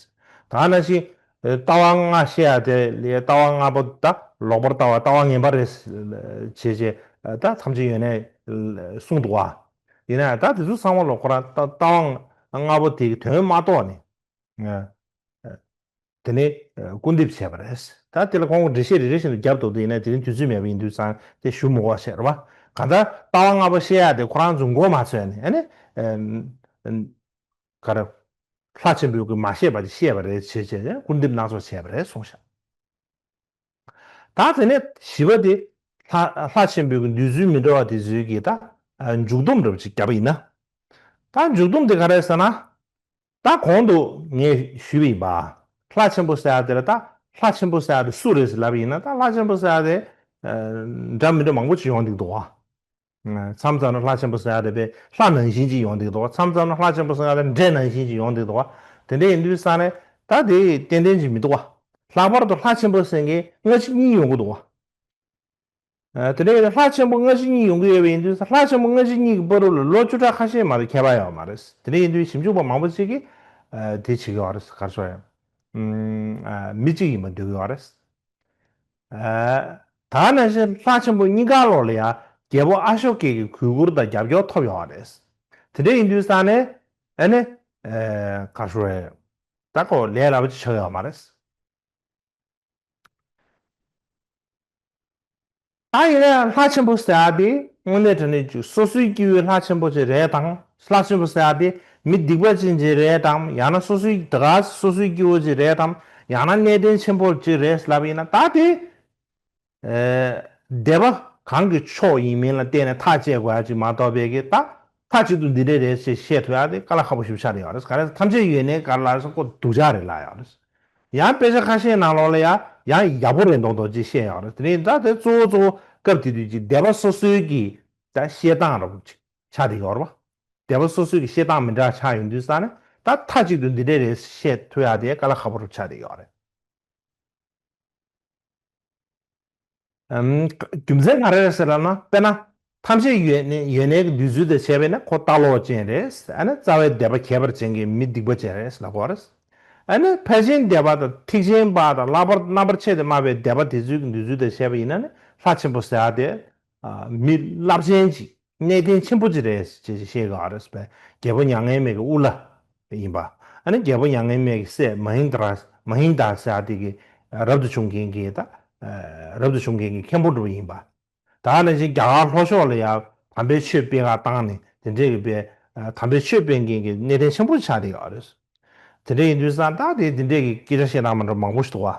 ད་ནང་བཞིན་ལྟ་བ་ལྔ་བཤད་ཡ་དེ་ལས་ལྟ་བ་ལྔ་པོ་ད་ལོག་པར་ལྟ་བ་ལྟ་བ་ངན་པ་རེད་བྱས་བྱས་ད་ཐམས་ཅད་ཡོད་ནས་གསུངས་འདུག་བ། ཡིན་ན་ཡང་ད་དེ་ཚོ་ཚང་མ་ལ་ཁོ་རང་ལྟ་ལྟ་བ་ལྔ་པོ་དེ་གི་དོན་མ་རྟོགས་ནས། དེ་ནས་སྐུར་འདེབས་བྱས་པ་རེད། ད་དེ་ལ་ཁོང་གི་འགྲེལ་བཤད་རེ་རེ་བཞིན་དུ་རྒྱབ་འདུག་དེ་ཡིན་ན་དེ་རིང་དུས་ཚོད་མེད་པ་ཡིན་དུས་ཙང་དེ་ཞུ་མི་དགོས་ཤེས་རེད་བ། གང་ལྟར་ལྟ་བ་ལྔ་པོ་བཤད་ཡ་དེ་ཁོ་རང་ཚོ་མགོ་མ་ཚོས་ནས་ཨ་ནི། ག་རེ། ལྷ་ཆེན་པོས་ཀྱི་མ་བཤད་པ་དེ་བཤད་པ་རེད་བྱས་བྱས་སྐུར་འདེབས་སྣ་ཚོགས་བྱས་པ་རེད་གསུངས་ཤག་ད་དེ་ནས་བཞི་པ་དེ། ལྷ་ལྷ་ཆེན་པོའི་གི་འདོད་ཚུལ་མི་འདྲ་བ་དེ་ཚོའི་གི་ད་མཇུག་སྡོམ་འདྲ་པོ་ཅིག་བརྒྱབ་པ་ཡིན་ན། ད་མཇུག་སྡོམ་དེ་ག་རེ་ཟེར་ན། ད་གོང་དུ་ངས་ཞུས་པ་ཡིན་པ། ལྷ་ཆེན་པོ་ཟེར་ཡ་དེ་ལ་ད་ལྷ་ཆེན་པོ་ཟེར་ཡ་དེ་སུ་རེད་ཟེར་ལབ་པ་ཡིན་ན། ད་ལྷ་ཆེན་པོ་ཟེར་ཡ་དེ་འདྲ་མི་འདྲ་མང་པོ་ཅིག་ཡོང་འདུག་འདུག་བ། མཚམས་མཚམས་ན་ལྷ་ཆེན་པོ་ཟེར་ཡ་དེ་པས་ལྷ་ནང་བཞིན་ཅིག་ཡོང་འདུག་འདུག་བ། མཚམས་མཚམས་ན་ལྷ་ཆེན་པོ་ཟེར་ཡ་དེ་འདྲེ་ནང་བཞིན་ཅིག་ཡོང་འདུག་འདུག་བ། དེ་འདྲ་ཡིན་དུས་ས་ནས་ད་དེ་ཏན་ཏན་ཅིག་མི་འདུག་བ། ལྷག་པར་དུ་ལྷ་ཆེན་པོ་ཟེར་མཁན་སྔ་ཕྱི་གཉིས་ཡོང་གི་འདུག་བ། ཨ་དེ་འདྲ་ཡིན་ན་ལྷ་ཆེན་པོ་སྔ་ཕྱི་གཉིས་ཡོང་གི་ཡོད་པ་ཡིན་དུས་ལྷ་ཆེན་པོ་སྔ་ཕྱི་གཉིས་ཀྱི་བར་དུ་ལ་ལོ་བཅུ་ཕྲག་ཁ་ཤས་མ་གཏོགས་ཁྱད་པར་ཡོད་མ་རེད། དེ་འདྲ་ཡིན་དུས་ཞིབ་འཇུག་པ་མང་པོ་ཅིག་གིས་ཨ་དེ་བྱེད་ཀྱི་ཡོད་རེད། ག་རེ་ཟེར་ཡང་ཨ་མི་གཅིག་ཡིན་པ་འདོད་ཀྱི་ཡོད་རེད། ཨ་ད་ནང་བཞིན་ལྷ་ཆེན་པོ་གཉིས་ཀ་ལོག་ལ་ཡང་རྒྱལ་པོ་ཨ་ཤོ་ཀེ་གི་གུས་བཀུར་དང་རྒྱབ་སྐྱོར་ཐོབ་ཡོད་རེད། དེ་འདྲ་ཡིན་དུས་ས་ནས་ཨ་ནི་ཨ་ག་རེ་ཟེར་ཡང་ད་ཁོ་ལས་སླ་པོ་ཅིག་ཆགས་ཡོད་མ་རེད། ད་ཡིན་ན་ཡང་ལྷ་ཆེན་པོ་ཟེར་ཡ་དེ་དངོས་གནས་དྲང་གནས་ཀྱི་སོ་སོའི་སྐྱེ་བོའི་ལྷ་ཆེན་པོ་ཅིག་རེད་དང་ ལྷ་ཆེན་པོ་ཟེར་ཡ་དེ་མི་སྡིག་པ་ཅན་ཅིག་རེད་དམ། ཡང་ན་སོ་སོའི་དེ་ག་སོ་སོའི་སྐྱེ་བོ་ཅིག་རེད་དམ། ཡང་ན་གནས་བརྟན་ཆེན་པོ་ཅིག་རེད་ལབ་ཡིན་ན། ད་དེ་ཨེ། སྡེ་པ་གང་གི་ཕྱོགས་ཡིན་མིན་ལ་བལྟས་ནས་ཐག་བཅད་དགོས་ཡ་ཅིག་མ་གཏོགས་པའི་གི་ད་མཐའ་གཅིག་ཏུ་འདི་འདྲས་རེད་ཅེས་བཤད་ཐུབ་ཡ་དེ་དཀའ་ལས་ཁག་པོ་ཞིག་ཆགས་བསྡད་ཡོད་རེད། ག་རེ་ཐམས་ཅད་ཡོད་ནའི་ག་རེ་ལབ་ཟེར་ན་ཁོ་སྡུག་ཅག་རེད་ལབ་ཡོད་རེད། ཡང་དཔེ་ཆ་ཁ་ཤས་ནང་ལོགས་ལ་ཡང་ཡང་ཡག་པོ་རེད་མདོག་མདོག་ཅིག་བཤད་ཡོད་རེད། དེ་རིང་ད་དེ་གཙོ་བོ་གཙོ་བོ་སྐབས་དེ་དུས་ཀྱི་སྡེ་པ་སོ་སོའི་གི་ད་བཤད་སྟངས་རབ་ཅིག་ཆགས་བསྡད་ཡོད་རེད་པ། སྡེ་པ་སོ་སོའི་གི་བཤད་སྟངས་མི་འདྲ་ཆགས་ཡོང་དུས་ཙང་ནས་ད་མཐའ་གཅིག་ཏུ་འདི་འདྲས་རེད་བཤད་ཐུབ་ཡ་དེ་དཀའ་ལས་ཁག་པོ་རུ་ཆགས་བསྡད་ཡོད་རེད། ཨམ། རྒྱུ་མཚན་ག་རེ་རེད་ཟེར་ལབ་ན། དཔེར་ན། ཐམས་ཅད་ཡོད་ནས་ཡོད་ནས་ཀྱི་འདོད་ཚུལ་དེ་བྱས་པས་ན་ཁོ་ལྟ་ལོག་ཅན་རེད། ཨ་ནི་རྩ་བའི་སྡེ་པ་ཁྱད་པར་ཅན་གྱི་མི་སྡིག་པ་ཅན་རེད་ལབ་དགོས་རེད། ཨ་ནི་ཕལ་ཆེན་སྡེ་པ་དང་ཐེག་ཆེན་པ་དང་ལྷག་པར་རྣམ་པར་ཕྱེ་སྟེ་སྨྲ་བའི་སྡེ་པ་དེ་ཚོའི་གི་འདོད་ཚུལ་དེ་བྱས་པ་ཡིན་ན་ནི་ལྷ་ཆེན་པོ་ཟེར་ཡ་དེ། ཨ། མི་རླབས་ཆེན་ཅིག་གནས་བརྟན་ཆེན་པོ་ཅིག་རེད་ཅེས་བཤད་ཀྱི་ཡོད་རེད་པས། རྒྱལ་པོ་མྱ་ངན་མེད་ཀྱི་དབུ་བླ་ཡིན་པ། ཨ་ནི་རྒྱལ་པོ་མྱ་ངན་མེད་ཀྱི་སྲས་མ་ཧིན་དྲ་མ་ཧིན་དྲ་ཟེར་ཡ་དེ་གི་རབ་ཏུ་བྱུང་མཁན་གྱི་ད་རབ་ཏུ་བྱུང་མཁན་གྱི་མཁན་པོ་འདྲ་པོ་ཡིན་པ། ད་ནང་བཞིན་རྒྱ་གར་ལྷོ་ཕྱོགས་ལ་ཡང་དམ་པའི་ཆོས་སྤེལ་ག་བཏང་ནས་དེ་འདྲས་ཀྱི་པའི་དམ་པའི་ཆོས་སྤེལ་མཁན་གྱི་གནས་བརྟན་ཆེན་པོ་ཆགས་བསྡད་ཡོད་རེད། དེ་འདྲས་ཡིན་དུས་ཙང་ད་དེ་དེ་འདྲས་ཀྱི་སྐད་ཆ་བཤད་སྟངས་མ་འདྲ་མང་པོ་ཞིག་འདུག་བ།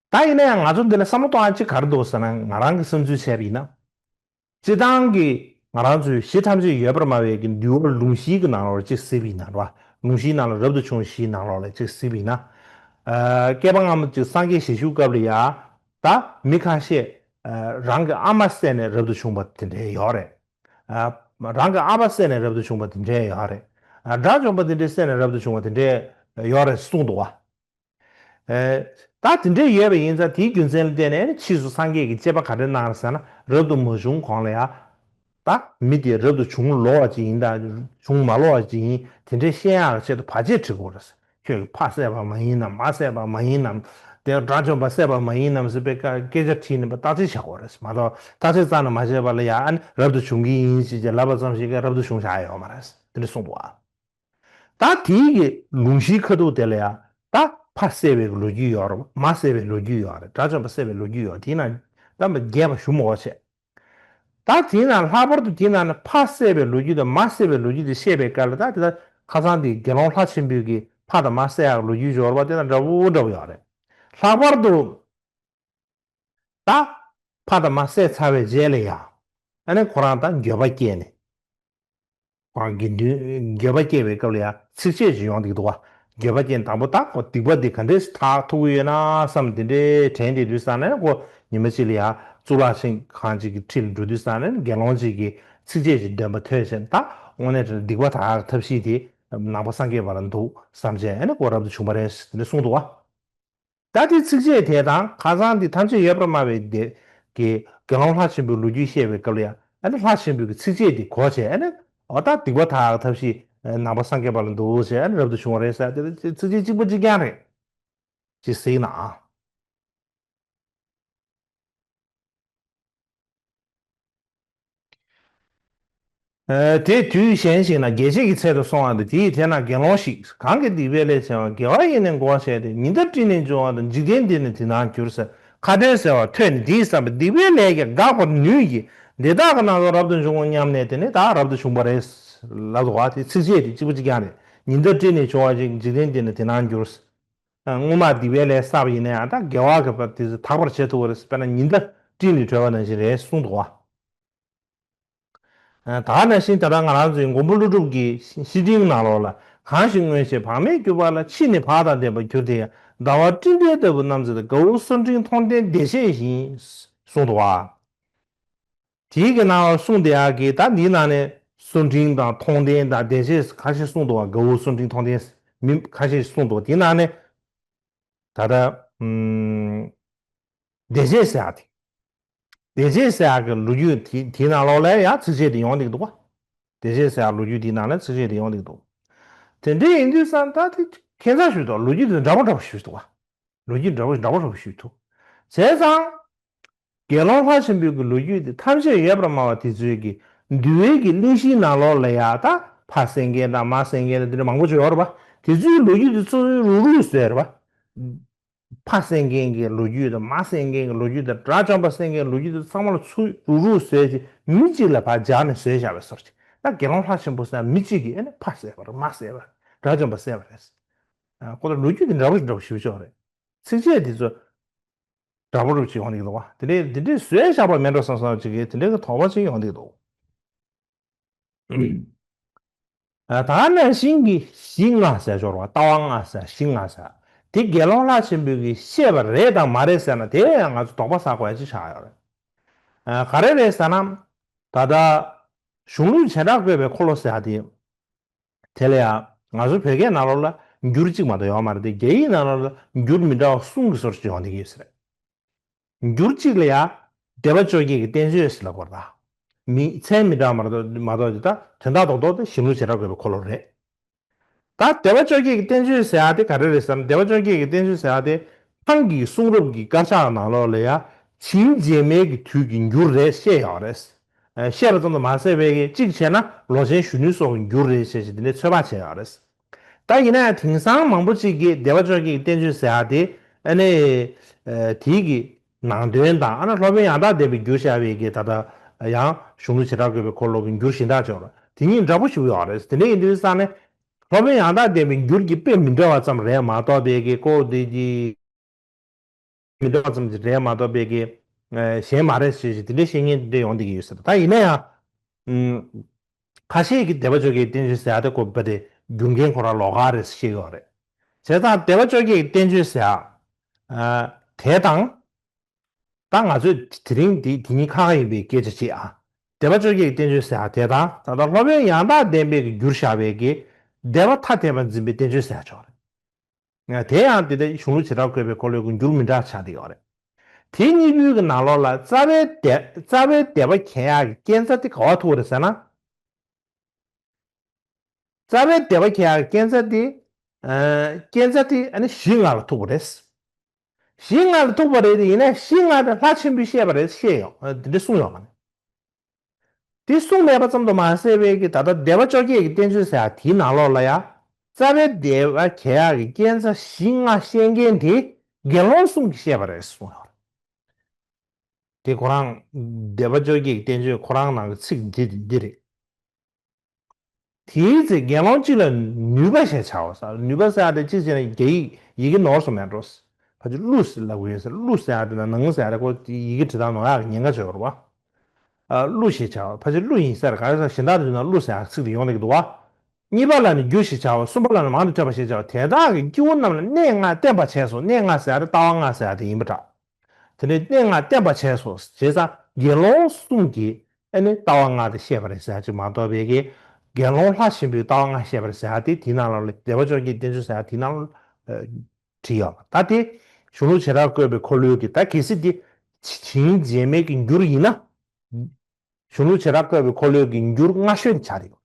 ད་ཡིན་ན་ཡང་ང་ཚོ་འདི་ལ་བསམ་བློ་གཏོང་ཡ་གཅིག་ག་རེ་འདུག་ཟེར་ན། ང་རང་གི་བསམ་ཚུལ་བྱས་པ་ཡིན་ན། སྤྱིར་བཏང་གི་ང་རང་ཚོའི་གཞི་ཐམས་ཅད་ཡོད་པར་སྨྲ་བའི་གི་འདུལ་བ་ལུང་གཞིའི་གི་ནང་ལོགས་ལ་གཅིག་གཟིགས་པ་ཡིན་ན་རེད་བ། ལུང་གཞིའི་ནང་ལ་རབ་ཏུ་བྱུང་བཞིའི་ནང་ལོགས་ལ་གཅིག་གཟིགས་པ་ཡིན་ན། ཨ། བསྐལ་པ་སྔ་མོ་གཅིག་སངས་རྒྱས་ཞལ་བཞུགས་སྐབས་ལ་ཡ། ད་མི་ཁ་ཤས། ཨ། རང་གི་ཨ་མ་བསད་ནས་རབ་ཏུ་བྱུང་བ་དེ་འདྲའི་ཡོད་རེད། ཨ། རང་གི་ཨ་ཕ་བསད་ནས་རབ་ཏུ་བྱུང་བ་དེ་འདྲའི་ཡོད་རེད། ཨ། དགྲ་བཅོམ་པ་དེ་འདྲའི་བསད་ནས་རབ་ཏུ་བྱུང་བ་དེ་འདྲའི་ཡོད་རེད་གསུངས་འདུག་བ། ཨེ། ད་དེ་འདྲའི་ཡོད་པ་ཡིན་ཙང་དེའི་རྒྱུ་མཚན་ལ་བརྟེན་ནས་ཕྱིས་སུ་སངས་རྒྱས་ཀྱིས་དཔྱད་པ་ག་འདྲ་གནང་རེད་ཟེར་ན། རབ་ཏུ་མ་བྱུང་གོང་ལ་ཡ། ད་མི་དེ་རབ་ཏུ་བྱུང་ལོག་པ་ཅིག་ཡིན་དང་བྱུང་མ་ལོག་པ་ཅིག་ཡིན་དེ་འདྲའི་ཤེས་ཡག་གི་ཆེད་དུ་བར་ཆད་བྱེད་དགོས་རེད། ཁྱོད་ཀྱིས་ཕ་བསད་པ་མ་ཡིན་ནམ། མ་བསད་པ་མ་ཡིན་ནམ། དེ་དགྲ་བཅོམ་པ་བསད་པ་མ་ཡིན་ནམ་ཟེར་བའི་སྐད་ཆ་དྲིས་ནས་བརྟག་དཔྱད་བྱ་དགོས་རེད་མ་གཏོགས། བརྟག་དཔྱད་རྩ་ནས་མ་བྱས་པ་ལ་ཡ། ཨ་ནི་རབ་ཏུ་བྱུང་གི་ཡིན་ཞེས་ལབ་པ་ཙམ་ཞིག་གིས་རབ་ཏུ་བྱུང་བཞག་ཡོད་མ་རེད། དེ་འདྲ་གསུངས་འདུག་ཨ། ད་དེའི་གི་ལུང་གཞིའི་ཁ་ཐུག་དེ་ལ་ཡ། ད་ཕ་བསད་པའི་ལོ་རྒྱུས་ཡོད་རེད། མ་བསད་པའི་ལོ་རྒྱུས་ཡོད་རེད། དགྲ་བཅོམ་པ་བསད་པའི་ལོ་རྒྱུས་ཡོད། དེའི་ནང་ད་མ་རྒྱས་པ་ཞུ་མི་དགོས་བྱས། ད་དེའི་ནང་ལྷག་པར་དུ་དེའི་ནང་ནས་ཕ་བསད་པའི་ལོ་རྒྱུས་དང་མ་བསད་པའི་ལོ་རྒྱུས་དེ་བཤད་པའི་སྐབས་ལ། ད་དེ་ད་ཁ་སང་དེ་དགེ་སློང་ལྷ་ཆེན་པོའི་གི་ཕ་དང་མ་བསད་ཡག་ལོ་རྒྱུས་ཡོད་རེད་པ། དེ་དང་འདྲ་པོ་འདྲ་པོ་ཡོད་རེད། ལྷག་པར་དུ་ད་ཕ་དང་མ་བསད་ཚར་བའི་རྗེས་ལ་ཡ། ཨ་ནི་ཁོ་རང་ད་འགྱོད་པ་སྐྱེས་ནས། ཁོ་རང་དགེ་འདུན་འགྱོད་པ་སྐྱེ་བའི་སྐབས་ལ་ཡ་ཚིགས་བཅད་ཅིག་ཡོང་བསྡད་ཀྱི་འདུག་བ། འགྱོད་པ་སྐྱེས་དང་པོ་ད་ཁོ་སྡིག་པ་འདི་ག་འདྲས་དག་ཐུབ་ཀྱི་ཡོད་ན་བསམ་དེ་འདྲའི་དྲན་བསྡད་དུས་ཙང་ནས། ཁོ་ཉི་མ་གཅིག་ལ་ཡ་གཙུག་ལག་ཁང་གཅིག་གི་འཁྲིས་ལ་འགྲོ་དུས་ཙང་ནས་དགེ་སློང་གཅིག་གིས་ཚིགས་བཅད་ཅིག་འདོན་པ་ཐོས་བྱས། ད་དངོས་གནས་དྲང་སྡིག་པ་དག་ཐབས་ཤེས་དེ་ནང་པ་སངས་རྒྱས་པ་ལ་འདུག་བསམ་བྱས། ཨ་ནི་ཁོ་རབ་ཏུ་བྱུང་བ་རེད་དེ་འདྲ་གསུངས་འདུག་བ། ད་དེ་ཚིགས་བཅད་དེ་དང་ཁ་སང་དེ་ཐམས་ཅད་ཡོད་པར་སྨྲ་བའི་དེ་གི་དགེ་སློང་ལྷ་ཆེན་པོའི་ལོ་རྒྱུས་བཤད་པའི་སྐབས་ལ་ཡང་། ཨ་ནི་ལྷ་ཆེན་པོའི་གི་ཚིགས་བཅད་དེ་གོ་བྱས། ཨ་ནི་འོ་ད་སྡིག་པ་དག་ཐབས་ཤེས་ནང་པ་སངས་རྒྱས་པ་ལ་འདུག་བྱས། ཨ་ནི་རབ་ཏུ་བྱུང་བ་རེད་ཟེར། དེ་ཚིགས་བཅད་གཅིག་པ་གཅིག་རྐྱང་རེད། ཅེས་གཟིགས་ན། ཨ། དེ་དུས་གཞན་ཞིག་ན་རྒྱལ་བྱེད་ཀྱི་ཚལ་དུ་སོང་བ་དང་། དེའི་དེ་ན་དགེ་སློང་ཞིག་གང་གིས་སྡིག་པའི་ལས་བྱས་པ། དགེ་བ་ཡིས་ནི་བསྒོ་བྱས་ཏེ། ཉི་ཟླ་སྤྲིན་ནི་འབྱུང་བ་དང་། འཇིག་རྟེན་འདི་ནི་དེ་ན་འགྱུར་ཟེར། ཁ་ཏོན་ཟེར་བ་ཐོས་ནས་དེས་བསམས་པ། སྡིག་པའི་ལས་ཀྱིས་འགག་པར་ནུས་ཀྱི། འདི་དག་གི་རྣམ་རྟོག་རབ་ཏུ་འབྱུང་ངོ་སྙམ་ནས། དེ་ནས་ད་རབ་ཏུ་བྱུང་བ་རེད་ལབ་འདུག་བ། དེ་ཚིགས་བཅད་དེ་གཅིག་པ་གཅིག་རྐྱང་རེད། ཉི་ཟླ་སྤྲིན་ནི་འབྱུང་བ་ཅིག་འཇིག་རྟེན་འདི་ནི་དེ་ན་འགྱུར། སྔོན་མ་སྡིག་པའི་ལས་བསགས་པ་ཡིན་ན་ཡང་། ད་དགེ་བ་གི་བར་དེ་ཚོ་དག་པར་བྱེད་ཐུབ་པ་རེད། དཔེར་ན་ཉི་ཟླ་སྤྲིན་ནི་གྲོལ་བ་ནང་བཞིན་རེད་གསུངས་འདུག་བ། ད་ནང་བཞིན་ད་ལྟ་ང་རང་ཚོའི་མགོན་པོ་ཀླུ་སྒྲུབ་ཀྱི་བཤེས་སྤྲིང་ནང་ལོགས་ལ། གང་ཞིག་སྔོན་བྱས་བག་མེད་གྱུར་པ་ལ། ཕྱིས་ནི་བག་དང་ལྡན་པར་འགྱུར་ཏེ་ཡང་། ཟླ་བ་སྤྲིན་བྲལ་ལྟ་བུར་རྣམ་འཚེ་དང་། དགའ་བོ་སོར་ཕྲེང་མཐོང་ལྡན་བདེ་བྱེད་བཞིན། གསུངས་འདུག་བ། དེའི་གི་ནང་ལ་གསུངས་བསྡད་ཡག་གི་ད་འདིའི་ནང་ནས་སོར་ཕྲེང་དང་མཐོང་ལྡན་དང་བདེ་བྱེད་ཁ་ཤས་གསུངས་འདུག་བ། དགའ་བོ་སོར་ཕྲེང་མཐོང་ལྡན་མི་ཁ་ཤས་གསུངས་འདུག་དེའི་ནང་ནས་ད་ལྟ་ཨུམ། བདེ་བྱེད་ཟེར་ཡག་དེ། བདེ་བྱེད་ཟེར་ཡག་གི་ལོ་རྒྱུས་དེ་དེའི་ནང་ལོགས་ལ་ཡང་ཚིགས་བཅད་དེ་ཡོང་བསྡད་ཀྱི་འདུག་བ། བདེ་བྱེད་ཟེར་ཡག་ལོ་རྒྱུས་དེའི་ནང་ལ་ཚིགས་བཅད་དེ་ཡོང་བསྡད་ཀྱི་འདུག་དེ་འདྲ་ཡིན་དུས་ཙང་ད་དེ་ཁྱད་མཚར་ཞིག་འདུག་ལོ་རྒྱུས་དེ་འདྲ་པོ་འདྲ་པོ་ཞིག་འདུག་བ། ལོ་རྒྱུས་འདྲ་པོ་འདྲ་པོ་འདྲ་པོ་ཞིག་འདུག་བྱས་ཙང་། དགེ་སློང་ལྷ་ཆེན་པོའི་གི་ལོ་རྒྱུས་དེ་ཐམས་ཅད་ཡོད་པར་སྨྲ་བ་དེ་ཚོའི་གི་འདུལ་བའི་གི་གླེང་གཞིའི་ནང་ལོགས་ལ་ཡ། ད་ཕ་བསད་མཁན་དང་མ་བསད་མཁན་དང་དེ་འདྲ་མང་པོ་ཅིག་ཡོད་རེད་པ། དེ་ཚོའི་ལོ་རྒྱུས་དེ་ཚོ་རུག་རུག་བཟོས་རེད་པ། ཕ་གསད་མཁན་གྱི་ལོ་རྒྱུས་དང་མ་གསད་མཁན་གྱི་ལོ་རྒྱུས་དང་དགྲ་བཅོམ་པ་གསད་མཁན་གྱི་ལོ་རྒྱུས་དེ་ཚང་མ་ལ་ཚུར་རུག་རུག་བཟོས་ཏེ་མི་གཅིག་ལ་ཕར་སྦྱར་ནས་བཟོས་བཞག་པའི་བཟོ་འདྲ་ཅིག་ད་དགེ་སློང་ལྷ་ཆེན་པོ་ཟེར་མི་གཅིག་གིས་ཨ་ནི་ཕ་བསད་པ་རེད། མ་བསད་པ་རེད། དགྲ་བཅོམ་པ་བསད་པ་རེད། ཨ་ཁོ་ད་ལོ་རྒྱུས་དེ་འདྲ་པོ་ཞིག་འདྲ་པོ་ཞིག་ཆོག་རེད། ཚིགས་བཅད་འདི་ཚོ་འདྲ་པོ་རུ་ཅིག་ཡོང་གི་འདུག་བ། དེ་ནས་འདི་འདྲའི་བཟོས་བཞག་པ་མེད་འགྲོ་བསམ་བསམ་ཅིག་གིས་དེ་འདྲའི་གི་དོགས་པ་ཅིག་ཡོང་གི་འདུག་ཨ་ད་ནང་བཞིན་གྱི་གཞི་ལྔ་ཟེར་སྦྱོར་བ། ལྟ་བ་ལྔ་ཟེར། གཞི་ལྔ་ཟེར། དེ་དགེ་སློང་ལྷ་ཆེན་པོས་ཀྱིས་བཤད་པ་རེད་དང་མ་རེད་ཟེར་ན་དེ་ཡང་ང་ཚོ་དོགས་པ་ཟ་དགོས་ཡ་ཅིག་ཆགས་ཡོད་རེད། ཨ་ག་རེ་རེད་ཟེར་ན། ད་ལྟ་གཞུང་ལུགས་བྱེ་བྲག་བཀོད་པའི་འཁོར་ལོ་ཟེར་ཡ་དེ། དེ་ལ་ཡང་ང་ཚོ་བོད་སྐད་ནང་ལོགས་ལ་འགྱུར་གཅིག་མ་གཏོགས་ཡོད་མ་རེད་དེ། རྒྱ་ཡིག་ནང་ལོགས་ལ་འགྱུར་མི་འདྲ་བ་གསུམ་གྱི་བཟོ་འདྲ་ཅིག་ཡོང་བསྡད་ཀྱི་ཡོད་ས་རེད། འགྱུར་གཅིག་ལ་ཡང་སྡེ་པ་བཅོ་བརྒྱད་ཀྱི་བསྟན་བཅོས་ཟེར་ལབ་དགོས་རེད་ད། མི་མཚན་མི་འདྲ་བ་མ་གཏོགས་མ་གཏོགས་དེ་ད་དོན་དག་རྡོག་རྡོག་དེ་གཞུང་ལུགས་བྱེ་བྲག་བཀོད་པའི་འཁོར་ལོ་རེད། ད་སྡེ་པ་བཅོ་བརྒྱད་ཀྱི་བསྟན་བཅོས་ཟེར་ཡ་དེ་ག་རེ་རེད་ཟེར་ན། སྡེ་པ་བཅོ་བརྒྱད་ཀྱི་བསྟན་བཅོས་ཟེར་ཡ་དེ་ཐང་གི་གསུང་རབ་ཀྱི་དཀར་ཆག་ནང་ལོགས་ལ་ཡ་ཇིན་རྗེས་མའི་གི་དུས་ཀྱི་འགྱུར་རེད་བཤད་ཡོད་རེད། ཨ་བཤད་པ་ཙམ་དུ་མ་ཟད་པའི་གི་གཅིག་བྱས་ན་ལོ་ཆེན་གཞོན་ནུའི་སོགས་ཀྱི་འགྱུར་རེད་བཤད་བྱས་དེ་འདྲའི་ཚོད་དཔག་བྱས་ཡོད་རེད། ད་ཡིན་ན་ཡང་དེང་སང་མང་པོ་ཅིག་གིས་སྡེ་པ་བཅོ་བརྒྱད་ཀྱི་བསྟན་བཅོས་ཟེར་ཡ་དེ་ཨ་ནི་ཨ་དེའི་གི་ནང་དོན་དང་ཨ་ནི་སློབ་དཔོན་ཡང་དག་ལྡན་པས་བསྒྱུར་བཞག་པའི་གི་ད་ལྟ་ཡང་གཞུང་ལུགས་བྱེ་བྲག་བཀོད་པའི་འཁོར་ལོ་གི་འགྱུར་གཞན་དག་ཅིག་ཡོད་རེད། དེ་གཉིས་འདྲ་པོ་ཞིག་ཡོད་རེད། དེ་འདྲ་ཡིན་དུས་ཙང་ནས་སློབ་དཔོན་ཡང་དག་ལྡན་པའི་འགྱུར་གྱི་དཔེ་མི་འདྲ་བ་ཙམ་རེད་མ་གཏོགས་པའི་གི་ཁོ་དེ་གི་མི་འདྲ་བ་ཙམ་ཞིག་རེད་མ་གཏོགས་པའི་གི་ཨ་གཞན་མ་རེད་ཞེས་ཞེས་དེ་འདྲའི་བཤད་མཁན་དེ་འདྲ་ཡོང་བསྡད་ཀྱི་ཡོད་ཟེར། ད་ཡིན་ན་ཡང་ཨུམ་ཁ་ཤས་ཀྱིས་སྡེ་པ་བཅོ་བརྒྱད་བསྟན་བཅོས་ཟེར་ཡ་དེ་ཁོ་པ་དེ་བསྒྱུར་མཁན་ཁོ་རང་ལོགས་ཀ་རེད་ཟེར་བཤད་ཀྱི་ཡོད་རེད། བྱས་ཙང་སྡེ་པ་བཅོ་བརྒྱད་ཀྱི་བསྟན་བཅོས་ཟེར་ཡ་ཨ་དེ་དང་། ད་ང་ཚོས་དེ་རིང་འདི་དེ་གཉིས་ཁག་ཁག་ཡིན་པའི་སྐད་ཆ་བྱེད་ཨ། སྡེ་པ་བཅོ་བརྒྱད་ཀྱི་བསྟན་བཅོས་ཟེར་ཡ་དེ་དང་ད་ལྟ་སློབ་དཔོན་ཡང་དག་ལྡན་པས་ཀྱིས་བསྒྱུར་བཞག་པའི་གི་སྡེ་པ་ཐ་དད་པ་འཛིན་པའི་བསྟན་བཅོས་ཟེར་ཡ་ཅིག་ཡོད་རེད། དེ་ཡང་དེ་ལྟར་གཞུང་ལུགས་བྱེ་བྲག་བཀོད་པའི་འཁོར་ལོའི་གི་འགྱུར་མི་འདྲ་ཆགས་བསྡད་ཡོད་རེད། དེ་གཉིས་པོའི་གི་ནང་ལོགས་ལ་རྩ་བའི་སྡེ་རྩ་བའི་སྡེ་པ་གྱེས་ཡག་གི་རྐྱེན་རྩ་དེ་ག་པར་ཐུག་པ་རེད་ཟེར་ན། རྩ་བའི་སྡེ་པ་གྱེས་ཡག་གི་རྐྱེན་རྩ་དེ་ཨ་རྐྱེན་རྩ་དེ་ཨ་ནི་གཞི་ལྔ་ལ་ཐུག་པ་རེད། གཞི་ལྔ་ལ་ཐུག་པ་རེད་དེ་ཡིན་ན་གཞི་ལྔ་དེ་ལྷ་ཆེན་པོས་བཤད་པ་རེད་བཤད་ཡོང་ཨ་དེ་འདྲ་གསུངས་ཡོང་བ་ནི། དེ་གསུངས་མེད་པ་ཙམ་དུ་མ་ཟད་པའི་གི་ད་ལྟ་སྡེ་པ་བཅོ་བརྒྱད་ཀྱི་བསྟན་བཅོས་ཟེར་ཡ་དེའི་ནང་ལོགས་ལ་ཡ། རྩ་བའི་སྡེ་པ་གྱེས་ཡག་གི་རྐྱེན་རྩ་གཞི་ལྔ་བཤད་མཁན་དེ་དགེ་སློང་གསུམ་གྱིས་བཤད་པ་རེད་གསུངས་ཡོད་རེད། དེ་ཁོ་རང་སྡེ་པ་བཅོ་བརྒྱད་ཀྱི་བསྟན་བཅོས་ཁོ་རང་ནང་གི་ཚིག་འདི་འདི་རེད། དེའི་ཚེ་དགེ་སློང་གཅིག་ལ་ནུས་པ་ཞེས་བྱའོ་ཟེར། ནུས་པ་ཟེར་ཡ་དེ་གཅིག་བྱས་ན་རྒྱ་ཡིག་ཡི་གེ་ནོར་སོང་མེད་འགྲོ། ཕལ་ཆེར་གླུ་ཟེར་ལབ་ཀྱི་ཡོད་ཟེར། གླུ་ཟེར་ཡ་དེ་ན་ནང་ཟེར་ཡ་དེ་ཁོ་ཡི་གེ་འབྲི་སྟངས་ནོར་ཡག་གི་ཉེན་ཁ་ཅིག་ཡོད་རེད་བ། ཨ་གླུ་ཞེས་བྱའོ། ཕལ་ཆེར་གླུ་ཡིན་ས་རེད། ག་རེ་ཟེར་ན་གཞན་དག་ཏུ་བྱུང་ན་གླུ་ཟེར་ཡག་ཚིག་དེ་ཡོང་བསྡད་ཀྱི་འདུག་བ། གཉིས་པ་ལ་ནི་རྒྱུ་ཞེས་བྱའོ། གསུམ་པ་ལ་ནི་མང་དུ་ཐོས་པ་ཞེས་བྱའོ། དེ་དག་གི་སྐྱེ་བོ་རྣམས་ལ་གནས་ལྔ་བསྟན་པར་བྱས་སོ། གནས་ལྔ་ཟེར་ཡ་དེ་ལྟ་བ་ལྔ་ཟེར་ཡ་དེ་ཡིན་པ་འདྲ། དེ་ནས་གནས་ལྔ་བསྟན་པར་བྱས་སོ། བྱས་ཙང་དགེ་སློང་གསུམ་གྱིས་ཨ་ནི་ལྟ་བ་ལྔ་དེ་བཤད་པ་རེད་ཟེར་ཡ་ཅིག་མ་གཏོགས་པའི་གི་དགེ་སློང་ལྷ་ཆེན་པོས་ལྟ་བ་ལྔ་བཤད་པ་རེད་ཟེར་ཡ་དེ་དེའི་ནང་ལ་སྡེ་པ་བཅོ་བརྒྱད་བསྟན་བཅོས་ཟེར་ཡ་དེའི་ནང་ལ་བྲིས་ཡོད་པ། ད་དེ་གཞུང་ལུགས་བྱེ་བྲག་བཀོད་པའི་འཁོར་ལོའི་གི་ད་གལ་སྲིད་དེ་ཇིན་རྗེས་མའི་གི་འགྱུར་ཡིན་ན། གཞུང་ལུགས་བྱེ་བྲག་བཀོད་པའི་འཁོར་ལོའི་གི་འགྱུར་སྔ་ཤོས་དེ་ཆགས་རེད།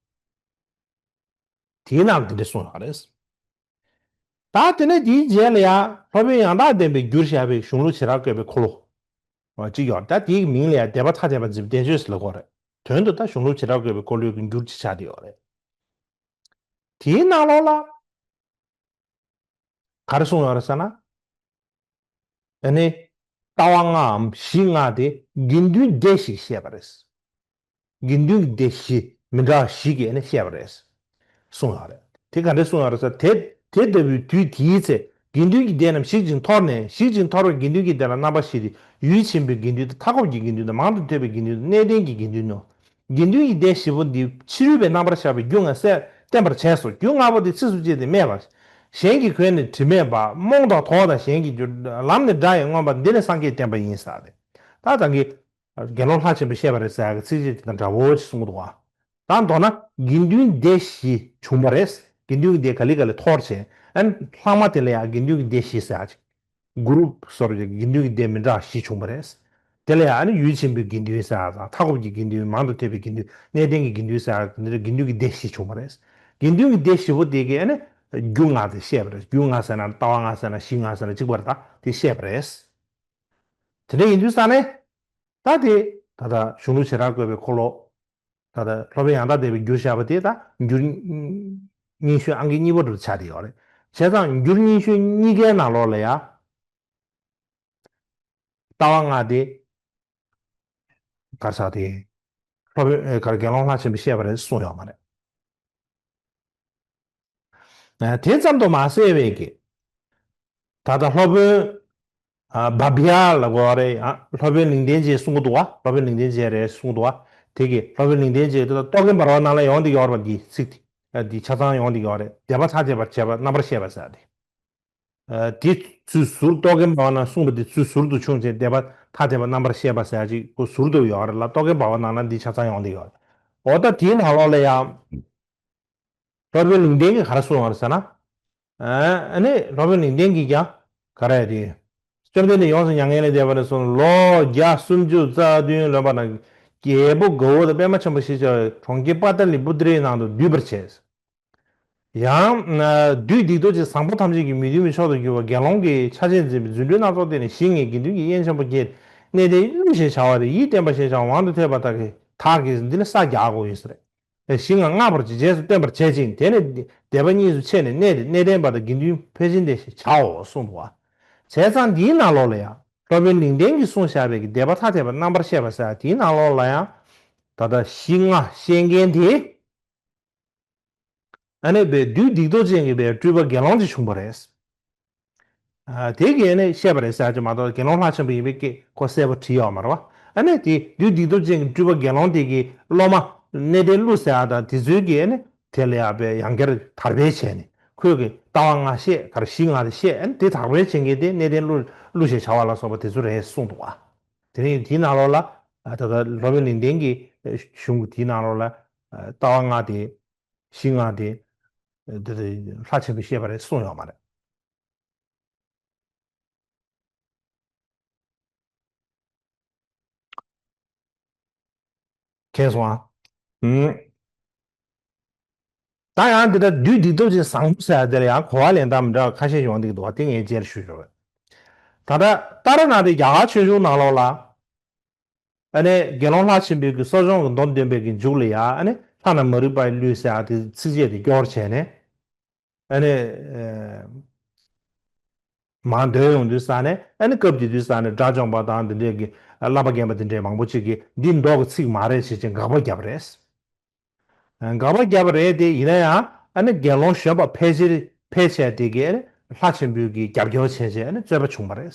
དེའི་ནང་དེ་འདྲ་གསུངས་ཡོད་རེད། ད་དེ་ནས་དེའི་རྗེས་ལ་ཡང་སློབ་དཔོན་ཡང་དག་ལྡན་པས་བསྒྱུར་བཞག་པའི་གཞུང་ལུགས་བྱེ་བྲག་བཀོད་པའི་འཁོར་ལོ་གཅིག་ཡོད་རེད། ད་དེའི་མིང་ལ་ཡང་སྡེ་པ་ཐ་དད་པ་འཛིན་པའི་བསྟན་བཅོས་ཟེར་ལབ་ཀྱི་ཡོད་རེད། དོན་དུ་ད་གཞུང་ལུགས་བྱེ་བྲག་བཀོད་པའི་འཁོར་ལོའི་གི་འགྱུར་གཅིག་ཆགས་བསྡད་ཡོད་རེད། དེའི་ནང་ལོགས་ལ་ག་རེ་གསུངས་ཡོད་རེད་ཟེར་ན། ཨ་ནི། ལྟ་བ་ལྔའམ་གཞི་ལྔ་དེ་དགེ་འདུན་སྡེ་བཞིས་བཤད་པ་རེད། དགེ་འདུན་གྱི་སྡེ་བཞི་མི་འདྲ་བ་བཞི་གིས་ཨ་ནི་བཤད་པ་རེད། གསུངས་ཡོད་རེད། དེ་ག་འདྲས་གསུངས་ཡོད་རེད་ཟེར་དེ་དེ་ལྟ་བུའི་དུས་དེའི་ཚེ་དགེ་འདུན་གྱི་སྡེ་རྣམས་ཞིག་ཅིང་མཐོར་ནས་ཞིག་ཅིང་མཐོ་བའི་དགེ་འདུན་གྱི་སྡེ་ལ་རྣམ་པ་བཞི་སྟེ་ཡུལ་ཆེན་པོའི་དགེ་འདུན་དང་མཐའ་འཁོབ་ཀྱི་དགེ་འདུན་དང་མང་དུ་ཐོས་པའི་དགེ་འདུན་དང་གནས་བརྟན་གྱི་དགེ་འདུན་ནོ། དགེ་འདུན་གྱི་སྡེ་བཞི་པོ་འདི་ཕྱི་རོལ་པའི་རྣམ་པར་ཤར་བའི་རྒྱུ་ལྔ་གསལ་བསྟན་པར་བྱས་སོ། རྒྱུ་ལྔ་པོ་འདི་ཚིགས་སུ་བཅད་དེ་སྨྲས་པ། གཞན་གྱི་གོས་ནི་དྲི་མེད་པ། རྨོངས་དང་དོགས་དང་གཞན་གྱི་རྒྱུ། ལམ་ནི་དགྲ་ཡིས་རྔོན་པ། འདི་ནི་སངས་རྒྱས་བསྟན་པ་ཡིན་ཟེར་ཏེ། ད་ད་གིན་དགེ་སློང་ལྷ་ཆེན་པོས་བཤད་པ་རེད་ཟེར་ཡག་གི་ཚིགས་བཅད་དེ་དང་འདྲ་བོ་ཞིག་གསུངས་འདུག་བ། ད་མདོར་ན་དགེ་འདུན་སྡེ་བཞི་བྱུང་བ་རེད། དགེ་འདུན་གྱི་སྡེ་ག་ལེ་ག་ལེ་མཐོར་ཕྱིན། ཨ་ནི་ལྷག་མ་དེ་ལ་ཡང་དགེ་འདུན་གྱི་སྡེ་བཞི་ཟེར་ཡག་ཅིག་གུ་རུབ་སོར་གྱི་དགེ་འདུན་གྱི་སྡེ་མི་འདྲ་བ་བཞི་བྱུང་བ་རེད། དེ་ལ་ཡང་ཨ་ནི་ཡུལ་ཆེན་པོའི་དགེ་འདུན་ཟེར་ཡག་དང་མཐའ་འཁོབ་ཀྱི་དགེ་འདུན། མང་དུ་ཐོས་པའི་དགེ་འདུན། གནས་བརྟན་གྱི་དགེ་འདུན་ཟེར་ཡག་དེ་འདྲ་དགེ་འདུན་གྱི་སྡེ་བཞི་བྱུང་བ་རེད། དགེ་འདུན་གྱི་སྡེ་བཞི་པོ་དེ་གའི་ཨ་ནི་རྒྱུ་ལྔ་དེ་བཤད་པ་རེད། རྒྱུ་ལྔ་ཟེར་ན་ལྟ་བ་ལྔ་ཟེར་ན་གཞི་ལྔ་ཟེར་ན་གཅིག་པ་རེད། ད་དེ་བཤད་པ་རེད། དེ་འདྲ་ཡིན་དུས་ཙང་ནས་ད་དེ་ད་ལྟ་གཞུང་ལུགས་བྱེ་བྲག་བཀོད་པའི་འཁོར་ལོ། ད་ལྟ་སློབ་དཔོན་ཡང་དག་ལྡན་པས་བསྒྱུར་བཞག་པ་དེ་ད་འགྱུར་རྙིང་ཤོས་ཨང་ཀི་གཉིས་པ་རུ་ཆགས་བསྡད་ཡོད་རེད། བྱས་ཙང་འགྱུར་རྙིང་ཤོས་གཉིས་ཀའི་ནང་ལོགས་ལ་ཡང་ ལྟ་བ་ལྔ་དེ་གར་ས་དེ་སློབ་དཔོན་གར་དགེ་སློང་ལྷ་ཆེན་པོས་བཤད་པ་རེད་གསུངས་ཡོད་མ་རེད། དེ་ཙམ་དུ་མ་ཟད་པའི་གི། ད་ལྟ་སློབ་དཔོན་བྷ་བྷྱ་ལ་གོ་རེད། སློབ་དཔོན་ལིང་བསྟན་རྗེས་གསུང་གི་འདུག་བ། སློབ་དཔོན་ལིང་བསྟན་རྗེས་རེད་གསུང་གི་འདུག་བ། དེ་གི་སློབ་དཔོན་ལིང་བསྟན་རྗེས་ད་ལྟ་རྟོག་གེ་འབར་བ་ནང་ལ་ཡོང་འདི་ཡོད་རེད་པ། འདི་ཚིག་དེ་འདི་ཆ་ཚང་ཡོང་འདི་ཡོད་རེད། སྡེ་པ་ཐ་དད་པར་བྱེད་པ་རྣམ་པར་བཤད་པ་ཟེར་ཏེ། དེ་ཚུལ་ཟུར་རྟོག་གེ་འབར་བ་ནང་གསུངས་པ་དེ་ཚུལ་ཟུར་དུ་ཕྱུང་ཅིང་སྡེ་པ་ཐ་དད་པ་རྣམ་པར་བཤད་པ་ཟེར་ཅིག་ཁོ་ཟུར་དུ་ཡོད་རེད་ལ། རྟོག་གེ་འབར་བ་ནང་ལ་འདི་ཆ་ཚང་ཡོང་འདི་ཡོད་རེད། འོ་ད་དེའི་ནང་ལོགས་ལ་ཡང་། སློབ་དཔོན་ལིང་བསྟན་གྱིས་ག་རེ་གསུངས་པ་རེད་ཟེར་ན། ཨ་ནི་སློབ་དཔོན་ལིང་བསྟན་གྱིས་ཀྱང་ག་རེ་རེད། བཅོམ་ལྡན་འདས་ཡོངས་སུ་མྱ་ངན་ལས་འདས་པ་ནས་བཟུང་ལོ་བརྒྱ་སུམ་ཅུ་རྩ་བདུན་ལོན་པ་ན། རྒྱལ་པོ་དགའ་བོ་དང་པདྨ་ཆེན་པོ་ཞེས་བྱ་བའི་གྲོང་ཁྱེར་པ་ཏ་ལི་པུ་ཏྲའི་ནང་དུ་འདུས་པར་བྱས། ཡང་། བདུད་སྡིག་ཏོ་ཅན་བཟང་པོ་ཐམས་ཅད་ཀྱི་མོས་གུས་མཆོག་ཏུ་གྱུར་པ་དགེ་སློང་གི་ཆ་བྱད་འཛིན་པའི་རྫུ་འཕྲུལ་སྣ་ཚོགས་བསྟན་ནས་ཞིང་ངེ་དགེ་འདུན་གྱི་དབྱེན་ཆེན་པོ་བསྐྱེད། གནས་བརྟན་ཀླུ་ཞེས་བྱ་བ་རེ་ཡིས་བསྟན་པ་ཞེས་བྱ་བ་མང་དུ་ཐོས་པ་དག་གིས་དག་གིས་འདི་ལ་ས་རྒྱག་དགོས་ཡོད་ཟེར། ཞིང་ང་སྔ་བར་གྱི་རྗེས་སུ་སྟོན་པར་བྱེད་ཅིང་། དེ་ནས་སྡེ་པ་གཉིས་སུ་ཕྱེ་ནས་གནས་དེ་གནས་བརྟན་པ་དང་དགེ་འདུན་ཕལ་ཆེར་འདི་ཞེས་བྱའོ་གསུངས་འདུག་བ། བྱས་ཙང་འདིའི་ནང་ལོགས་ལ་ཡང་སློབ་དཔོན་ལིང་བསྟན་གྱིས་གསུངས་བཞག་པའི་གི་སྡེ་པ་ཐ་དད་པ་རྣམ་པར་བཤད་པ་ཟེར་དེའི་ནང་ལོགས་ལ་ཡང་། ད་ལྟ་ཞིང་ང་བཤད་མཁན་དེ། ཨ་ནི་བའི་བདུད་སྡིག་ཏོ་ཅན་གྱི་བའི་སྤྲུལ་པ་དགེ་སློང་ཅིག་བྱུང་བ་རེད། ཨ་དེ་གིས་ཨ་ནི་བཤད་པ་རེད་ཟེར་གྱི་མ་གཏོགས་དགེ་སློང་ལྷ་ཆེན་པོ་ཡིན་པའི་སྐད་ཁོ་གསལ་པོ་བྲིས་ཡོད་མ་རེད་བ། ཨ་ནི་དེ་བདུད་སྡིག་ཏོ་ཅན་གྱི་སྤྲུལ་པ་དགེ་སློང་དེ་གི་སློབ་མ་གནས་བརྟན་ཀླུ་ཟེར་ཡ་དང་དེ་ཚོའི་གིས་ཨ་ནི་དེ་ལ་ཡ་བའི་ཡང་བསྐྱར་དར་སྤེལ་བྱས་ནས་ཁོས་གི་ལྟ་བ་ལྔ་བཤད་གར་ཞིང་ང་དེ་བཤད། ཨ་ནི་དེ་དར་སྤེལ་བྱེད་མཁན་དེ་གནས་བརྟན་ཀླུ་ཀླུ་ཞེས་བྱ་བ་ལ་སོགས་པ་དེ་ཚོ་རེད་གསུངས་འདུག་བ། དེ་ནས་དེའི་ནང་ལོགས་ལ་ད་ལྟ་སློབ་དཔོན་ལིང་བསྟན་གྱི་གཞུང་གི་དེའི་ནང་ལོགས་ལ་ལྟ་བ་ལྔ་དེ། ཞིང་ང་དེ། འདི་དེ་ལྷ་ཆེན་པོས་བཤད་པ་རེད་གསུངས་ཡོད་མ་རེད། མཁྱེན་སོང་ཨ། ཨུམ། ད་ཡང་འདི་ལྟར་བདུད་སྡིག་ཏོ་ཅན་བཟང་པོ་ཟེར་ཡ་དེ་ལ་ཡང་གོ་བ་ལེན་སྟངས་མི་འདྲ་བ་ཁ་ཤས་ཡོང་གི་འདུག་བ། དེ་ངས་རྗེས་ལ་ཞུ་ཞུ་བས། ད་ལྟ་ཏཱ་ར་ནཱ་ཐའི་རྒྱ་གར་ཆོས་འབྱུང་ནང་ལོགས་ལ། ཨ་ནི་དགེ་སློང་ལྷ་ཆེན་པོའི་གི་གསོ་སྦྱོང་གི་མདོ་འདོན་པའི་གི་མཇུག་ལ་ཡ་ཨ་ནི་ལྷ་ན་མ་རིག་པའི་ལུས་ཟེར་ཡ་དེ་ཚིགས་བཅད་དེ་སྐྱོར་བྱས་ནས། ཨ་ནི་མར་འདོན་ཡོང་དུས་ས་ནས་ཨ་ནི་སྐབས་དེ་དུས་ས་ནས་དགྲ་བཅོམ་པ་དང་འདི་འདྲའི་གི་བསླབ་པ་རྒན་པ་འདི་འདྲའི་མང་པོ་ཅིག་གིས་འདི་མདོ་གི་ཚིག་མ་རེད་ཅེས་ཅིག་དགག་པ་བརྒྱབ་པ་རེད། དགག་པ་བརྒྱབ་པ་རེད་དེ། ཡིན་ན་ཡང་ཨ་ནི་དགེ་སློང་གཞོན་པ་ཕལ་ཆེར་ཕལ་ཆེར་དེ་གའི་ལྷ་ཆེན་པོའི་གི་རྒྱབ་སྐྱོར་བྱས་བྱས་ཨ་ནི་རྩོད་པ་བྱུང་བ་རེད།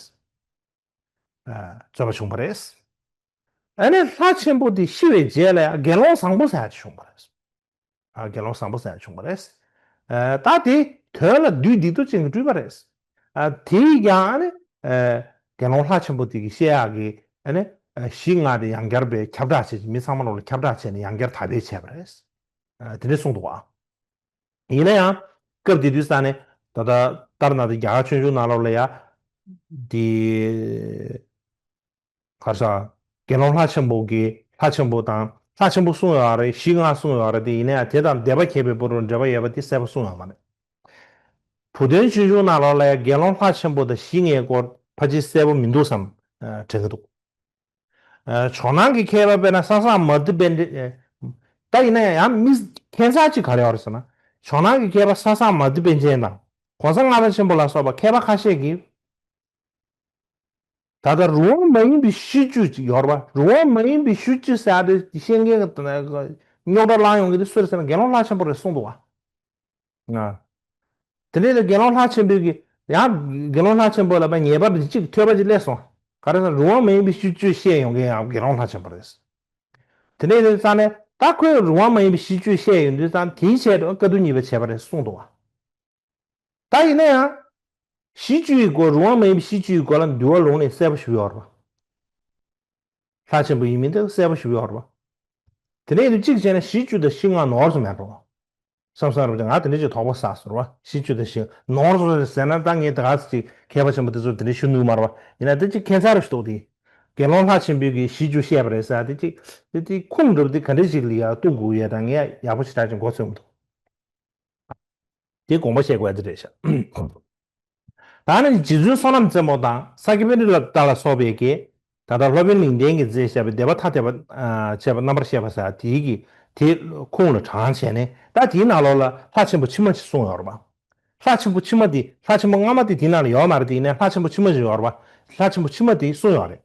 རྩོད་པ་བྱུང་བ་རེད། ཨ་ནི་ལྷ་ཆེན་པོ་དེ་ཤི་བའི་རྗེས་ལ་ཡང་དགེ་སློང་བཟང་པོ་ཟེར་ཡ་ཅིག་བྱུང་བ་རེད། ཨ་དགེ་སློང་བཟང་པོ་ཟེར་ཡ་བྱུང་བ་རེད། ཨ་ད་དེ་དོན་ལ་བདུད་སྡིག་ཏོ་ཅན་གྱི་སྤྲུལ་པ་རེད། ཨ་དེ་ཡང་ཨ་ནི་ཨ་དགེ་སློང་ལྷ་ཆེན་པོ་དེ་གིས་བཤད་ཡག་གི་ཨ་ནི་ཨ་གཞི་ལྔ་དེ་ཡང་བསྐྱར་བའི་ཁྱབ་བསྒྲགས་བྱས་ཀྱི་མི་ཚང་མ་ལོག་ལ་ཁྱབ་བསྒྲགས་བྱས་ནས་ཡང་བསྐྱར་དར་སྤེལ་བྱས་པ་རེད། ཨ་དེ་འདྲ་གསུངས་འདུག་བ། ཡིན་ན་ཡང་སྐབས་དེ་དུས་ས་ནས་ད་ལྟ་ཏཱ་ར་ནཱ་ཐའི་རྒྱ་གར་ཆོས་འབྱུང་ནང་ལོགས་ལ་ཡ་དེ། གར་ས། དགེ་སློང་ལྷ་ཆེན་པོ་གིས་ལྷ་ཆེན་པོ་དང་ལྷ་ཆེན་པོ་གསུངས་ཡོད་རེད། གཞི་ལྔ་གསུངས་ཡོད་རེད་དེ། ཡིན་ན་ཡང་དེ་དང་སྡེ་པ་ཁྱད་པར་བར་དུ་འབྲེལ་བ་ཡོད་པ་དེ་གསལ་པོ་གསུངས་ཡོད་མ་རེད། བུ་སྟོན་ཆོས་འབྱུང་ནང་ལོགས་ལ་ཡང་དགེ་སློང་ལྷ་ཆེན་པོ་དང་གཞི་ལྔའི་སྐོར་ཕལ་ཆེར་གསལ་པོ་མི་འདུག་བསམ། དྲན་གྱི་འདུག་ཇོ་ནང་གི་མཁས་པ་དཔེར་ན་ས་སངས་མ་ཏི་པཎ་ཆེན། ད་ཡིན་ན་ཡང་ཡང་མི་ཁྱད་མཚར་ཅིག་ག་རེ་ཡོད་རེད་ཟེར་ན། ཇོ་ནང་གི་མཁས་པ་ས་སངས་མ་ཏི་པཎ་ཆེན་དང་གོང་ས་ལྔ་པ་ཆེན་པོ་ལ་སོགས་པ་མཁས་པ་ཁ་ཤས་ཀྱིས། ད་ལྟ་རུང་བ་མ་ཡིན་པའི་ཤིས་བརྗོད་ཅིག་ཡོད་རེད་བ། རུང་བ་མ་ཡིན་པའི་ཤིས་བརྗོད་ཟེར་ཡ་དེ་བཤད་མཁན་གྱི་རྙོག་དྲ་བསླངས་ཡོང་གི་དེ་སུ་རེད་ཟེར་ན་དགེ་སློང་ལྷ་ཆེན་པོ་རེད་གསུངས་འདུག་བ། ང་། དེ་ནས་དགེ་སློང་ལྷ་ཆེན་པོའི་གི་ཡང་དགེ་སློང་ལྷ་ཆེན་པོ་ལ་ཕར་ཉེས་པ་འདི་གཅིག་ཐོས་པ་ཅིག་སླེབས་སོང་། ག་རེ་ཟེར་ན་རུང་བ་མ་ཡིན་པའི་ཤིས་བརྗོད་བཤད་ཡོང་མཁན་ཡང་དགེ་སློང་ལྷ་ཆེན་པོ་རེད། དེ་ནས་དེ་ཙང་ནས་ད་ཁོས་རུང་བ་མ་ཡིན་པའི་ཤིས་བརྗོད་བཤད་ཡོང་དུས་ཙང་དེའི་ཆེད་དུ་བཀའ་བསྡུ་གཉིས་པ་བྱས་པ་རེད་གསུངས་འདུག་བ། ད་ཡིན་ན་ཡང་། ཤིས་བརྗོད་ཀྱི་སྐོར་རུང་བ་མ་ཡིན་པའི་ཤིས་བརྗོད་ཀྱི་སྐོར་ལ་འདུལ་བ་ལུང་ནས་གསལ་པོ་ཞུས་ཡོད་རེད་བ། ལྷ་ཆེན་པོ་ཡིན་མིན་དེ་གསལ་པོ་ཞུས་ཡོད་རེད་བ། དེ་ནས་ཡིན་དུས་གཅིག་བྱས་ན་ཤིས་བརྗོད་དང་ཤིང་ལྔ་ནོར་སོང་མེད་འགྲོ། བསམ་བསམ་རེད་པ། ང་དེ་འདྲ་ཅིག་དོགས་པ་ཟ་སོང་བ། ཤིས་བརྗོད་དང་ཤིང་ནོར་སོང་ཟེར་ན་ད་ངས་ད་ག་ཚོད་ཅིག་མཁས་པ་ཆེན་པོ་དེ་ཚོར་དེ་འདྲ་ཞུ་ནུས་མ་རེད་བ། ཡིན་ན་དེ་ཅིག་ཁྱད་མཚར་རེ་ཞིག་འདུག་དེ། དགེ་སློང་ལྷ་ཆེན་པོའི་གི་ཤིས་བརྗོད་བཤད་པ་རེད་ཟེར་དེ་ཅིག་དེ་དེ་ཁུངས་འདྲ་པོ་དེ་ག་འདྲ་ཅིག་ལ་ཡ་གཏུག་དགོས་ཡ་ད་ངས་ཡག་པོ་ཞེ་དྲག་ཅིག་མགོ་ཚོད་མི་འདུག་དེ་དགོངས་པ་བཞེས་དགོས་ཡ་དེ་རེད་ཤག་ད་ནི་རྗེ་བཙུན་བསོད་ནམས་རྩེ་མོ་དང་ས་སྐྱ་པཎྜི་ཏ་ལ་སོགས་པའི་གི་ད་ལྟ་སློབ་དཔོན་ལིང་བསྟན་གྱིས་མཛད་བཞག་པའི་སྡེ་པ་ཐ་དད་པ་བྱས་པ་རྣམ་པར་བཤད་པ་ཟེར་དེའི་གི་དེ་ཁུངས་ལ་དྲངས་བྱས་ནས། ད་དེའི་ནང་ལོགས་ལ་ལྷ་ཆེན་པོ་ཕྱི་མ་ཞིག་གསུངས་ཡོད་རེད་པ། ལྷ་ཆེན་པོ་ཕྱི་མ་དེ་ལྷ་ཆེན་པོ་སྔ་མ་དེ་དེའི་ནང་ལ་ཡོད་མ་རེད། དེ་ཡིན་ནའི་ལྷ་ཆེན་པོ་ཕྱི་མ་ཞིག་ཡོད་རེད་པ། ལྷ་ཆེན་པོ་ཕྱི་མ་དེ་གསུངས་ཡོད་རེད།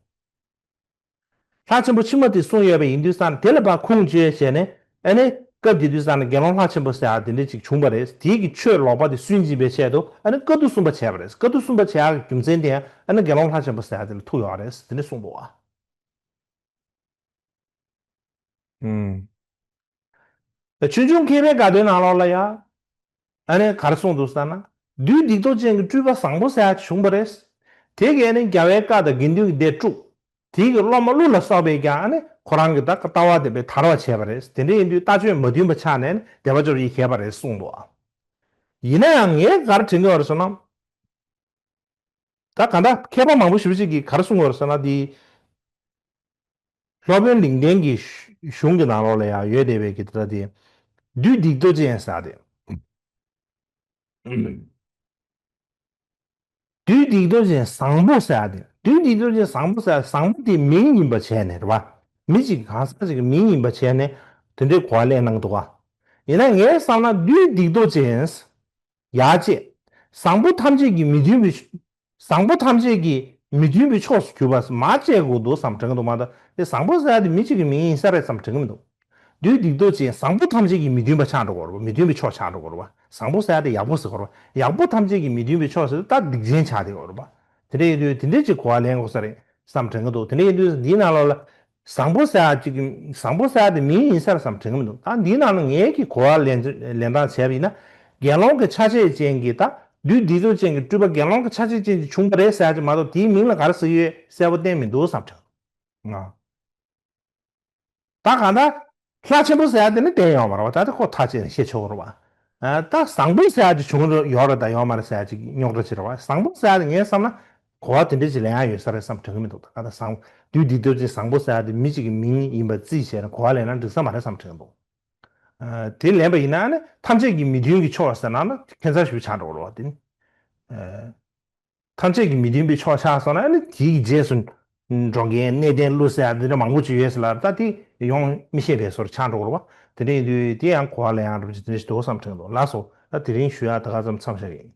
ལྷ་ཆེན་པོ་ཕྱི་མ་དེ་གསུངས་ཡོད་པ་ཡིན་དུས་ཙང་དེ་ལ་ཕར་ཁུངས་བཅོལ་བྱས་ནས་ཨ་ནི་སྐབས་དེ་དུས་ཙང་ནས་དགེ་སློང་ལྷ་ཆེན་པོ་ཟེར་ཡག་དེ་འདྲ་ཅིག་བྱུང་བ་རེད། དེའི་གི་ཆོས་ལོག་པ་དེ་སུན་འབྱིན་པའི་ཆེད་དུ་ཨ་ནི་བཀའ་བསྡུ་གསུམ་པ་བྱས་པ་རེད། བཀའ་བསྡུ་གསུམ་པ་བྱས་ཡག་གི་རྒྱུ་མཚན་དེ་ཡང་ཨ་ནི་དགེ་སློང་ལྷ་ཆེན་པོ་ཟེར་ཡག་དེ་ལ་ཐུག་ཡོད་རེད། དེ་འདྲ་གསུངས་འདུག་བ། ཨུམ། ཆོས་འབྱུང་མཁས་པའི་དགའ་སྟོན་ནང་ལོགས་ལ་ཡ། ཨ་ནི་ག་རེ་གསུངས་འདུག་ཟེར་ན། བདུད་སྡིག་ཏོ་ཅན་གྱི་སྤྲུལ་པ་བཟང་པོ་ཟེར་ཡག་བྱུང་བ་རེད། དེ་གིས་ཨ་ནི་རྒྱལ་བའི་བཀའ་དང་དགེ་འདུན་གྱི་སྡེ་དཀྲུགས། དེ་གིས་སློབ་མ་ཀླུ་ལ་སོགས་པས་ཀྱང་ཨ་ནི་ཁོ་རང་གི་ད་ལྟ་བ་དེ་བས་དར་བར་བྱས་པ་རེད། དེ་འདྲ་ཡིན་དུས་ལྟ་སྤྱོད་མ་མཐུན་པ་ཆགས་ནས་ཨ་ནི་སྡེ་པ་བཅོ་བརྒྱད་བརྒྱབ་པ་རེད་གསུངས་འདུག་ཡིན་ན་ཡང་ངས་ག་རེ་དྲན་གྱི་ཡོད་རེད་ཟེར་ན། ད་གང་ལྟར་མཁས་པ་མང་པོ་ཞེ་པོ་ཅིག་གིས་ག་རེ་གསུངས་ཡོད་རེད་ཟེར་ན་དེ། སློབ་དཔོན་ལིང་བརྟན་གྱི་གཞུང་གི་ནང་ལོགས་ལ་ཡང་ཡོད་བསྡད་པའི་གི་དེ་ལྟ་དེ། བདུད་སྡིག་ཏོ་ཅན་ཟེར་ཏེ། བདུད་སྡིག་ཏོ་ཅན་བཟང་པོ་ཟེར་ཏེ། བདུད་སྡིག་ཏོ་ཅན་བཟང་པོ་ཟེར། བཟང་པོ་དེ་མིང་ཡིན་པ་བྱས་ནས་རེད་བ། མི་གཅིག་གང་ཟག་ཅིག་གི་མིང་ཡིན་པ་བྱས་ནས་དེ་འདྲའི་གོ་བ་ལེན་གནང་འདུག་བ། ཡིན་ན་ངས་བསམ་ན་བདུད་སྡིག་ཏོ་ཅན། ཡ་བཅས། བཟང་པོ་ཐམས་ཅད་ཀྱིས་མི་མཐུན་པའི། བཟང་པོ་ཐམས་ཅད་ཀྱིས་མི་མཐུན་པའི་ཕྱོགས་སུ་གྱུར་པ་མ་བཅད་དགོས་འདུག་བསམ་དྲན་གྱི་འདུག་མ་གཏོགས་དེ་བཟང་པོ་ཟེར་ཡ་དེ་མི་གཅིག་གི་མིང་ཡིན་ས་རེད་བསམ་དྲན་གྱི་མི་འདུག་བདུད་སྡིག་ཏོ་ཅན་བཟང་པོ་ཐམས་ཅད་ཀྱིས་མི་མཐུན་པ་ཆགས་འགྲོ་གི་རེད་བ། མི་མཐུན་པའི་ཕྱོགས་ཆགས་འགྲོ་གི་རེད་བ། བཟང་པོ་ཟེར་ཡ་དེ་ཡག་པོ་ཟེར་གི་རེད་བ། ཡག་པོ་ཐམས་ཅད་ཀྱིས་མི་མཐུན་པའི་ཕྱོགས་ཟེར་དུས་ད་སྡིག་ཅན་ཆགས་བསྡད་ཡོད་རེད་བ། དེ་འདྲ་ཡིན་དུས་དེ་འདྲ་ཅིག་གོ་བ་ལེན་དགོས་ས་རེད་བསམ་དྲན་གྱི་འདུག་དེ་འདྲ་ཡིན་དུས་འདིའི་ནང་ལོགས་ལ། བཟང་པོ་ཟེར་ཡ་གཅིག་གི་བཟང་པོ་ཟེར་ཡ་དེ་མིང་ཡིན་ས་རེད་བསམ་དྲན་གྱི་མི་འདུག་ད་འདིའི་ནང་ལ་ངས་ཀྱི་གོ་བ་ལེན་ལེན་སྟངས་བྱས་པ་ཡིན་ན། དགེ་སློང་གི་ཆ་བྱད་ཅན་གྱི་ད་བདུད་སྡིག་ཏོ་ཅན་གྱི་སྤྲུལ་པ་དགེ་སློང་གི་ཆ་བྱད་ཅན་གྱི་བྱུང་བ་རེད་ཟེར་ཡ་ཅིག་མ་གཏོགས་དེའི་མིང་ལ་ག་རེ་ཟེར་གྱི་ཡོད་གསལ་པོ་བསྟན་མི་འདུག་བསམ་དྲན་གྱི་འདུག་ད་གང་ལྟར། ལྷ་ཆེན་པོ་ཟེར་ཡ་དེ་ནི་བསྟན་ཡོད་མ་རེད་བ། ད་དེ་ཁོ་ཐག་བཅད་ནས་བཤད་ཆོག་གི་རེད་བ། ཨ། ད་བཟང་པོ་ཟེར་ཡ་དེ་བྱུང་ཡོད་རེད་ད་ཡོད་མ་རེད་ཟེར་ཡ་ཅིག་རྙོག་དྲ་ཅིག་རེད་བ། བཟང་པོ་ཟེར་ཡ་དེ་ངས་བསམ་ན་གོ་བ་དེ་འདྲ་ཅིག་ལེན་ཡ་ཡོད་ས་རེད་བསམ་དྲན་གྱི་མི་འདུག་ད་ག་ད་བཟང་། བདུད་སྡིག་ཏོ་ཅན་བཟང་པོ་ཟེར་ཡ་དེ་མི་གཅིག་གི་མིང་ཡིན་པ་རྩིས་བྱས་ན་གོ་བ་ལེན་ན་འགྲིག་ས་མ་རེད་བསམ་དྲན་གྱི་འདུག་ཨ། དེ་ལེན་པ་ཡིན་ན་ནི་ཐམས་ཅད་ཀྱི་མི་མཐུན་གྱི་ཕྱོགས་ཟེར་ན་ན་ཁྱད་མཚར་ཞིག་ཆགས་འགྲོ་གི་རེད་བ་དེ་ནི། ཨ། ཐམས་ཅད་ཀྱི་མི་མཐུན་པའི་ཕྱོགས་ཆགས་སོང་ན་ནི་དེའི་རྗེས་སུ་འགྲོ་མཁན་གནས་བརྟན་ཀླུ་ཟེར་ཡ་འདི་འདྲ་མང་པོ་ཅིག་ཡོད་ཟེར་ལ་ད་དེ་ཡོང་མི་ཤེས་པའི་བཟོ་འདྲ་ཆགས་འགྲོ་གི་རེད་བ། དེ་འདྲ་ཡིན་དུས་དེ་ཡང་གོ་བ་ལེན་ཡག་འདྲ་པོ་ཅིག་དེ་འདྲ་ཞིག་འདུག་བསམ་དྲན་འདུག་ལགས་སོ། ད་དེ་རིང་ཞུ་ཡག་ད་ག་ཙམ་མཚམས་བཞག་གི་ཡིན།